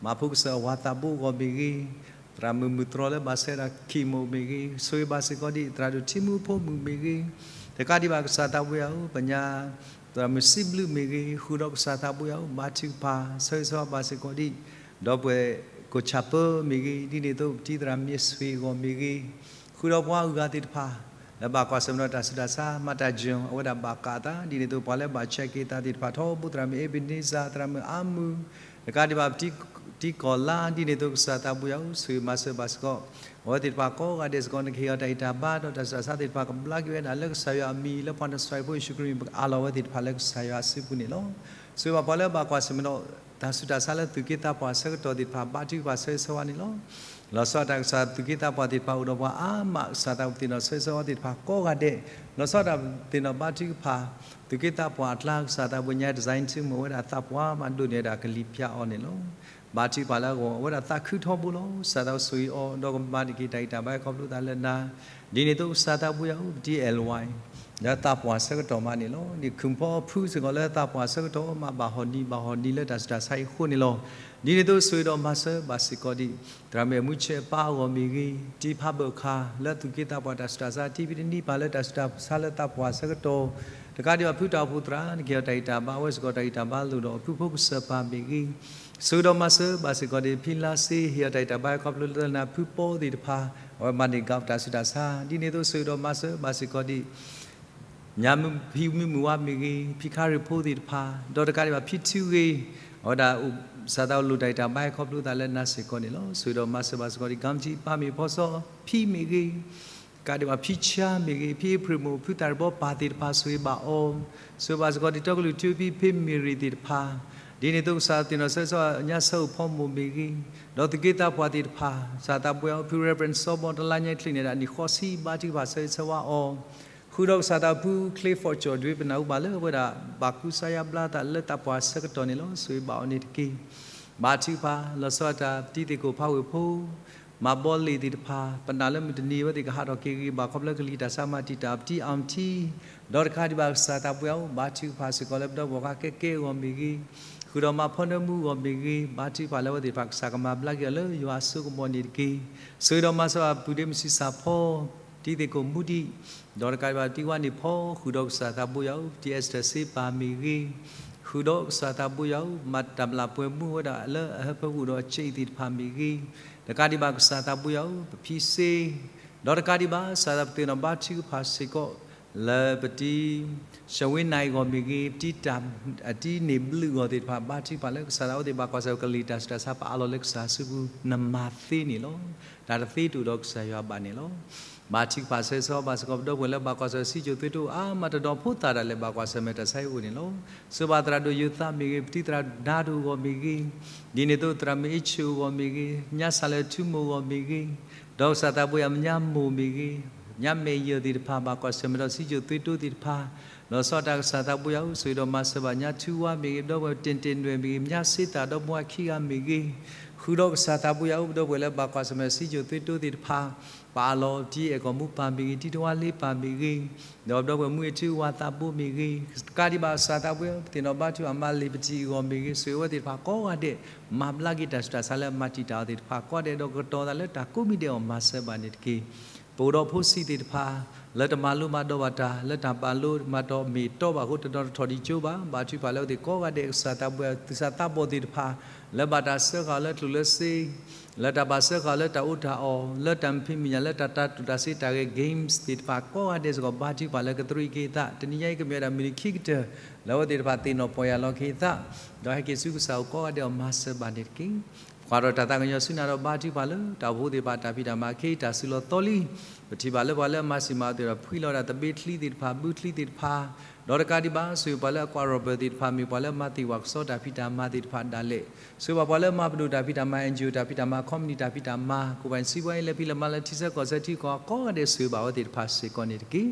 မၤဖိကစၢၢ်အဝၤသးဘိအဂီၢ်မ့ၢ်ဂ့ၤ, သရၣ်မုၣ်မုၢ်တြီၤလၢဘၣ်ဆဲးဒၣ် chemo မ့ၢ်ဂ့ၤ, ဆိၣ်ဂ့ၤဘၣ်စ့ၢ်ကီးဒ် သရၣ်ဒိၣ်ထံမူအဖိမုၣ်မ့ၢ်ဂ့ၤ, တကးဒံးဘၣ်ကစၢ်သးဘိယွၤဧၢ, ပညါ သရၣ်မုၣ်စံးဘျုးမ့ၢ်ဂ့ၤ, ဃုာ်ဒီးကစၢ်သးဘိယွၤဧၢ, ဘါထုကဖၣ် ဆၢဂ့ၤဆၢဝါဘၣ်စ့ၢ်ကီးဒ် ဒီပုၢ်ဝဲၢ်ကိၣ်ဆၣ်ပၢမ့ၢ်ဂ့ၤ, ဒ်န့ၣ်အသိး ပတံၤသရၣ်မ့ၢ်ဆွ့ၣ်အဂီၢ်မ့ၢ်ဂ့ၤ, ဃုာ်ဒီးပှၤအဂၤသ့ၣ်တဖၣ် လၢဘၣ်ကွၢ်ဆၢၣ်မဲာ်ဒီးတၢ်ဆူးတၢ်ဆါ မၤတၢ်ယၢၤ အဝဲဒၣ်ဘၣ်ကးအသး ဒ်န့ၣ်အသိး ပှၤလၢဘၣ်ဆဲးက့ၤသးသ့ၣ်တဖၣ် ထီဘိသရၣ်မုၣ် Ebenezer သရၣ်မုၣ်အါမုၢ်, တကးဒံးဘၣ် ပတံၤကီၢ်လါ ဒ်န့ၣ်အသိး ကစၢ်သးဘိယွၤဧၢ, ဆိၣ်ဂ့ၤမၤစၢၤဘၣ်စ့ၢ်ကီး အဝဲသ့ၣ်တဖၣ်ကိးဂၤဒဲးစ့ၢ်ကီး နကဟ့ၣ်အီၤတၢ်ဂံၢ်တၢ်ဘါ ဒီးတၢ်ဆူးတၢ်ဆါသ့ၣ်တဖၣ် ကဘျါက့ၤဝဲဒၣ်လၢကစၢ်ယွၤအမံၤ လၢပှၤနစၢ်ဖိယ့ၣ်ၡူးခရံာ်အမံၤ ပကအးလီၤဝဲသ့ၣ်တဖၣ်လၢကစၢ်ယွၤအစုပူၤန့ၣ်လီၤ. ဆိၣ်ဂ့ၤဘၣ်ပှၤလၢဘၣ်ကွၢ်ဆၢၣ်မဲာ်ဒီး တၢ်ဆူးတၢ်ဆါလၢသူၣ်က့သးပှၢ်အဆၢကတီၢ်သ့ၣ်တဖၣ် ဘါထုကဖၣ်ဆၢဂ့ၤဆၢဝါန့ၣ်လီၤ. လီၤဆီဒၣ်တၢ်ကစၢ် သူၣ်က့သးပှၢ်သ့ၣ်တဖၣ်အိၣ်ဒီးပှၤအါမး ကစၢ်သးဘိသ့ၣ်နီၣ်ဆၢဂ့ၤဆၢဝါသ့ၣ်တဖၣ်ကိးဂၤဒဲး, လီၤဆီဒၣ်တၢ်သ့ၣ်နီၣ်ဘါထုကဖၣ် သူၣ်က့သးပှၢ်အကျါ ကစၢ်သးဘိညါ design team အိၣ်ဝဲဒၣ်သးပှၢ်မးဒိၣ်န့ၢ်ဝဲဒၣ်ကလံၤပျၢ်အီၤန့ၣ်လီၤ. ဘါထုကဖၣ်လၢအဂီၢ် အဝဲဒၣ်သးခုထီဘိလီၤ. ကစၢ်သးဘိဆိၣ်ဂ့ၤအီၤ ဒီးကမၤန့ၢ်က့ၤတၢ်ဂံၢ်တၢ်ဘါခီဖျိသးလၢနၤ, ဒ်န့ၣ်အသိးကစၢ်သးဘိယွၤဧၢ, ပတံၤအဲၣ်ဝဲ လၢသးပှၢ်ဆၢကတီၢ်မးန့ၣ်လီၤ. ဒ်ခုၣ်ဖီဖုစ့ၢ်ကီးလၢသးပှၢ်ဆၢကတီၢ်မး ဘၣ်ဟီၣ်နံၤဘၣ်ဟီၣ်နံၤလၢတၢ်ဆူးတၢ်ဆါအံၤအဃိန့ၣ်လီၤ. ဒ်န့ၣ်အသိးဆိၣ်ဂ့ၤဒီးမၤစၢၤဘၣ်စ့ၢ်ကီးဒ် သရၣ်မုၣ်အမုၢ်ဆ့ၣ်အပၢ်အဂီၢ်မ့ၢ်ဂ့ၤ, တံၤဖးဘၢၣ်ခါ လၢသူၣ်က့သးပှၢ်တၢ်ဆူးတၢ်ဆါ တံၤဖံးတနံၤပၢ်လၢတၢ်ဆူးတၢ်ဆါလၢသးပှၢ်ဆၢကတီၢ်, တကးဒံးဘၣ်ဖုတၢ်အိၣ်ဖှိၣ်သရၣ် နကဟ့ၣ်အီၤတၢ်ဂံၢ်တၢ်ဘါ အဝဲစ့ၢ်ကီးတၢ်ဂံၢ်တၢ်ဘါလိၣ်ဒီးအဖုဖိကစၢၢ်ပၢ်မ့ၢ်ဂ့ၤ, ဆိၣ်ဂ့ၤဒီးမၤစၢၤဘၣ်စ့ၢ်ကီးဒ် ဖံလါစ့ ဟ့ၣ်အီၤတၢ်ဂံၢ်တၢ်ဘါခီဖျိလၢနၤ ဖုပီသ့ၣ်တဖၣ် အဝဲမၤန့ၢ်က့ၤတၢ်ဆူးတၢ်ဆါ ဒ်န့ၣ်အသိးဆိၣ်ဂ့ၤဒီးမၤစၢၤဘၣ်စ့ၢ်ကီးဒ် ညါမုၢ်ဖံမုၢ်မုၢ်ဝါမ့ၢ်ဂ့ၤ, ဖံခါရ့ၣ်ဖိသ့ၣ်တဖၣ်, ဒီးတကးဒံးဘၣ်ဖံထူဂ့ၤ, အဝဲဒၣ် ကစၢ်သးဘိလိၣ်တၢ်ဂံၢ်တၢ်ဘါခီဖျိသးလၢနၤစ့ၢ်ကီးန့ၣ်လီၤ. ဆိၣ်ဂ့ၤဒီးမၤစၢၤဘၣ်စ့ၢ်ကီးဒ် ကမ်ထံပၢ်မ့ၢ်ဖီစီ ဖံမ့ၢ်ဂ့ၤ, တကးဒံးဘၣ်ဖံဆါမ့ၢ်ဂ့ၤ, ဖံအ့ဖြ့ၣ်မိၢ် ဖုတၢ်ရံၣ်ဘီပၢ်သ့ၣ်တဖၣ် ဆိၣ်ဂ့ၤဘၣ်အီၤ, ဆိၣ်ဂ့ၤဘၣ်စ့ၢ်ကီးဒ်တီကလုာ်ထူဖံဖ့မ့ၢ်ရံၣ်သ့ၣ်တဖၣ်, ဒ်န့ၣ်အသိးကစၢ်သ့ၣ်နီၣ်ဆၢဂ့ၤဆၢဝါ ညါဆၢအိၣ်ဖီမိၢ်မ့ၢ်ဂ့ၤ, ဒီးသူၣ်က့သးပှၢ်သ့ၣ်တဖၣ် ကစၢ်သးဘိယွၤဧၢ ဖု Reverend စီဘီတလါညါချံးန့ၣ်ဒၣ် နံၣ်ဃီဆံဘါထုကဖၣ်ဆၢဂ့ၤဆၢဝါအီၤ ဃုာ်ဒီးကစၢ်သးဘိဖု Clifford ကၠီၣ်ဒွံ ပနၢ်ဟူဘၣ်လၢအဝဲဒၣ်ဘၣ်ကူစါယါဘျါသးလၢသးပှၢ်ဆၢကတီၢ်န့ၣ်လီၤ. ဆိၣ်ဂ့ၤဘၣ်အီၤန့ၣ်တက့ၢ်. ဘါထုကဖၣ် လီၤဆီဒၣ်တၢ် ပတံၤသ့ၣ်ခိၣ်ဖးဝ့ၢ်ဖိ မၤဘီလ့ၣ်သ့ၣ်တဖၣ် ပနာ်လၢမုၢ်တနံၤ အဝဲသ့ၣ်ကဟးထီၣ်က့ၤဂ့ၤဘၣ်ခီဖျိကလံၤတၢ်ဆါမၤတံာ်တာ် ပတံၤအၣ်ထံ ဒီးတကးဒံးဘၣ်ကစၢ်သးဘိယွၤဧၢ ဘါထုကဖၣ်စ့ၢ်ကီးလၢပဒီပုၢ်ဝဲၢ်ကဲကဲအဂီၢ်မ့ၢ်ဂ့ၤ, ဃုာ်ဒီးမၤဖီနၢမူအဂီၢ်မ့ၢ်ဂ့ၤ, ဘါထုကဖၣ်လၢအဝဲသ့ၣ်တဖၣ်ကစၢ်ကမၤဘျါက့ၤအီၤလၢယွၤအစိကမီၤန့ၣ်တက့ၢ်. ဆိၣ်ဂ့ၤဒီးမၤစၢၤဘၣ်ပုၢ်ဒ့မုၣ်ဆံးစၢ်ဖီ, တံၤသကိးမူဒံး, ဒီးတကးဒံးဘၣ်တံၤဝါန့ၣ်ဖီ, ဃုာ်ဒီးကစၢ်သးဘိယွၤဧၢ, ပတံၤအ့စတၢၢ်စ့ပာ်မ့ၢ်ဂ့ၤ, ဃုာ်ဒီးကစၢ်သးဘိယွၤဧၢ, မၤတၢ်မျၢ်ပှဲၤမူဝဲဒၣ်လၢအဟၢဖၢပူၤဒီးအစ့အံၤသ့ၣ်တဖၣ်မ့ၢ်ဂ့ၤ, တကးဒံးဘၣ်ကစၢ်သးဘိယွၤဧၢ, ပဖံစ့ ဒီးတကးဒံးဘၣ် ကစၢ်သးပသ့ၣ်နီၣ်ဘါထုကဖၣ်စ့ၢ်ကီး လၢပတံၤ ရှဝ့နၤအံၤအဂီၢ်မ့ၢ်ဂ့ၤ, ပတံၤတၢ် အတံၤန့ၢ်ဘျုးအဂီၢ်သ့ၣ်တဖၣ် ဘါထုကဖၣ်လၢကစၢ်သးဝဲသ့ၣ်ဘၣ်ကွၢ်ဆၢၣ်ကလံၤတၢ်ဆူးတၢ်ဆါပာ်အလီၢ်လၢကစၢ်အစုပူၤ နမၤသ့န့ၣ်လီၤ. တၢ်တသ့တအိၣ်ဒီးကစၢ်ယွၤဘၣ်န့ၣ်လီၤ. ဘါထုကဖၣ်ဆၢဂ့ၤဆၢဝါဘၣ်စ့ၢ်ကီး ပဒီပုၢ်ဝဲၢ်လၢဘၣ်ကွၢ်ဆၢၣ်စံကၠိၣ်သွ့တိအါမးတဒီးဖိသၣ်ဒၣ်လဲာ်ဘၣ်ကွၢ်ဆၢၣ်မဲာ်တၢ်ဆါဟံၣ်အိၣ်န့ၣ်လီၤ. ဆိၣ်ဂ့ၤဘၣ်သရၣ်ဒိၣ်ယိၤသးမ့ၢ်ဂ့ၤ, ပတံၤသရၣ်ဒိၣ်အဂီၢ်မ့ၢ်ဂ့ၤ, ဒ်န့ၣ်အသိးသရၣ်မုၣ်အ့ၣ်ဆူၣ်အဂီၢ်မ့ၢ်ဂ့ၤ, ညါစၢ်လၢထူမိၢ်အဂီၢ်မ့ၢ်ဂ့ၤ, ဒီးကစၢ်သးဘိယွၤ မညါမိၢ်မ့ၢ်ဂ့ၤ, ညါမဲာ်ယၢၢ်သ့ၣ်တဖၣ် ဘၣ်ကွၢ်ဆၢၣ်မဲာ်ဒီးစံကၠိၣ်သွ့တိသ့ၣ်တဖၣ်, လီၤဆီဒၣ်တၢ်ကစၢ်သးဘိယွၤဧၢ, ဆိၣ်ဂ့ၤဒီးမၤစၢၤဘၣ်ညါထူဝါမ့ၢ်ဂ့ၤ, ပဒီပုၢ်ဝဲၢ်တ့ၢ်တ့ၢ်နွဲၣ်မ့ၢ်ဂ့ၤ, ညါစ့သၣ်ဒီပုၢ်ဝဲၢ်ခံဂၤမ့ၢ်ဂ့ၤ, ဃုာ်ဒီးကစၢ်သးဘိယွၤဧၢ, ပဒီပုၢ်ဝဲၢ်လၢဘၣ်ကွၢ်ဆၢၣ်မဲာ်စံကၠိၣ်သွ့တိသ့ၣ်တဖၣ် ပာ်အလီၢ်တံၤအဲၣ်ကီၢ်မူပၢ်မ့ၢ်ဂ့ၤ, တံၤတဝါလ့ပၢ်မ့ၢ်ဂ့ၤ, ဒီးပဒီပုၢ်ဝဲၢ်မူအ့ၣ်ထူဝါသးဘိမ့ၢ်ဂ့ၤ, တကးဒံးဘၣ်ကစၢ်သးဘိယွၤဧၢ, ပသ့ၣ်နီၣ်ဘါထုကဖၣ်မၤလ့ၤပတံၤအဂီၢ်မ့ၢ်ဂ့ၤ, ဆိၣ်ဂ့ၤအဝဲသ့ၣ်တဖၣ်ကိးဂၤဒဲး မၤဘျါက့ၤတၢ်ဆူးတၢ်ဆါလၢအမၤတံာ်တာ်အီၤသ့ၣ်တဖၣ်ကိးဂၤဒဲး ဒီးကတီၤသးလၢတၢ်ကိးမံၤဒဲးအီၤ မၤစၢၤဘၣ်န့ၣ်တက့ၢ်. ပအိၣ်ဒီးဖိဆံးသ့ၣ်တဖၣ် လၢတမၤလိမၤဒိးဘၣ်တၢ်, လၢတၢ်မၤလိမၤဒိးမ့ၢ်တီဘၣ်အဃိ တနီၤတထီၣ်ဒံးကၠိဘၣ်, ဘါထုကဖၣ်လၢအဝဲသ့ၣ်ကိးဂၤဒဲး ကစၢ်သးဘိယွၤဧၢ, သူၣ်စၢ်သးဘီၣ်သ့ၣ်တဖၣ် လၢဘၣ်တၢ်စၢဃာ်အီၤလၢကျိၣ်လၢစ့ လၢတၢ်ဘၣ်စၢဃာ်အီၤလၢတၢ်အီၣ်တၢ်အီ, လၢတၢ်မုၢ်ဖံးမုၢ်ညၣ်, လၢတၢ်တၤသူၣ်တၤစ့တၢ်ဂဲၤ games သ့ၣ်တဖၣ်ကိးဂၤဒဲးစ့ၢ်ကီး ဘါထုကဖၣ်လၢကသရံးက့ၤအသး, တနံၤညါအံၤကမ့ၢ်ဝဲဒၣ်မုၢ်နံၤခံကတၢၢ် လၢအဝဲသ့ၣ်တဖၣ်သ့ၣ်နီၣ်ပီၢ်ယၢ်လီၤက့ၤအသး, ဒီးဟဲက့ၤဆူကစၢ်အအိၣ်ကိးဂၤဒဲးအီၤ မၤစၢၤဘၣ်န့ၣ်တက့ၢ်. ပကွၢ်ထီၣ်တၢ်သးကညီၤဆူနၤဒီး ဘါထုကဖၣ်လၢ တၢ်အိၣ်ဖှိၣ်သ့ၣ်တဖၣ်တၢ်ဖံးတၢ်မၤခဲအံၤ တၢ်စုလီၤသီလံ, ပထံၣ်ဘၣ်လၢပှၤလၢအမၤစံၣ်မၤအီၣ်သ့ၣ်တဖၣ် ဖှံလီၤဒၣ်သဘ့ချံသ့ၣ်တဖၣ် ဘုချံသ့ၣ်တဖၣ်, ဒီးတကးဒံးဘၣ် ဆိၣ်ဂ့ၤပှၤလၢအကွၢ်ရီၣ်ဘၢၣ်သ့ၣ်တဖၣ် မ့ၢ်ပှၤလၢအမၤသ့ၣ်ဝၣ်ကစီတၢ်ဖံးတၢ်မၤသ့ၣ်တဖၣ်ဒၣ်လဲာ်, ဆိၣ်ဂ့ၤဘၣ်ပှၤလၢအမၤပဒိၣ်တၢ်ဖံးတၢ်မၤ NGO တၢ်ဖံးတၢ်မၤ company တၢ်ဖံးတၢ်မၤ ကိၣ်ဘၣ်စံးဘှါအံၤ လၢဖံးလၢမၤလၢထံဆၢကီၢ်ဆၢထံကီၢ်ကိးဂၤဒဲး ဆိၣ်ဂ့ၤဘၣ်အဝဲသ့ၣ်တဖၣ်စ့ၢ်ကီးန့ၣ်တက့ၢ်.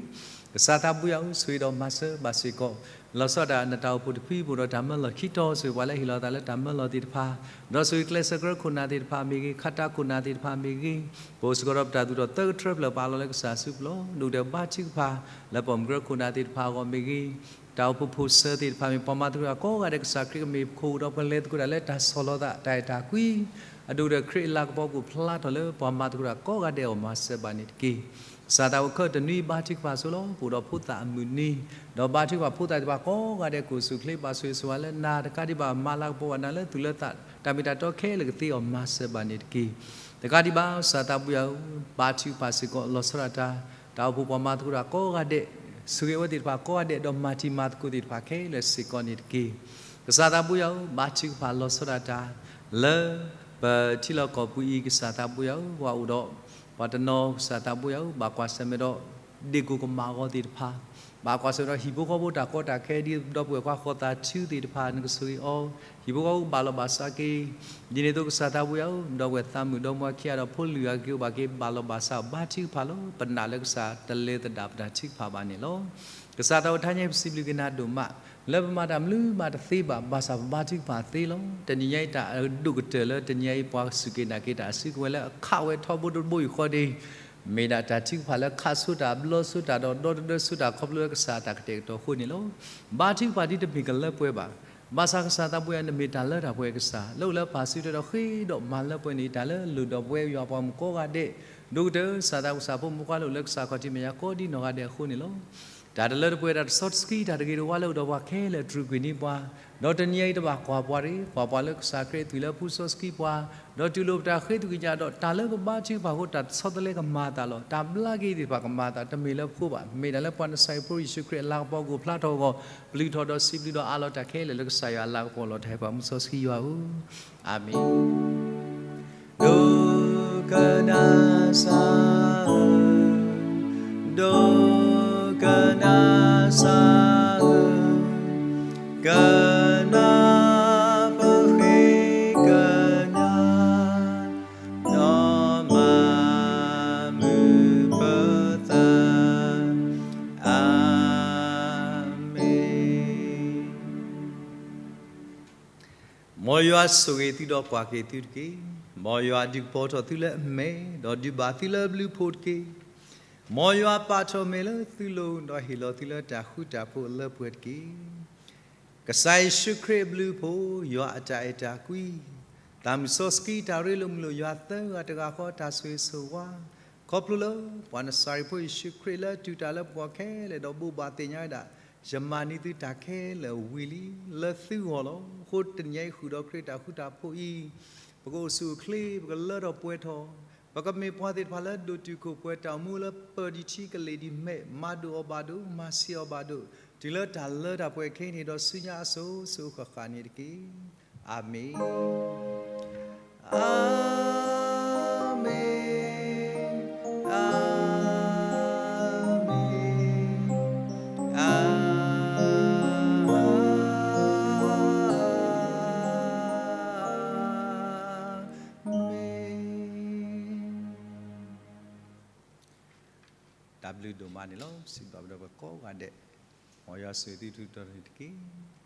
ကစၢ်သးဘိယွၤဧၢ, ဆိၣ်ဂ့ၤဒီးမၤစၢၤဘၣ်စ့ၢ်ကီး လီၤဆီဒၣ်တၢ်နတၢ်အိၣ်ဖှိၣ်တဖုအပူၤဒီးတၢ်မၢလီၢ်ခံတီၤ, ဆိၣ်ဂ့ၤပှၤလၢအဟ့ၣ်လီၤသးလၢတၢ်မၢလီၢ်သ့ၣ်တဖၣ်, ဒီးဆိၣ်ဂ့ၤကျဲးစၢးကြၢးခိၣ်နၢ်သ့ၣ်တဖၣ်မ့ၢ်ဂ့ၤ, ခးတၢ်ခိၣ်နၢ်သ့ၣ်တဖၣ်မ့ၢ်ဂ့ၤ, ပအိၣ်စ့ၢ်ကီးဒီးပတၢ်သူၣ်ထီၣ်သၢကထြၢဖျၢၣ်ပာ်လီၤလၢကစၢ်အစုပူၤလီၤ. ဒိၣ်ကတၢၢ်ဘါထုကဖၣ် လၢပိာ်မုၣ်ကြၢးခိၣ်နၢ်သ့ၣ်တဖၣ်အဂီၢ်မ့ၢ်ဂ့ၤ, တၢ်အိၣ်ဖှိၣ်ဖိၣ်စၢၤသ့ၣ်တဖၣ်မ့ၢ် ပှၤမၤသကိးတၢ်ကိးဂၤဒဲး ကစၢ်ခရံာ်ကမ့ၢ်ခိၣ်ဒီးပလဲၤသကိးတၢ်လၢတၢ်ဆီၣ်လီၤသး တၢ်အဲၣ်တၢ်ကွံ, အဒိၣ်ကတၢၢ်ခရံာ်အလၤကပီၤကအိၣ်ဖျါထီၣ်လၢပှၤမၤသကိးတၢ်ကိးဂၤဒဲးအဂီၢ် မၤစၢၤဘၣ်န့ၣ်တက့ၢ်. ကစၢ်သးအိၣ်ခၢၣ်တနွံဘါထုကဖၣ်ဆိလီၤ. ပအိၣ်ဒီးဖိသၣ်အမုၢ်နံၤ, ဒီးဘါထုကဖၣ်ဖိသၣ်သ့ၣ်တဖၣ်ကိးဂၤဒဲး ကအိၣ်ဆူၣ်အိၣ်ချ့ဘၣ်ဆိၣ်ဂ့ၤဆိၣ်ဝါလၢနၤတကးဒံးဘၣ် မၤလၤကပီၤဘၣ်နၤလၢသူၣ်လၢသး တၢ်မ့ၢ်တၢ်တီခဲလၢာ်ကသ့အီၤ မၤစၢၤဘၣ်န့ၣ်တက့ၢ်. တကးဒံးဘၣ် ကစၢ်သးဘိယွၤဧၢ, ဘါထုကဖၣ်စ့ၢ်ကီး လီၤဆီဒၣ်တၢ် တၢ်အိၣ်ဖှိၣ်ပှၤမၤသကိးတၢ်ကိးဂၤဒဲး, ဆိၣ်ဂ့ၤအဝဲသ့ၣ်တဖၣ်ကိးဂၤဒဲး ဒီးမၤတံၤမၤသကိးသ့ၣ်တဖၣ်ခဲလၢာ်စ့ၢ်ကီးန့ၣ်တက့ၢ်. ကစၢ်သးဘိယွၤဧၢ, ဘါထုကဖၣ်လီၤဆီဒၣ်တၢ် လၢပထံလီၢ်ကီၢ်ပူၤအံၤ ကစၢ်သးဘိယွၤဧၢ, ပှၤအိၣ်ဒီး ပှၤတနီၤ ကစၢ်သးဘိယွၤဧၢ, ဘၣ်ကွၢ်ဆၢၣ်မဲာ်ဒီး ဒ့ၣ်ကိၢ်ကမၣ်အဂီၢ်သ့ၣ်တဖၣ်, ဘၣ်ကွၢ်ဆၢၣ်မဲာ်ဒီးဟံၣ်ဖိဃီဖိတၢ်ကီတၢ်ခဲ ဒ်ဒီပုၢ်ဝဲၢ်ခွါဃီၤသးထုသ့ၣ်တဖၣ် နကဆိၣ်ဂ့ၤအီၤ, ဟံၣ်ဖိဃီဖိကဘၣ်လီၤဘၣ်စးက့ၤ, ဒ်န့ၣ်အသိးကစၢ်သးဘိယွၤဧၢ, ဒီပုၢ်ဝဲၢ်သးမုာ်ဒီမါခံဂၤဒီးဖိလုၢ်ဂၤက့ၤအိၣ်ဘၣ်က့ၤ ဘၣ်လီၤဘၣ်စးဘါထုကဖၣ်လီၤ. ပနာ်လၢကစၢ်တလဲၤသဒၣ်ပတၢ်ထုကဖၣ်ဘၣ်န့ၣ်လီၤ. ကစၢ်သးအိၣ် တဟါညါအံၤ ပစံးဘျုးက့ၤနၤဒိၣ်မး လၢပမၤတၢ်မနုၤမးတသ့ဘၣ် ဘၣ်ဆၣ်ပဘါထုကဖၣ်သ့လီၤ. တနံၤညါအံၤ တၢ်အဒိၣ်ကတၢၢ်လၢတနံၤညါအံၤ ပှၤစူၢ်က့ၤနာ်က့ၤတၢ်စုကဝဲၤလၢအခးဝဲထီဘိတဘိယူၢ်ဃီဒ်အံၤ မ့ၢ်ဒၣ်တၢ်ထုကဖၣ်လၢခးဆိတၢ် ဘျီဆိတၢ် ဒီးဒီတဒၢဆိတၢ် ခီဖျိလၢကစၢ်တၢ်ကတဲာ်ကတီၤအဃိန့ၣ်လီၤ. ဘါထုကဖၣ်ဒ်တမ့ၢ်ကလၢပှဲၤဘၣ်. ဘၣ်ဆၣ်ကစၢ်သးဘိယွၤ နမ့ၢ်တၢ်လၢတၢ်ပှဲၤအကစၢ် လၢအိၣ်လၢပၢ်စုထွဲဒီးဃ့ဒီးမၤလၢပှဲၤန့ၣ် တၢ်လၢအလိၣ်ဒီးပဝဲယွၤပှၤမုၣ်ကိးဂၤဒဲး, ဒိၣ်ကတၢၢ် ကစၢ်သးဘိယွၤဖိမုၣ်ဖိခွါလၢအိၣ်လၢကစၢ်ခီၣ်ထံးမဲာ်ညါကိးဒ်နီၢ်ဂၤဒဲးအဃိန့ၣ်လီၤ. တၢ်တလၢတပှဲၤ တၢ်တဆီတစကံ တၢ်တဂ့ၤတဝါလၢအိၣ်ဒီးပှၤခဲလၢာ် တြူာ်ကွံာ်န့ၢ်ပှၤ, ဒီးတနံၤအံၤတဘၣ်ကွၢ်ပှၤတဂ့ၤ, ကွၢ်ပှၤလၢကစၢ်ခရံာ်အသွံၣ်လၢအဖူစီဆှံပှၤ, ဒီးတူၢ်လိာ်ပတၢ်ဃ့သကွံာ်ညါဒီး တၢ်လၢပဘါထုကဖၣ်အဃိ တၢ်ဆီတလဲကမၤအသးလီၤ. တၢ်ဘျါက့ၤသ့ၣ်တဖၣ်ကမၤအသး တမ့ၢ်လၢပဖိဘၣ်, မ့ၢ်ဒၣ်လၢပှၤနစၤရ့းဖိယ့ၣ်ၡူးခရံာ်အလၤကပီၤကအိၣ်ဖျါထီၣ်အဂီၢ် ပျုၢ်ထီၣ်ဒီးစံးဘျုးဒီးအးလီၤတၢ်ခဲလၢာ်လၢကစၢ်ယွၤအလၤကပီၤလီၤ. တၢ်ဟဲပှၤမူစီဆှံယွၤဧၢ, အၤမ့ၣ်. ဒိကနၣ်စၢ်ဧၢ, ဒိကနၣ်စၢ်ဧၢ, ကနၣ်ပဃ့ကညး နီၢ်မၤမုာ်ပသး, အၤမ့ၣ်. မ်ယွၤဆိၣ်ဂ့ၤသုဒီးကွၢ်က့ၤသုတက့ၢ်. မ်ယွၤဒုးကပီၤထီၣ်သုလၢအမဲာ်, ဒီးဒုးဘၣ်သုလၢအဘျုးအဖှိၣ်တက့ၢ်. မ်ယွၤပာ်ထီၣ်မဲာ်လၢသုလိၤ, ဒီးဟ့ၣ်လီၤသုလၢတၢ်ဃူတၢ်ဖိးအလၢပှဲၤတက့ၢ်. ကစၢ်ယ့ၣ်ၡူးခရံာ်အဘျုးအဖှိၣ်, ယွၤအတၢ်အဲၣ်တၢ်ကွံ, သးမုၢ်စီဆှံတၢ်ရ့လိာ်မုာ်လိာ်ယွၤသၢဂၤတဂၤဃီတၢ်ဆိၣ်ဂ့ၤဆိၣ်ဝါ, ခီဖျိလၢပှၤနစၤရ့းဖိယ့ၣ်ၡူးခရံာ်လၢတူၢ်တၢ်လၢပဂီၢ်ခဲလၢာ်ဒီးဘိးဘၣ်သ့ၣ်ညါဝဲဒၣ်, ယမၤန့ၢ်သုတၢ်ခဲလၢာ်ဝံၤလံ, လၢသုဂီၢ်လီၤ. အဃိတနံၤအံၤဃုာ်ဒီးခရံာ်တၢ်ဃူတၢ်ဖိးအံၤ, ပကအိၣ်ဆူၣ်အိၣ်ချ့ ပကလၢထီၣ်ပှဲၤထီၣ်, ပကမ့ၢ်ပှၤသ့ၣ်တဖၣ်လၢဒိၣ်တုာ်ခိၣ်ပှဲၤတၢ်အိၣ်မူလၢပၢၢ်ဒံးထံကလ့ၢ်ဒံးမဲာ်, မၤဒိၣ်အီၤဘၣ်ဒိၣ်, မၤဆံးအီၤဘၣ်ဒိၣ်, တုၤလၢတၢ်လၢတၢ်ပှဲၤခဲအံၤန့ၣ် ဒီးဆူညါအစိၤစိၤဃၣ်ဃၣ်န့ၣ်တက့ၢ်. အၤမ့ၣ်, အၤမ့ၣ်, အၤမ့ၣ်, အၤမ့ၣ်. တၢ်ဘျုးဒိၣ်မးန့ၣ်လီၤ. စံးဘျုးပဒီပုၢ်ဝဲၢ်ကိးဂၤဒဲး, မ်ယွၤဆိၣ်ဂ့ၤသုထူးတီၤန့ၣ်တက့ၢ်.